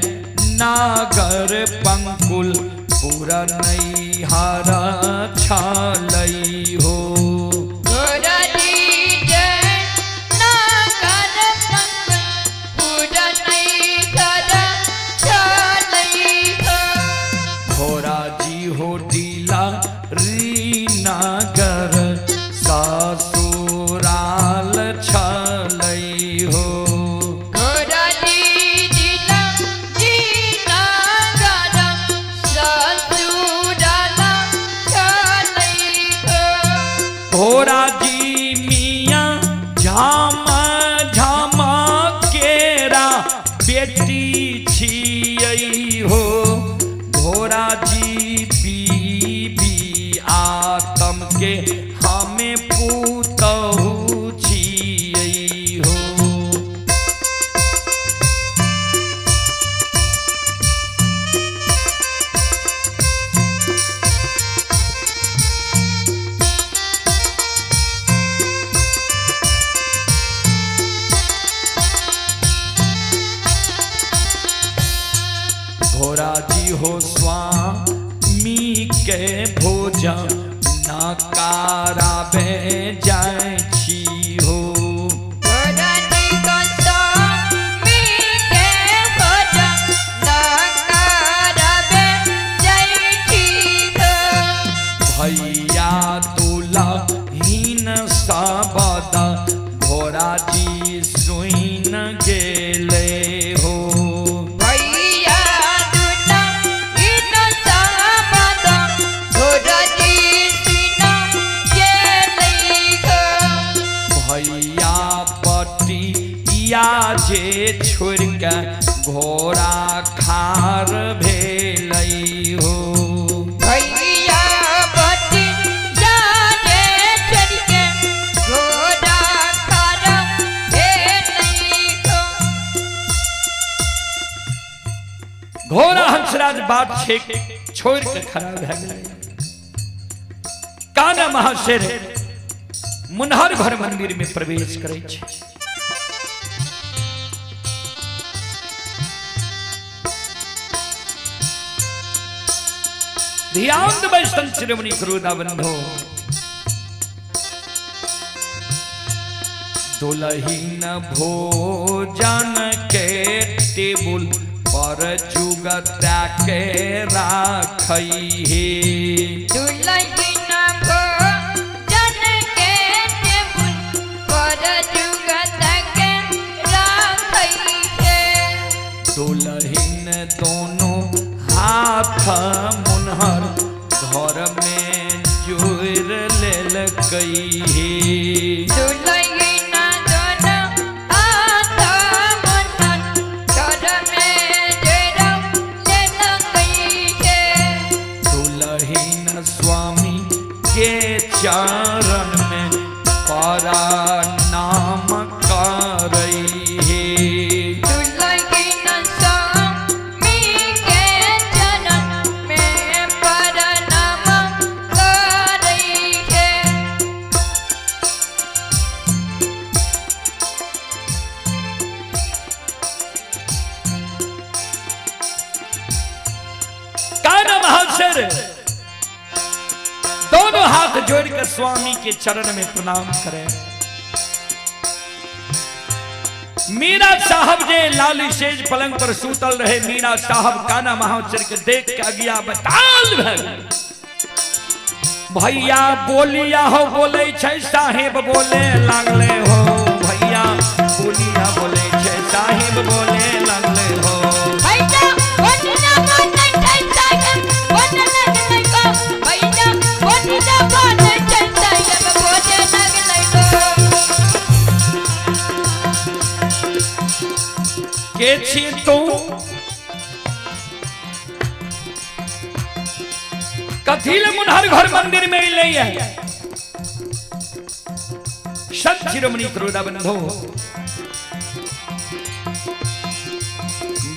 नागर पंकुल पूरा नैहर छालई हो। घोड़ा जी जय नागर पंकुल पूरा नैहर छालई हो। घोड़ा जी हो डीला री नागर ससुराल छालई हो। घोड़ा जी डीला जी नागर ससुराल छालई हो। घोड़ा जी मियाँ झाम झाम केरा बेटी छियै हो। घोड़ा जी पी के हमें पुतहु छियै हो। घोड़ा जी हो स्वामी के भोजन नकाराबे जाय छी हो। घोड़ाजी गोस्वामी के भोजन नकाराबे जाइ छी हो। भैया दुलहीन शब्द घोड़ा जी सुन गेले हो। भैया दुलहीन शब्द घोड़ाजी सुन गेलै हो। भैया पटिया जे छोड़ के घोड़ा खार भेलै हो। भैया बटिया जे छोड़ के घोड़ा खार भेलै हो। घोड़ा हंसराज बात छेक छोड़ के खड़ा भए गेलै। काना महाशेर मुनहर घर मंदिर में प्रवेश करै छै। ध्यान देबै संत शिरोमणि क्रोधा बंधो। दुलहीन भोजन के टेबुल पर जुगता के राखै हे। दुलहीन भोजन के टेबुल पर जुगत के राखै हे। दुलहीन दोनों हाथ मुनहर घर में जोड़ लेलकै हे। दुलहीन दोनों हाथ मुनहर घर में जोड़ लेलकै हे। दुलहीन स्वामी के चरण में प्रणाम करै हे। दुलहीन स्वामी के चरण में प्रणाम करै हे। काना महाशर दोनों हाथ जोड़कर स्वामी के चरण में प्रणाम करें। मीरा साहब जे लाली सेज पलंग पर सूतल रहे, मीरा साहब काना महाशर के देख के अगिया बताल भए गेल। भैया बोलिया हो बोले छै साहेब बोले लागले हो। भैया बोलिया बोले छै साहेब बोले लागले हो। भैया बोलिया बोलै छै साहेब बोले लागलै हो। भैया बोलिया बोलै छै साहेब बोले लागलै हो। के छी तू कथी ले मुनहर घर मंदिर में अइलै है? संत शिरोमणि क्रोधा बंधो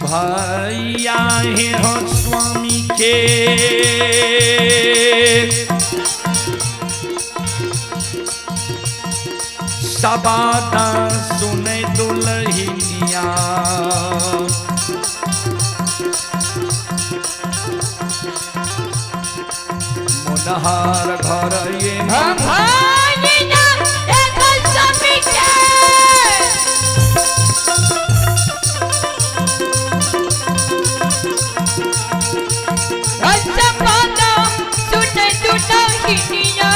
भैया हे हो स्वामी के सबाता सुने दुलहिनिया। मुनहर घर ये भैया देखल स्वामी के रसपाता सुन दुलहिनिया।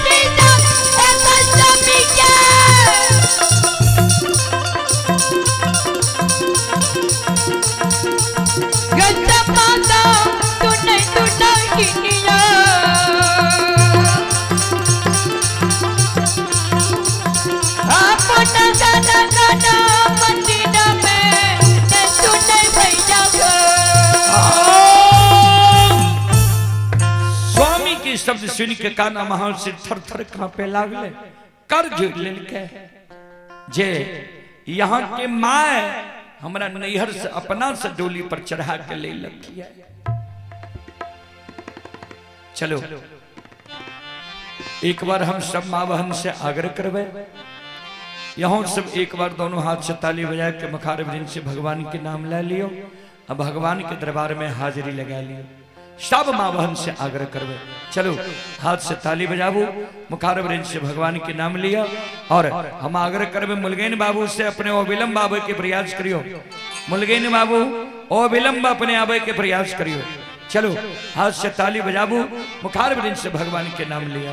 भैया देखल स्वामी के रसपाता सुन दुलहिनिया। अपना गाना गाना मंदिर में शब्द सुन के काना महासिर थर थर कांपे लागले, कर जोड़ लेलकै जे यहाँ के my हमरा नैहर से अपना से डोली पर चढ़ा के ले लखिया। चलो एक बार हम सब माँ बहन से आग्रह करवे, यहाँ सब एक बार दोनों हाथ से ताली बजा के मुखारविंद से भगवान के नाम ले लियो और भगवान के दरबार में हाजिरी लगा लियो। सब माँ बहन से आग्रह करवे, चलो हाथ से ताली बजाबू, मुखारविंद से भगवान के नाम लियो। और हम आग्रह करवे मुलगेन बाबू से अपने अविलंब आवे के प्रयास करियो। मुलगेन बाबू अविलंब अपने आवे के प्रयास करियो। चलो हाथ से ताली बजाबू, मुखारविंद से भगवान के नाम लिया।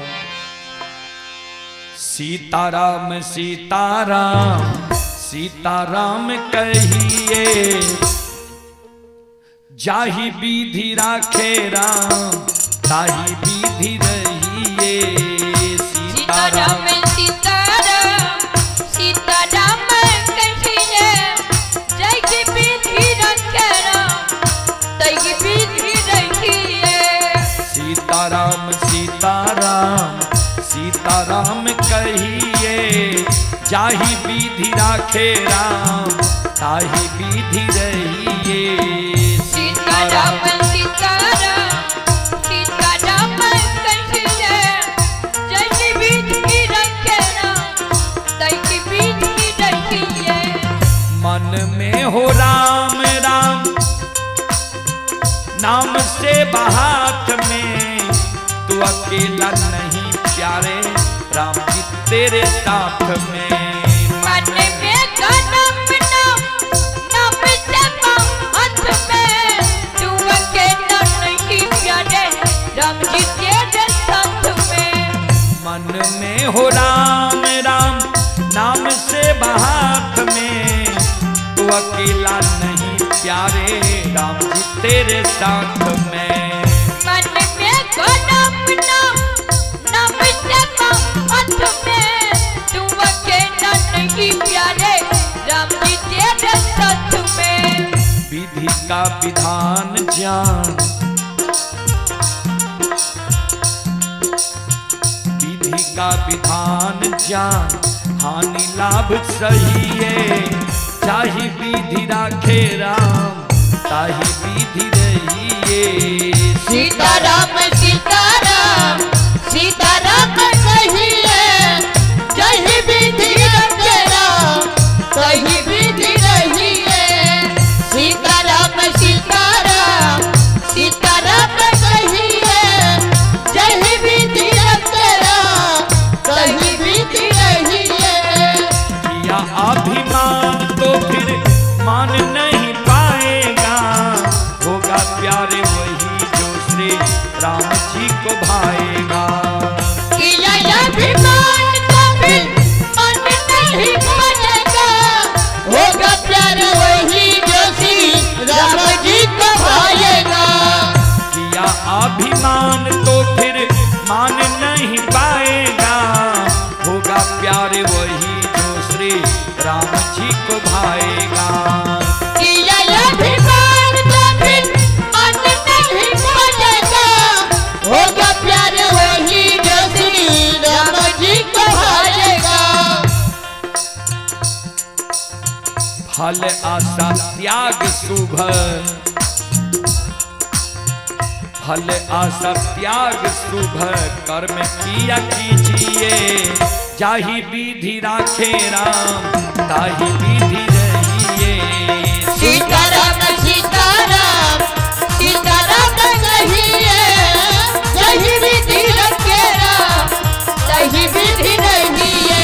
सीताराम सीताराम सीताराम कहिए, जाहि विधि राखे राम ताहि विधि रहिए। सीताराम सीताराम सीताराम कहिए, जाहि विधि राखे राम ताहि विधि रहिए। सीताराम सीताराम सीताराम कहिए, जाहि विधि राखे राम ताहि विधि रहिए। सीताराम सीताराम सीताराम कहिए, जाहि विधि राखे राम ताहि विधि रहिए। मन में हो राम राम नाम से बात में, तू अकेला नहीं प्यारे राम जी तेरे साथ में। मन में नाम नाम नाम से हाथ में, तू अकेला नहीं प्यारे राम जी तेरे साथ में। मन में हो राम राम नाम से बात में, तू अकेला नहीं प्यारे राम जी तेरे साथ में। मन में नाम नाम नाम से हाथ में, तू अकेला नहीं प्यारे राम जी तेरे साथ में। विधि का विधान जान, विधि का विधान जान, हानि लाभ सही है। जाहि विधि राखे राम ताहि विधि रहिए। सीताराम सीताराम सीताराम कहिए, जाहि विधि रखे राम ताहि विधि रहिए। सीताराम सीताराम सीताराम कहिए, जाहि विधि रखे राम ताहि विधि रहिए। किया अभिमान तो फिर मान नहीं पाएगा, होगा प्यारे वही जो श्री राम जी को भाएगा। किया अभिमान तो फिर मान नहीं पाएगा, होगा प्यार वही जो श्री राम जी को भाएगा। किया अभिमान तो फिर मान नहीं पाएगा, होगा प्यार वही जो श्री राम जी को भाएगा। किया अभिमान तो फिर मान नहीं पाएगा, होगा प्यार वही जो श्री राम जी को भाएगा। फल आशा त्याग शुभ, फल आशा त्याग शुभ कर्म किया कीजिए। जाहि विधि राखे राम ताहि विधि रहिए। सीताराम सीताराम सीताराम कहिए, जाहि विधि रखे राम ताहि विधि रहिए।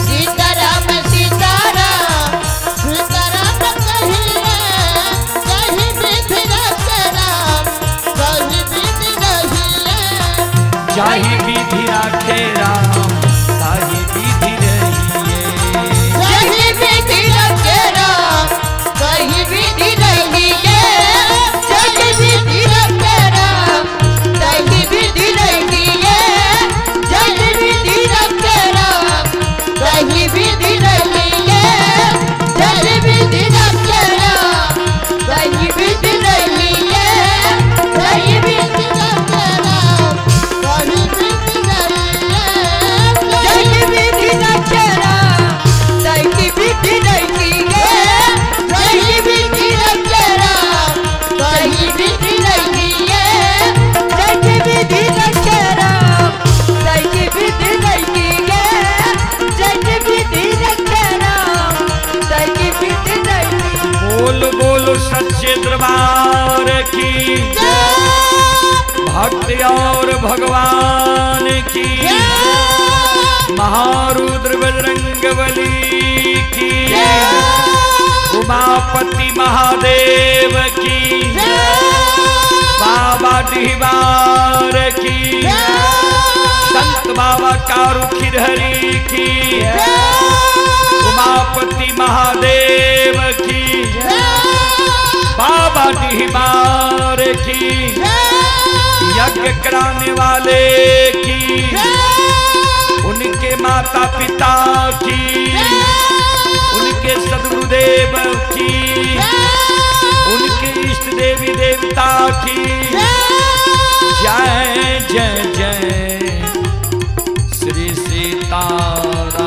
सीताराम सीताराम सीताराम कहिए, जाहि विधि रखे राम ताहि विधि रहिए। जाहि विधि राखे राम ताहि विधि रहिए। जाहि विधि सच्चे दरबार की, भक्ति और भगवान की, महारुद्र बजरंग बली की, उमापति महादेव की, बाबा डिहबार की, संत बाबा कारू खिरहरी की, उमापति महादेव की, बाबा डिहबार की, यज्ञ कराने वाले की, उनके माता पिता की, उनके सदगुरुदेव की, उनके इष्ट देवी देवता की जय जय जय श्री सीताराम।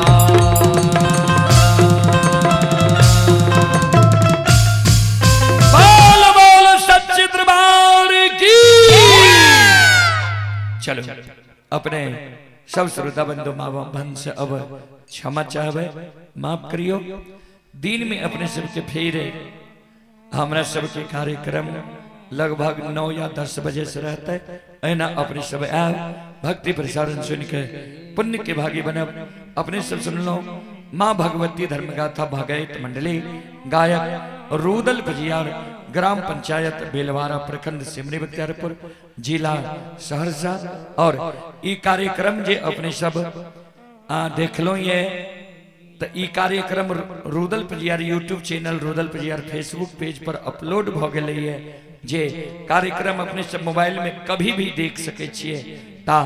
बोल बोल सच्चे दरबार की। चलो अपने सब श्रोता बंधु माँ बहन से अब क्षमा चाहबे, माफ करियो। दिन में अपने सबके फिर हमरा सबके कार्यक्रम लगभग 9 या 10 बजे से रहते है। अपने सब आए भक्ति प्रसारण सुन के पुण्य के भागी बनब। अपने सब सुन लो माँ भगवती धर्मगाथा भागवत मंडली, गायक रूदल पजियार, ग्राम पंचायत बेलवारा, प्रखंड सिमरी बख्तियारपुर, जिला सहरसा। और ई कार्यक्रम जे अपने सब देख लो ये तो ई कार्यक्रम Rudal Pajiyar YouTube channel, Rudal Pajiyar Facebook page पर अपलोड भ गेलै है। जे कार्यक्रम अपने सब मोबाइल में कभी भी देख सके छियै। ता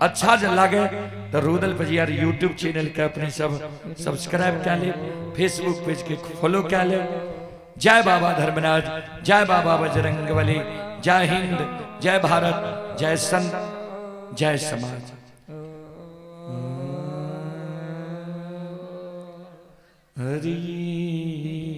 अच्छा जे लागे तो रूदल पजियार यूट्यूब चैनल के अपने सब सब्सक्राइब कर ले, फेसबुक पेज के फॉलो कर ले। जय बाबा धर्मराज, जय बाबा बजरंगबली, जय हिंद, जय भारत, जय संत, जय समाज। हरि।